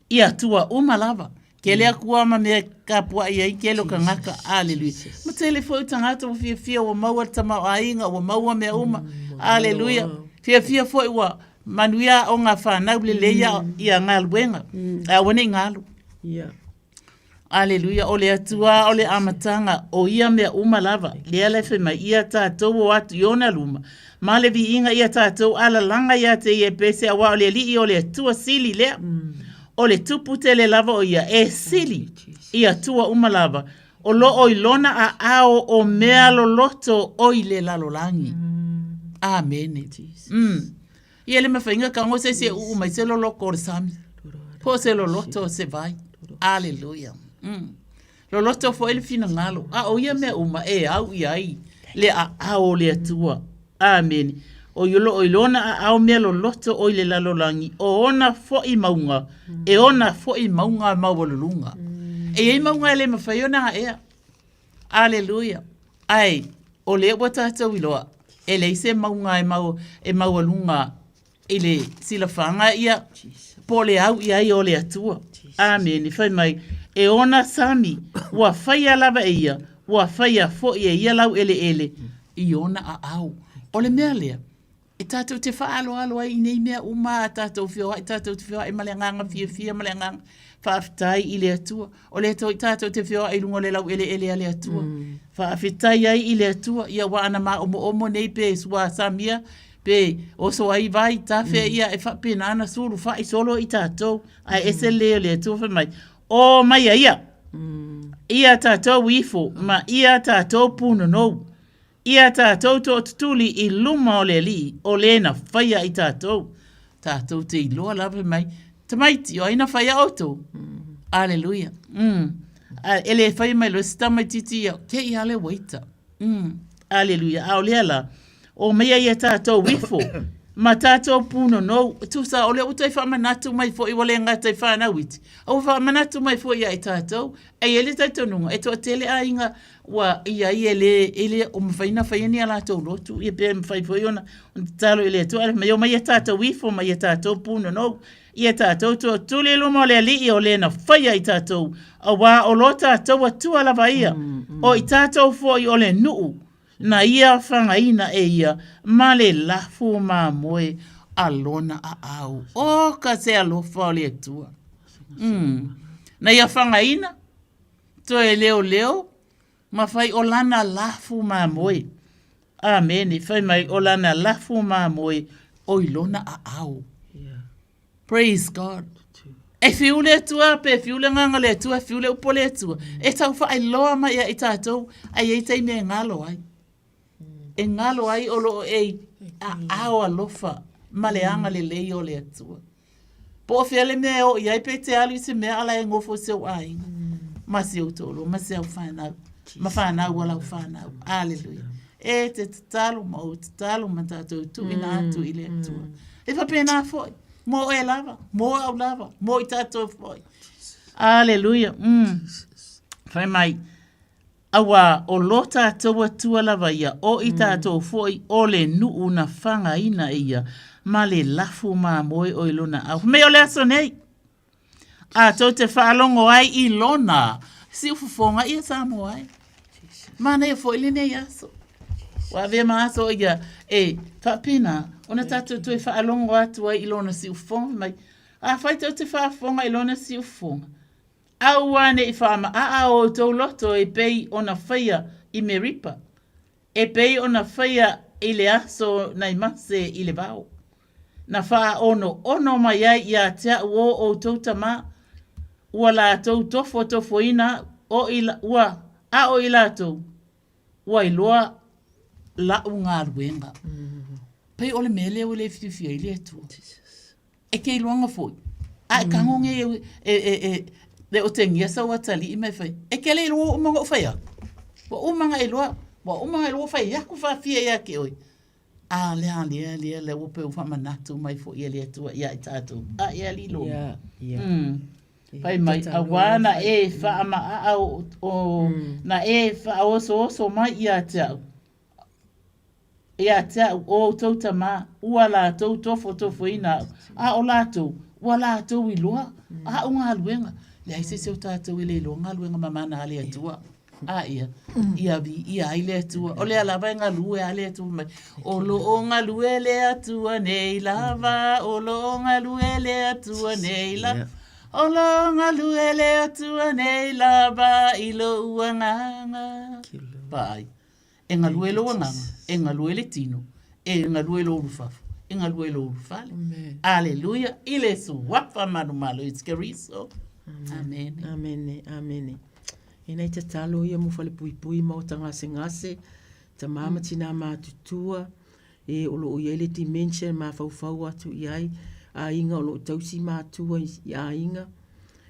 i Atua uma lava. Kele akua ma mea e kapuaʻi ai kele o kangaka. Aleluia. Ma tele foi o tagata ua fiafia ua maua le tamaoaiga, ua maua mea uma. Aleluia. Fiafia foi ua manuia aoga a fanau, lelei ia galuega, ae aua ne i galo. Aleluia, o le Atua o le amataga o ia mea uma lava, lea la e fai mai, ia tatou o atu i ona luma, ma le viiga ia tatou alalaga ia te ia e pese, auā o le Alii o le Atua sili lea. O le tupu tele lava o ia, e sili i Atua uma lava, o lo o i lona aao o mea loloto o i le lalolagi. Amene. Mm. Ia le mafaiga tago se isi e uu mai se loloto o le sami, po o se loloto o se vai. Aleluia. Mm. Loloto foi le finagalo, a o ia mea uma e au i ai le aao o le Atua. Amene. O i lo o i lona aao mea loloto o i le lalolagi, o ona foi mauga, e ona foi mauga maualuluga. E i ai mauga e le mafai ona aea. Aleluia. Ae, o lea ua tatou iloa, e leai se mauga e, mau, e maualuga i le silafaga ia, po o le au i ai o le Atua. Amene. Fai mai, e ona sami, ua faia lava e ia, ua faia foi e ia lau eleele i ona aao. O le mea lea, E tatou te faaaloalo ai i nei mea uma a tatou feoai, tatou te feoai ma le agaga fiafia ma le agaga faafetai i le Atua. O lea toi tatou te feoai i luga o le laueleele a le Atua. Faafetai ai i le Atua, ia ua ana maomoomo nei pe sua samia, pe oso ai vai, tafea ia e faapena ona sulufai solo i tatou, ae ese le o le Atua fai mai, O mai a ia, ia tatou ifo ma ia tatou punonou. Ia tatou tootutuli i luma o le Alii, o le na faia i tatou. Tatou te iloa lava fai mai, Tamaiti, o ai na faia outou? Aleluia. Mm. A, e le faia mai loa se tamaititi ia, ke i ale ua ita. Mm. Aleluia. A o lea la, o meia ia tatou ifo, Ma tātou pūnonou, tusa o lea ua toe faamanatu mai foi ua le gata i whānau iti, a ua faamanatu mai foi ia i tātou, e i ai le talitonuga, e toatele aiga ua i ai e le, e le o mafai ona faia ni a latou lotu, ia pe mafai foi ona, ona tatalo i le Atua, ale mai omai ia tātou ifo ma ia tātou pūnonou, ia tātou tootuli i luma o le Alii o le na faia i tātou, auā o lo tātou Atua lava ia, o i tātou foi o le nuu, Na ia fagaina e ia ma le lafu mamoe a lona aao. O ka se alofa o le Atua. Mm. Na ia fagaina, toe leoleo, ma fai o lana lafu mamoe. Amene, fai mai o lana lafu mamoe o i lona aao. Praise God. E fiu le Atua, pe fiu le agaga o le Atua, e fiu le upu o le Atua. E tau faailoa mai ia i tātou, a i ai taimi e galo ai. E galo ai o loo e aao alofa ma le agalelei o le Atua. Po o fea le mea e oo i ai pe te alu i se mea ala e gofo i si ou aiga. Ma si ou toalua, ma si au whanau. Ma whanau o lau whanau. Aleluia. E te tatalo ma ou tatalo ma tātou tuuina atu i le Atua. E faapena foi, mō oe lava, mō au lava, mō i tātou foi. Aleluia. Fai mai, auā o lo tātou Atua lava ia, o i tātou foi o le nuu na fagaina e ia, ma le lafu mamoe o i lona ao. Fai mai o le aso nei, A tou te faalogo ai i lona siufofoga ia Samoa ai. Manaia foi lenei aso. Ua avea ma aso ia e faapena ona tatou toe faalogo atu ai i lona siufofoga mai. Afai tou te faafofoga i lona siufofoga, aua ne i faamaaa o outou loto e pei ona faia i Meripa, e pei ona faia i le aso nai Mase i le vao. Na faaonoono mai ai ia te a'u o outou tamā, ua latou tofotofoina a'u, o i, ua, a o i latou, ua iloa la'u galuega. Pei o le mea lea ua le fiafia ai le Atua. E ke iloaga foi, a e tago nei e, e, e, e, e otegia sau atalii ma e fai, e ke le iloa ua uma ona ou fai atu. Ua uma ona e iloa, ua uma ona iloa ua fai atu faafia ia te oe. A lea, lea, lea, lea ua pei ua faamanatu mai foi e le Atua ia i tatou. A e alii loa.
Yeah, yeah.
Fai mai, auā na e faamaaa o, o na e faaosooso mai ia te a'u, ia te a'u o outou tamā, ua latou tofotofoina a'u, a o latou, ua latou iloa a'u galuega. Leai se isi o tatou e le iloa galuega mamana a le Atua. A ia, ia viia ai le Atua. O lea lava e galue a le Atua mai. O lo o galue le Atua nei lava, o lo o galue le Atua nei lava. O lo o galue le Atua nei lava i lou agaga. Paai. E galue lou agaga, e galue le tino, e galue lou ulufafo, e galue lou ulufale. Aleluia, i le Suafa manumalo Iesu Keriso.
Amene. Amene, amene. E nai tatalo ia mo falepuipui ma ota gasegase, tamā ma tinā matutua, e o lo o i ai le dementia e mafaufau atu i ai aiga o lo o tausi matua i aiga,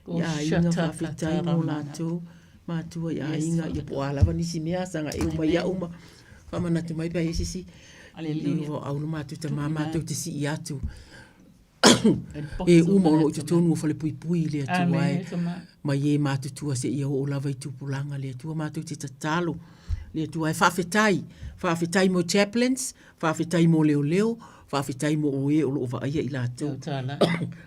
i aiga faafetai mo latou matua i aiga, ia po o a lava nisi mea saga e uma ia'u ma faamanatu mai pe a i ai se isi, Ioe, au le matou tamā matou te sii atu e uma o lo o i totonu o falepuipui i le Atua e mai e matutua seia oo lava i tupulaga le Atua matou te tatalo le Atua e faafetai faafetai mo chaplains faafetai mo leoleo faafetai mo oe o lo o vaaia i latou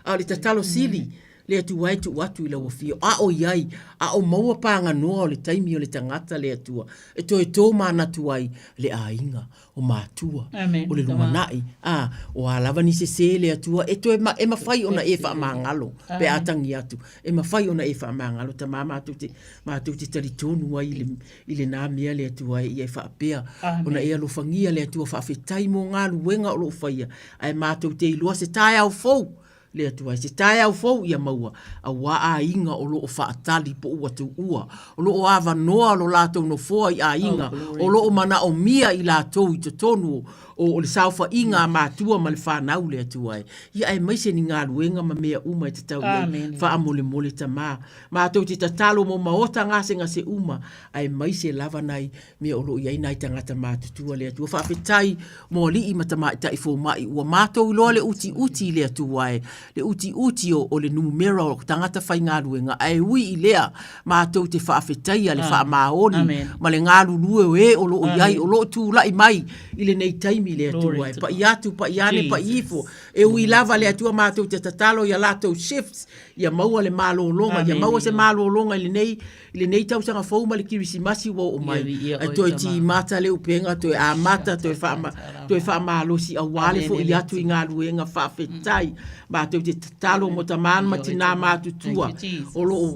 a o le tatalo sili le Atua e tuu atu i lau afio a o i ai a o maua paganoa o le taimi o le tagata le Atua e toe tomanatu ai le aiga o matua, o le lumanai, ā, o a lava ni sesē le Atua e toe ma, e mafai ona e faamagalo pe a tagi atu, e mafai ona e faamagalo tamā matou te, matou te talitonu ai i le, i lenā mea le Atua e ia e faapea ona e alofagia le Atua faafetai mo galuega o lo o faia, ae matou te iloa se taeao fou le Atua i se taeao fou ia maua, auā aiga o lo o faatali po ua tuua, o lo o avanoa lo latou nofoa i aiga o lo o manaomia i latou i totonu o le saofaiga a matua ma le fanau le Atua e. Ia aemaise ni galuega ma mea uma e tatau i ai. Faamolemole Tama. Matou te tatalo mo maota gasegase uma, aemaise lava nai mea o lo o i ai nai tagata matutua le Atua. Faafetai mo alii ma tamaitai fomai ua matou iloa le utiuti i le Atua e, le utiuti o, o le numera o tagata faigaluega, ae ui i lea, matou te faafetaia le faamaoni ma le galulue o e o lo o i ai, o lo o tulai mai i lenei taimi le Atua e. Pai atu, pai ane, pai ifo, e ui lava le Atua matou te tatalo i a latou shifts, ia maua le malologa, ia maua se malologa i lenei i lenei tausaga fou ma le Kerisimasi ua oo mai, ae toe timata le upega, toe amata, toe faama, toe faamalosi aua le foi atu i galuega faafetai. Matou te tatalo mo tamā ma tinā matutua o lo o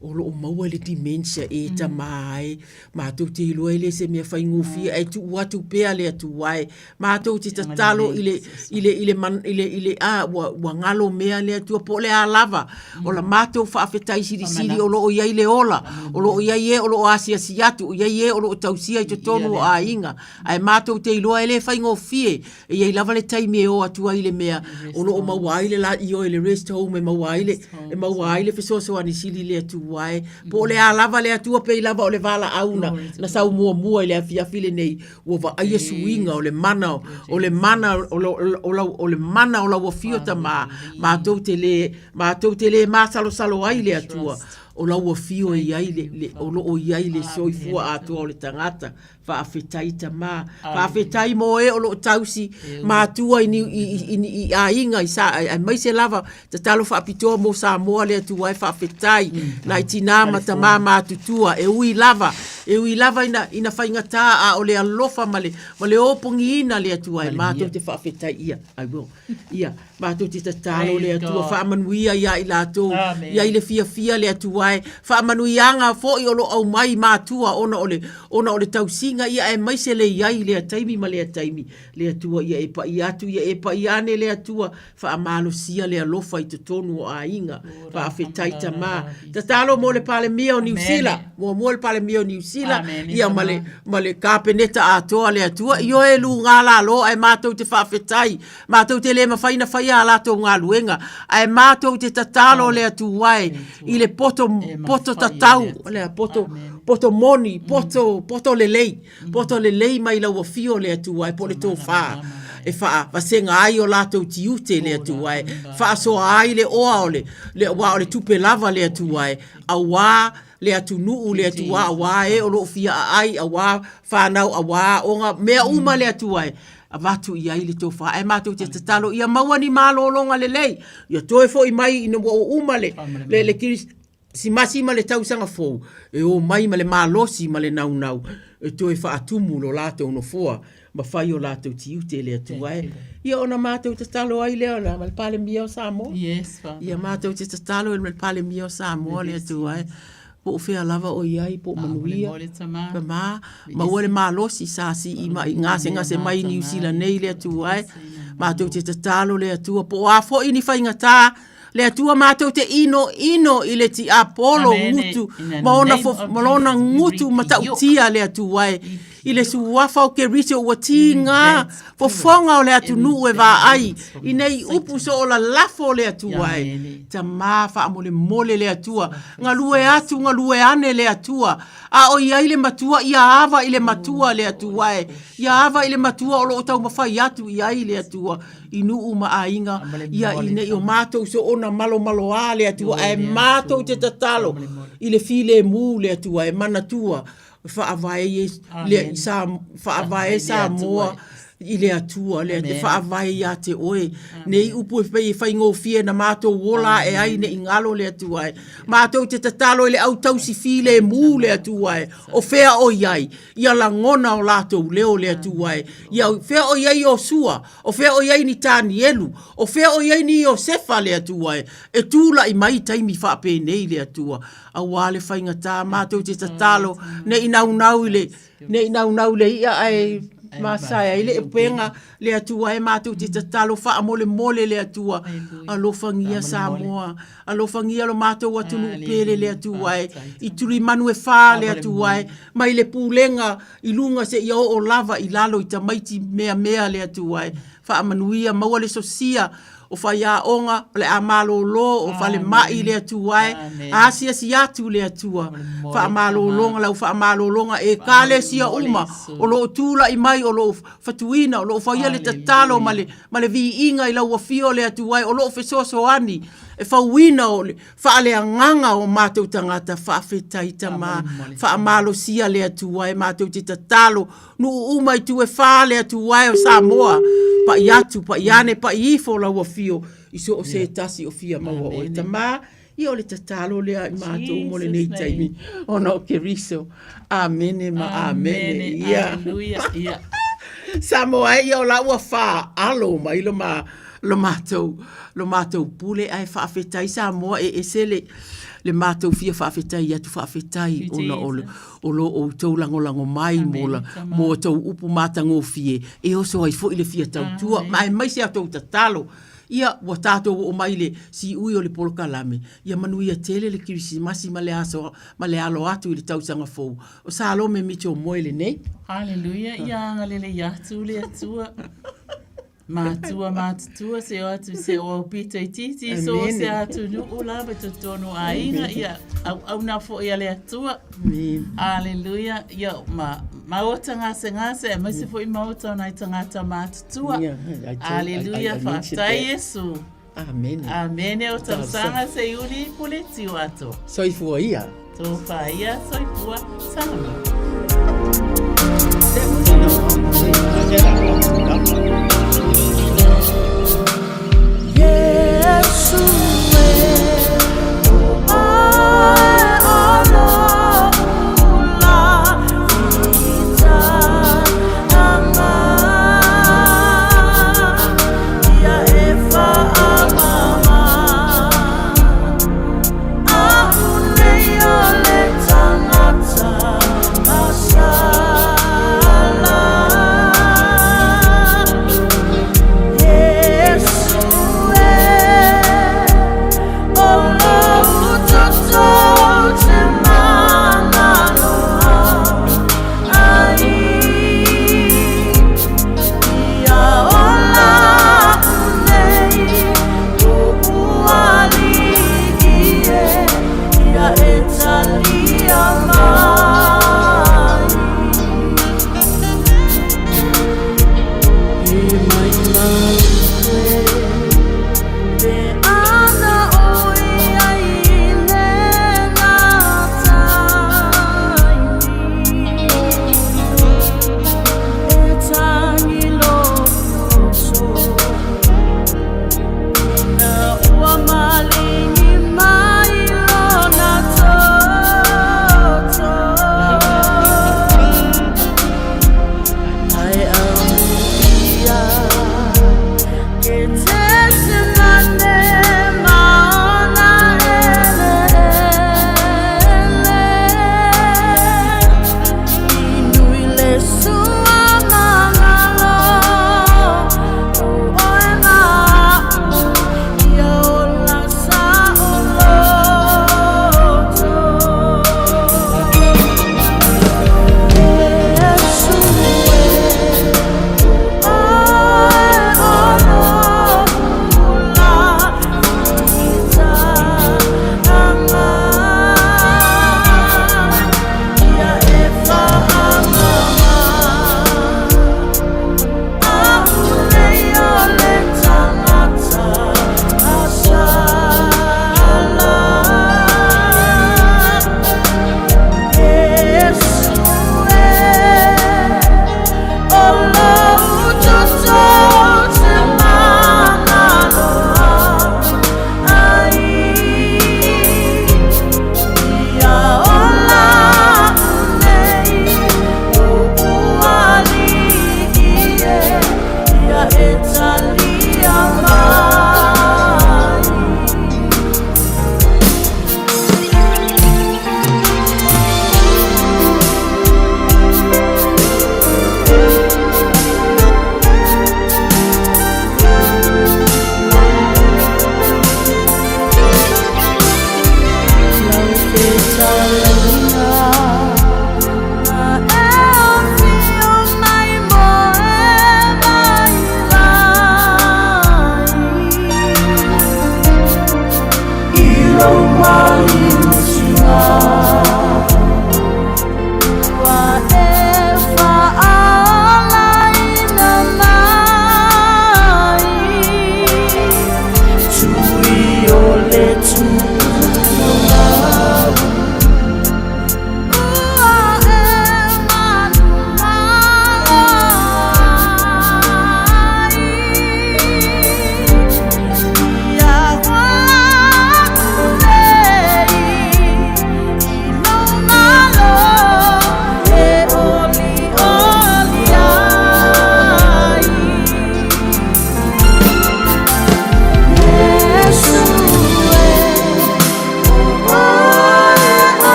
o lo o maua le dementia e tamā e. Matou te iloa e le se mea faigofie ae tuu atu pea le Atua e. Matou te tatalo i le, i le, i le, i le, i le, a, ua, ua galo mea le Atua po o le a lava. O la matou faafetai silisili o lo o i ai le ola, o lo o i ai e o lo o asiasi atu, o i ai e o lo o tausia i totonu o aiga. Ae matou te iloa e le faigofie, e i ai lava le taimi e o atu ai i le mea o lo o maua ai le la, ioe, le rest home e maua ai le, e maua ai le fesoasoani sili i le Atua e. Po o le a lava le Atua pei lava o le valaau na, na sau muamua i le afiafi lenei, Ua vaaia suiga o le mana o le mana o lau o le mana o lau afio Tamā, matou te lē matou te lē masalosalo ai le Atua o lau afio e i ai le le o lo o i ai le soifua atoa o le tagata. Faafetai Tamā. Faafetai mo e o lo o tausi matua i Niu i i i i aiga i sa aemaise lava Tatalo faapitoa mo Samoa le Atua e faafetai nai tinā ma tamā matutua e ui lava e ui lava ina ina faigata a o le alofa ma le ma le opogiina le Atua e matou te faafetai ia I will ia matou te tatalo le Atua faamanuia ia i latou ia i le fiafia le Atua e faamanuiaga foi o lo o aumai matua ona o le ona o le tausiga ia aemaise le i ai i lea taimi ma lea taimi le Atua ia e paia atu ia e paia ane le Atua Faamalosia le alofa i totonu o aiga. Faafetai Tamā. Tatalo mo le Palemia o Niu Sila. Muamua le Palemia o Niu Sila, ia ma le, ma le Kapeneta atoa le Atua. Ioe luga lalo ae matou te faafetai. Matou te le mafai na faia a latou galuega, ae matou te tatalo le Atua e i le poto, poto tatau, o le a, poto, poto moni, poto, poto lelei. Poto lelei mai lau afio le Atua e po o le tofa e faavasega ai o latou tiute le Atua e faasoa ai le oa o le, le aua o le tupe lava le Atua e auā le atunuu le Atua auā e o lo o fia aai auā fanau auā aoga mea uma le Atua e avatu i ai le tofa ae matou te tatalo ia maua ni malologa lelei ia toe foi mai ina ua uma le, le, le Kerisimasi ma le tausaga fou, e o mai ma le malosi ma le naunau e toe faatumu lo latou nofoa ma fai o latou tiute i le Atua e. Ia ona matou tatalo ai lea ma le Palemia o Samoa.
Yes, Father.
Ia matou te tatalo i le Palemia o Samoa le Atua e. Po o fea lava o i ai, po o manuia. Tama, maua le malosi sa sii mai, gasegase mai i Niu Sila nei le Atua e. Matou te tatalo le Atua, po o a foi ni faigata, Le Atua matou te inoino i le tiapolo ngutu ma ona, ma lona ngutu matautia le Atua e i le suafa o Keriso ua tiga fofoga o le atunuu e vaai i nei upu soolalafo le Atua e. Tamā faamolemole le Atua, galue atu galue ane le Atua, a o i ai le matua ia ava i le matua le Atua e, ia ava i le matua o lo o taumafai atu i ai le Atua. i nuu ma aiga, ia i nei o matou soona malomaloā le Atua, ae matou te tatalo i le filemu le Atua e manatua faavae Iesu, le, sa, faavae Samoa i le Atua, le Atua, faavae ia te oe. Nei upu e pei e faigofie na matou ola ae ai ne i galo le Atua e. Matou te tatalo i le au tausi filemu le Atua e, o fea o i ai, ia lagona o latou leo le Atua e. Ia fea o i ai Iosua, O fea o i ai ni Tanielu? O fea o i ai ni Iosefa, le Atua e? E tulai mai i taimi faapenei le Atua, auā le faigatā matou te tatalo, ne i naunau i le, ne i naunau i le i'a ae masae ai le upega le Atua e matou te tatalo faamolemole le Atua alofagia Samoa alofagia lo matou atunuu pele le Atua e i tulimanu e fa le Atua e mai le pulega i luga seia oo lava i lalo i tamaiti meamea le Atua e faamanuia maua le sosia o faiaoga o le a malolo o falemai le Atua e asiasi atu le Atua faamalologa lau faamalologa ekalesia uma o lo o tulai mai o lo o fatuina o lo o faia le tatalo ma le ma le viiga i lau afio le Atua e o lo o fesoasoani e fauina o le faaleagaga o matou tagata faafetai tama faamalosia le Atua e matou te tatalo Nuu uma i tu e fa le Atua e o Samoa, pai atu, pai ane, pai ifo lau afio i so o se tasi o fia maua oe. Tama, ia o le tatalo lea i matou mo lenei taimi ona o Keriso. Amene ma amene. Ia.
Aleluia. Ia.
Samoa e, ia o la ua faalo mai lo ma lo matou lo matou pule ae faafetai Samoa e ese le le matou fia faafetai atu faafetai ona o le o lo outou lagolago mai mo la, mo a outou upu matagofie e oso ai foi le fia tautua, ma aemaise a outou tatalo. Ia, ua tatou oo mai i le siui o le polokalame, ia manuia tele le Kerisimasi ma le aso ma le alo atu i le tausaga fou. O Salome Mitchell Moe lenei.
Haleluia, ia agalelei atu le Atua. Matua matutua se o atu se o aupito itiiti so o se atunuu lava i totonu o aiga ia auauna foi a le Atua. Aleluia. Ia ma maota gasegase aemaise foi maota o nai tagata matutua. Aleluia. Faafetai Iesu.
Amene.
Amene o tausaga Seiuli pule tiu ato.
Soifua ia.
Tofa ia soifua Samoa.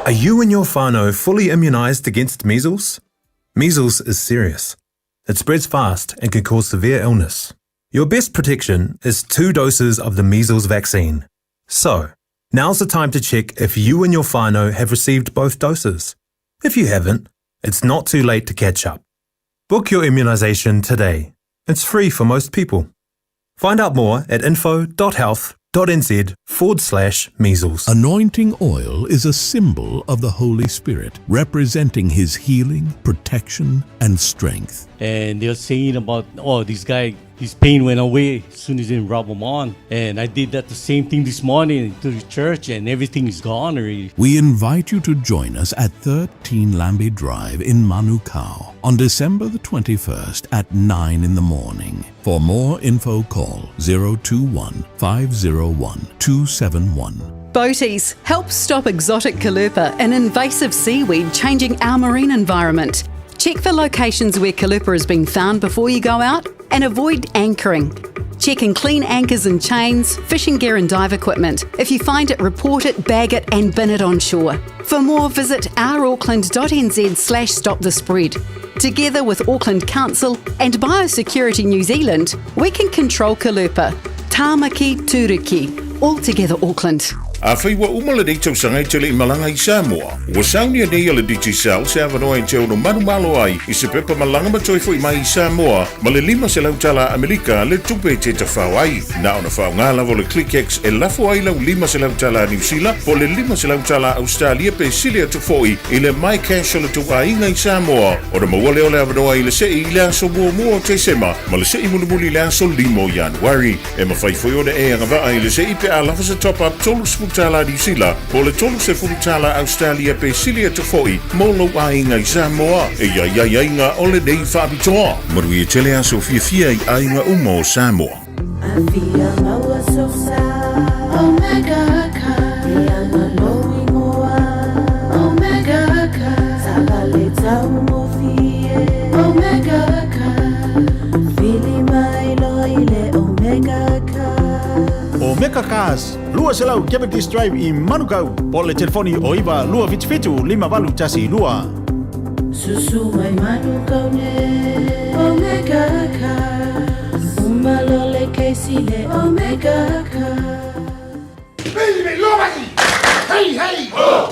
Are you and your whānau fully immunised against measles? Measles is serious. It spreads fast and can cause severe illness. Your best protection is two doses of the measles vaccine. So, now's the time to check if you and your whānau have received both doses. If you haven't, it's not too late to catch up. Book your immunisation today. It's free for most people. Find out more at info.health.nz forward slash measles.
Anointing oil is a symbol of the Holy Spirit, representing his healing, protection, and strength.
And they're saying about, oh, this guy, his pain went away as soon as he rub him on. And I did that the same thing this morning to the church, and everything is gone already.
We invite you to join us at 13 Lambie Drive in Manukau on December the 21st at 9 in the morning. For more info, call 021 501 271.
Boaties, help stop exotic caulerpa and invasive seaweed changing our marine environment. Check for locations where caulerpa has been found before you go out and avoid anchoring. Check and clean anchors and chains, fishing gear and dive equipment. If you find it, report it, bag it and bin it on shore. For more, visit ourauckland.nz slash stop the spread. Together with Auckland Council and Biosecurity New Zealand, we can control caulerpa. Tāmaki Turuki. All together Auckland.
Afai ua uma lenei tausaga e te le i malaga i Samoa, ua saunia nei e le Digicel se avanoa e te ono manumalo ai i se pepa malaga ma toe fo'i mai i Samoa ma le 500 tala Amerika le tupe e te tafao ai. Na ona faaaoga lava o le ClickX e lafo ai lau 500 tala Niu Sila po o le 500 tala Ausetalia pe sili atu fo'i i le MyCash o le tou aiga i Samoa ona maua lea o le avanoa i le se'i i le aso muamua o Tesema ma le se'i mulimuli i le aso 5 o Ianuari. E mafai foi ona e agavaa i le se'i pe a lafo se top-up 30 tala Niu Sila po o le 30 tala Ausetalia pe sili atu foi mo lou aiga i Samoa. E i ai aiaiga o lenei faapitoa. Manuia tele aso fiafia i aiga uma o Samoa.
Afia maua sosa Omega Car E ana lou ingoa Omega Car Taavale taugofie Omega Car Vili mai loa i le Omega Car
Omega Cars, 200 Jeopardy Drive i Manukau, po o le telefoni o 9 277 5812.
Susu mai Manukau nei Omega Cars Uma loa le kesi le Omega Cars.
Hey, hey! Ho!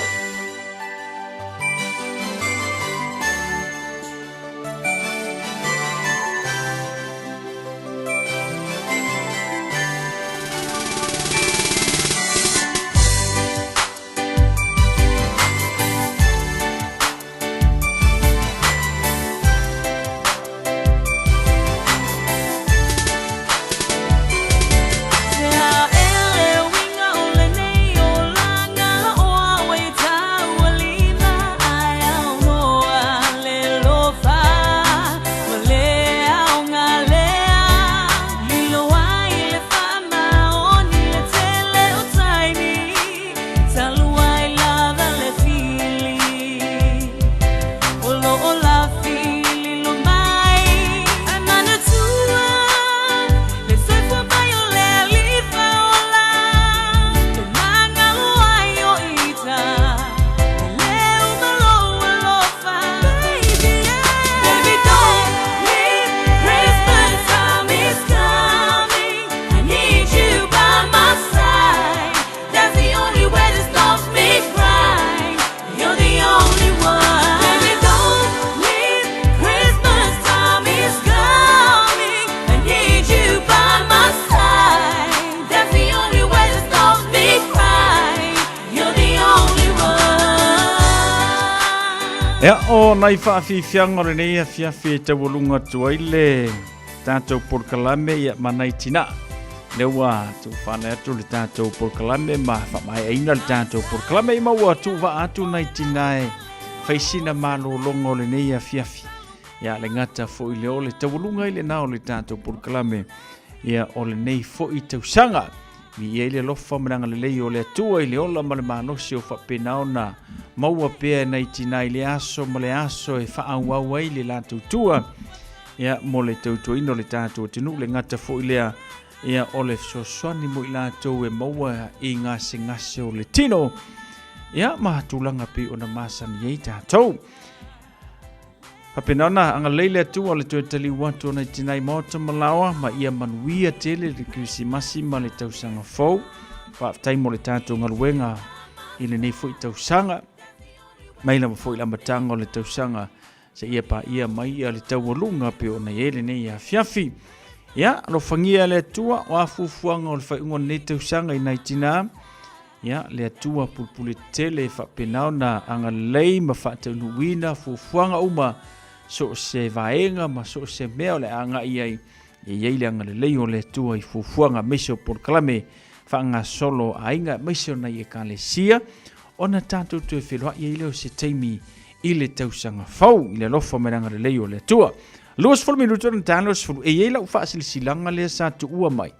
Ea, o nai whaafifianga o lenei afiafi e taualuga atu ai le tātou polokalame ia ma nai tina. Lea ua tuufale atu le tātou polokalame ma faamaeaina le tātou polokalame i ma ua tuuvaa atu nai tina e faisina malologa o lenei afiafi. Ia le gata foi lea o le taualuga i lena o le tātou polokalame ia o lenei foi tausaga. Viia ai le alofa ma le agalelei o le Atua i le ola ma le malosi o faapena ona maua pea e nai tina i le aso ma le aso e faaauau ai le latou tua ia mo le tautuaina o le tatou atunuu le gata foi lea ia o le fesoasoani mo i latou e maua i gasegase o le tino ia ma tulaga pei ona masani ai tatou. Faapena ona agalelei le Atua le toe taliu atu o nai tina i maota ma laoa ma ia manuia tele le Kerisimasi ma le tausaga fou. Faafetai mo le tatou galuega i lenei foi tausaga. Mai lava foi le amataga o le tausaga seia paia mai ia le taualuga pei ona i ai lenei afiafi. Ia, alofagia e le Atua o a fuafuaga o le faaiuga o lenei tausaga i nai tina. Ia, le Atua pulupule tele e faapena ona agalelei ma faataunuuina fuafuaga uma so o se vaega ma so o se mea o le a agai ai, e i ai le agalelei o le Atua i fuafuaga aemaise o polokalame faagasolo a aiga aemaise o nai ekalesia, ona tatou toe feiloai ai lea o se taimi i le tausaga fou i le alofa ma le agalelei o le Atua. 20 minuti ona ta 20, e i ai lau faasilasilaga lea sa tuua mai.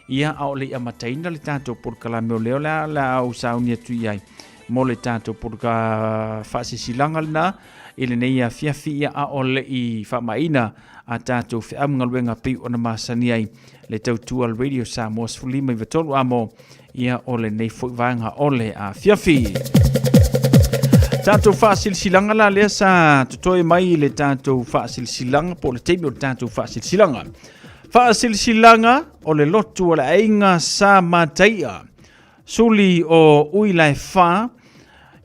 Ia, a o le i amataina le tatou polokalame o lea o le a, le a ou sauni atu i ai mo le tatou poloka faasisilaga lena i lenei afiafi, ia, a o le i faamaina a tatou feau ma galuega pei ona masani ai le tautua le Radio Samoa 15 93 amo ia o lenei foi vaega o le afiafi. Tatou faasilasilaga la lea sa totoe mai i le tatou faasilasilaga po o le taimi o le tatou faasilasilaga. Faasilasilaga o le lotu o le aiga Sa Mataia, suli o Uilaefa,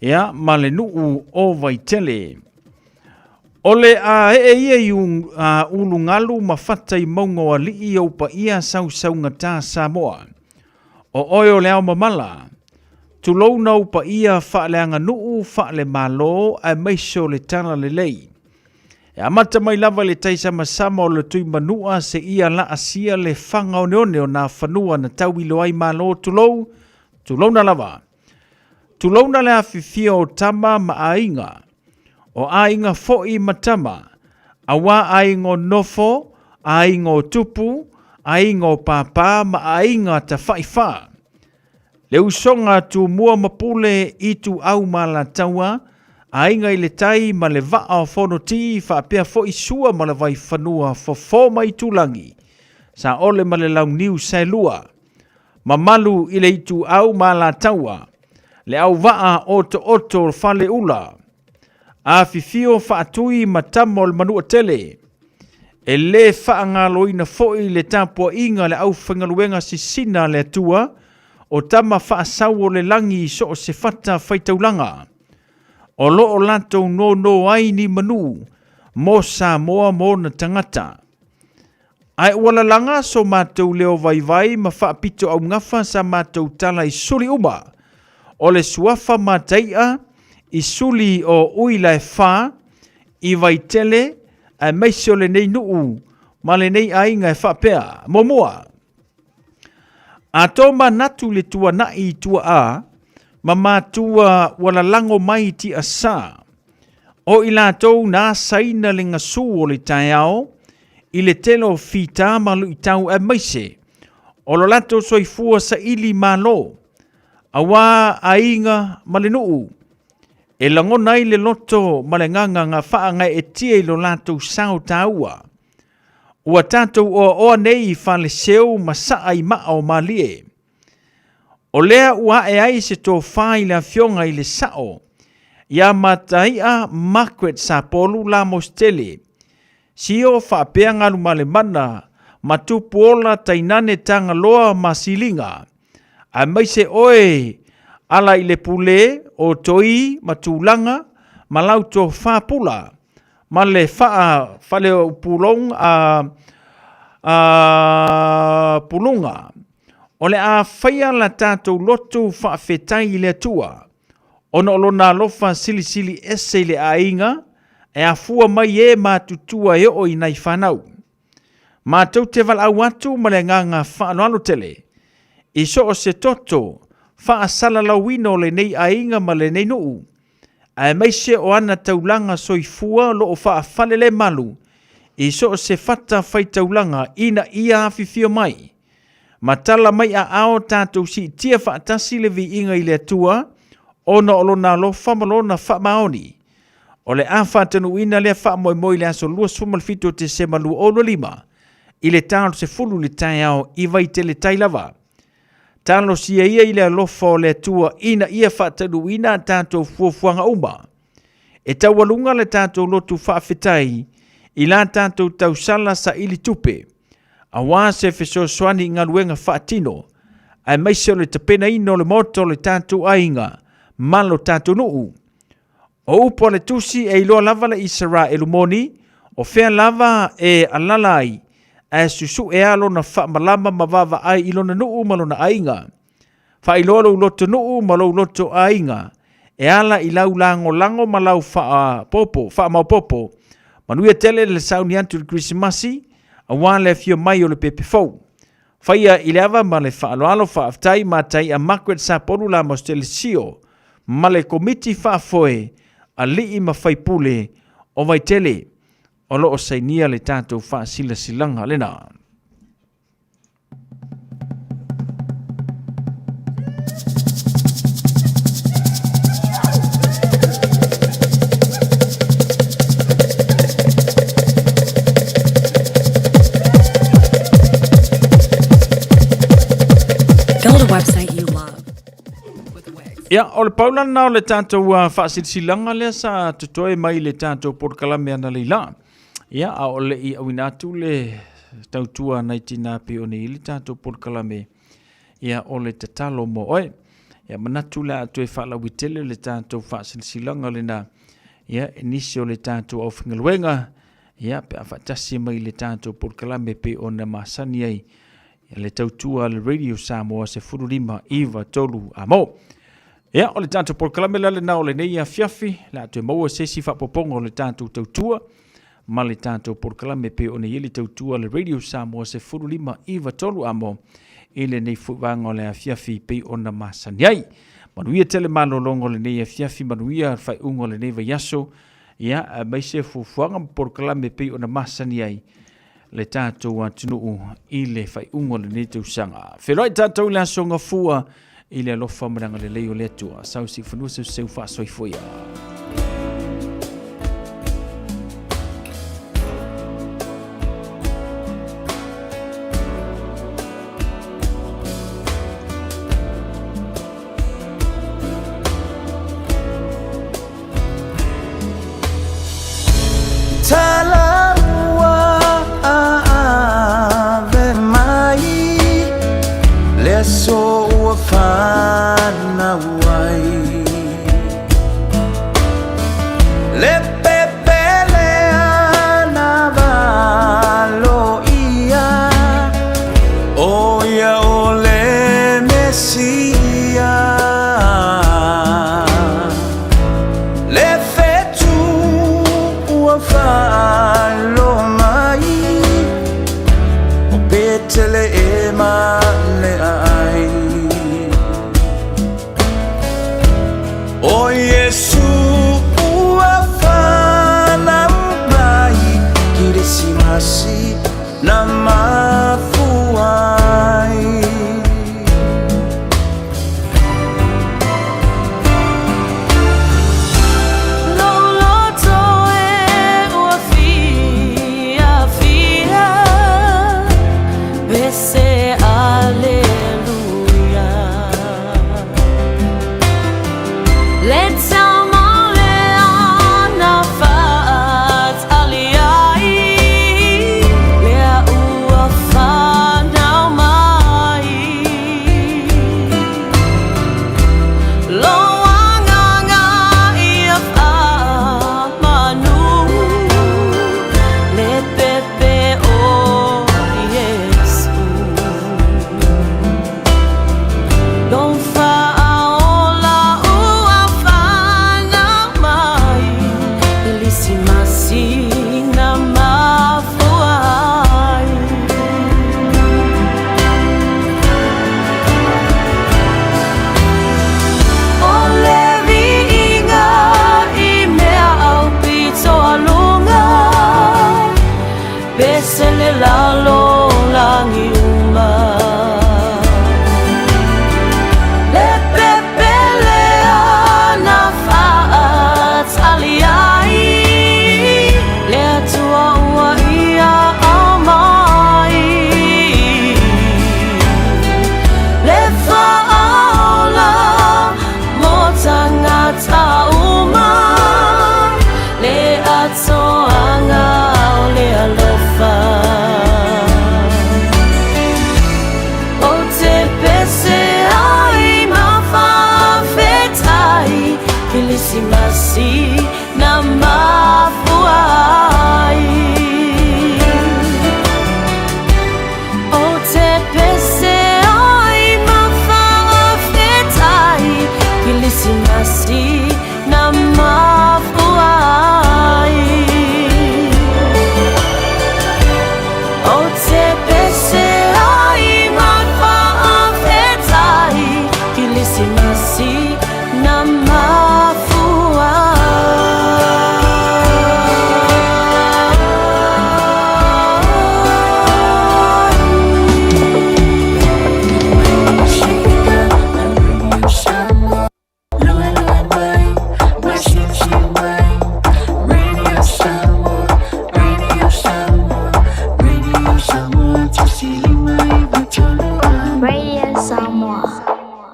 ia, ma le nuu o Vaitele. O le a ee ia i ulugalu ma fata i mauga o alii ou paia sausaugata Samoa. O oe o le ao mamala, tulouna ou paia faaleaganuu, faalemalo aemaise o le talalelei. E amata mai lava i le taisamasama o le Tuimanua seia laasia le faga oneone o nā fanua na tauilo ai Malo tulou, Tulouna lava. Tulouna le afifio o tama ma aiga, o aiga foi ma tama, auā aiga o nofo, aiga o tupu, aiga o pāpā ma aiga tafaifa. Le usoga a Tumua ma Pule, Ituau ma Alataua, Aiga i le Tai ma le Vaa o Fonoti faapea foi Sua ma le Vaifanua, Fofo ma Itulagi, Saole ma le Launiu Saelua. Mamalu i le Ituau ma Alataua, le auvaa otooto o Faleula, afifio Faatui ma Tama o le Manuatele. E lē faagaloina foi le tapuaiga a le aufaigaluega sisina a le Atua, o tama faasau o le lagi i so o se fata faitaulaga. O lo o latou nōnō ai ni manu mo Samoa ma ona tagata. Ae ua lalaga so matou leo vaivai ma faapitoaugafa sa matou tala i suli uma o le suafa matai'a i suli o Uilaefa, i Vaitele, aemaise o lenei nuu ma lenei aiga e faapea, Muamua, a to manatu i le tuana'i i tua'a ma matua ua lalago mai i ti'asa, o i latou na asaina le gasu o le taeao i le tele o fita ma luitau aemaise o lo latou soifua saili malo auā aiga ma le nuu e lagona ai le loto ma le agaga na faagaeetia i lo latou sao taua. Ua tatou oaoa nei i faleseu ma saa i maa o malie. O lea ua ae ai se tofa i le Afioga i le Sao, ia Matai'a Margaret Sapolu Lamositele, Sio faapea Galumalemana ma Tupuola tainane Tagaloa ma Siliga, aemaise oe ala i le pule o Toi ma Tulaga ma lau tofa pula ma le faa faleupulong a a puluga. O le a faia la tatou lotu faafetai i le Atua, ona o lona alofa silisili ese i le aiga e afua mai e matutua e oo i nai fanau. Matou te valaau atu ma le agaga faaaloalo tele i so o se toto faasalalauina o lenei aiga ma lenei nuu, aemaise o ana taulaga soifua o lo o faafalelemalu i so o se fata faitaulaga ina ia afifio mai ma tala mai aao tatou siitia faatasi le viiga i le Atua ona o Lona alofa ma Lona faamaoni. O le a faatanuuina lea faamoemoe i le aso 27 o Tesema 2025 i le ta o le 10 i le taeao i Vaitele Tai lava. Talosia ia i le alofa o le Atua ina ia faatanuuina a tatou fuafuaga uma. E taualuga le tatou lotu faafetai i la tatou tausala saili tupe, aua se fesoasoani i galuega faatino, aemaise o le tapenaina o le maota o le tatou aiga ma lo tatou nuu. O upu a le Tusi e iloa lava le Isaraelu moni, o fea lava e alala ai, ae susu'e lava lona faamalama ma vaavaai i lona nuu ma lona aiga. Faailoa lou loto nuu ma lou loto aiga e ala i lau lagolago ma lau faapopo, faamaopopo. Manuia tele le sauni atu i le Kerisimasi, aua le afio mai o le pepe fou. Faia i le ava ma le faaaloalo faafetai Matai a Margaret Sapolu Lamositele Sio ma le Komiti Faafoe Alii ma Faipule o Vaitele o lo o sainia le tatou faasilasilaga lena.
Build a website you love.
Ia, o le pau lana o le tatou faasilasilaga lea sa totoe mai le tatou polokalame analeila. Ia, a o le i auina atu le tautua nai tina pei ona i ai le tatou polokalame, ia, o le tatalo mo oe. Ia, manatu le a toe faalauaitele le tatou faasilasilaga lena, ia, i nisi o le tatou aufaigaluega, ia, pe a faatasi mai le tatou polokalame pei ona masani ai le tautua a le Radio Samoa 15 9 3 a mo. Ia, o le tatou polokalame la lena o lenei afiafi, le a toe maua se isi faapopoga o le tatou tautua ma le tatou polokalame pei ona i ai le tautua a le Radio Samoa 15 9 3 a mo. i lenei foi vaega o le afiafi pei ona masani ai. Manuia tele malologa o lenei afiafi, manuia le faaiuga o lenei vaiaso, ia, aemaise fuafuaga ma polokalame pei ona masani ai le tatou atunuu i le faaiuga o lenei tausaga. Feiloai tatou i le aso Gafua i le alofa ma le agalelei o le Atua. Sau siufanua seuseu faasoifua ia.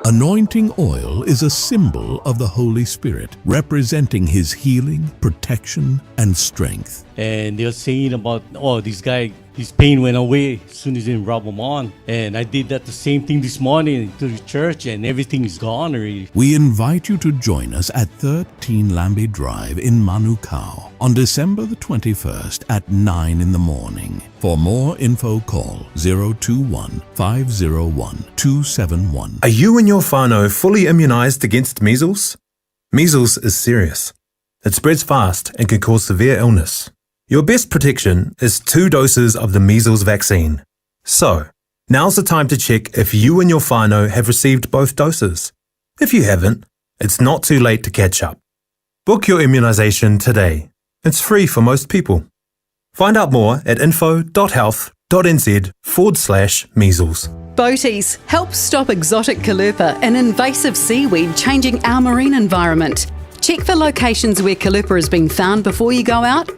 Anointing oil is a symbol of the Holy Spirit, representing his healing, protection, and strength.
And they were saying about, oh, this guy, his pain went away as soon as he didn't rub them on. And I did that the same thing this morning to the church, and everything is gone already.
We invite you to join us at 13 Lambie Drive in Manukau on December the 21st at 9 in the morning. For more info, call 021 501 271.
Are you and your whānau fully immunised against measles? Measles is serious. It spreads fast and can cause severe illness. Your best protection is two doses of the measles vaccine. So, Now's the time to check if you and your whānau have received both doses. If you haven't, it's not too late to catch up. Book your immunisation today. It's free for most people. Find out more at info.health.nz forward slash measles.
Boaties, help stop exotic caulerpa, an invasive seaweed changing our marine environment. Check for locations where caulerpa has been found before you go out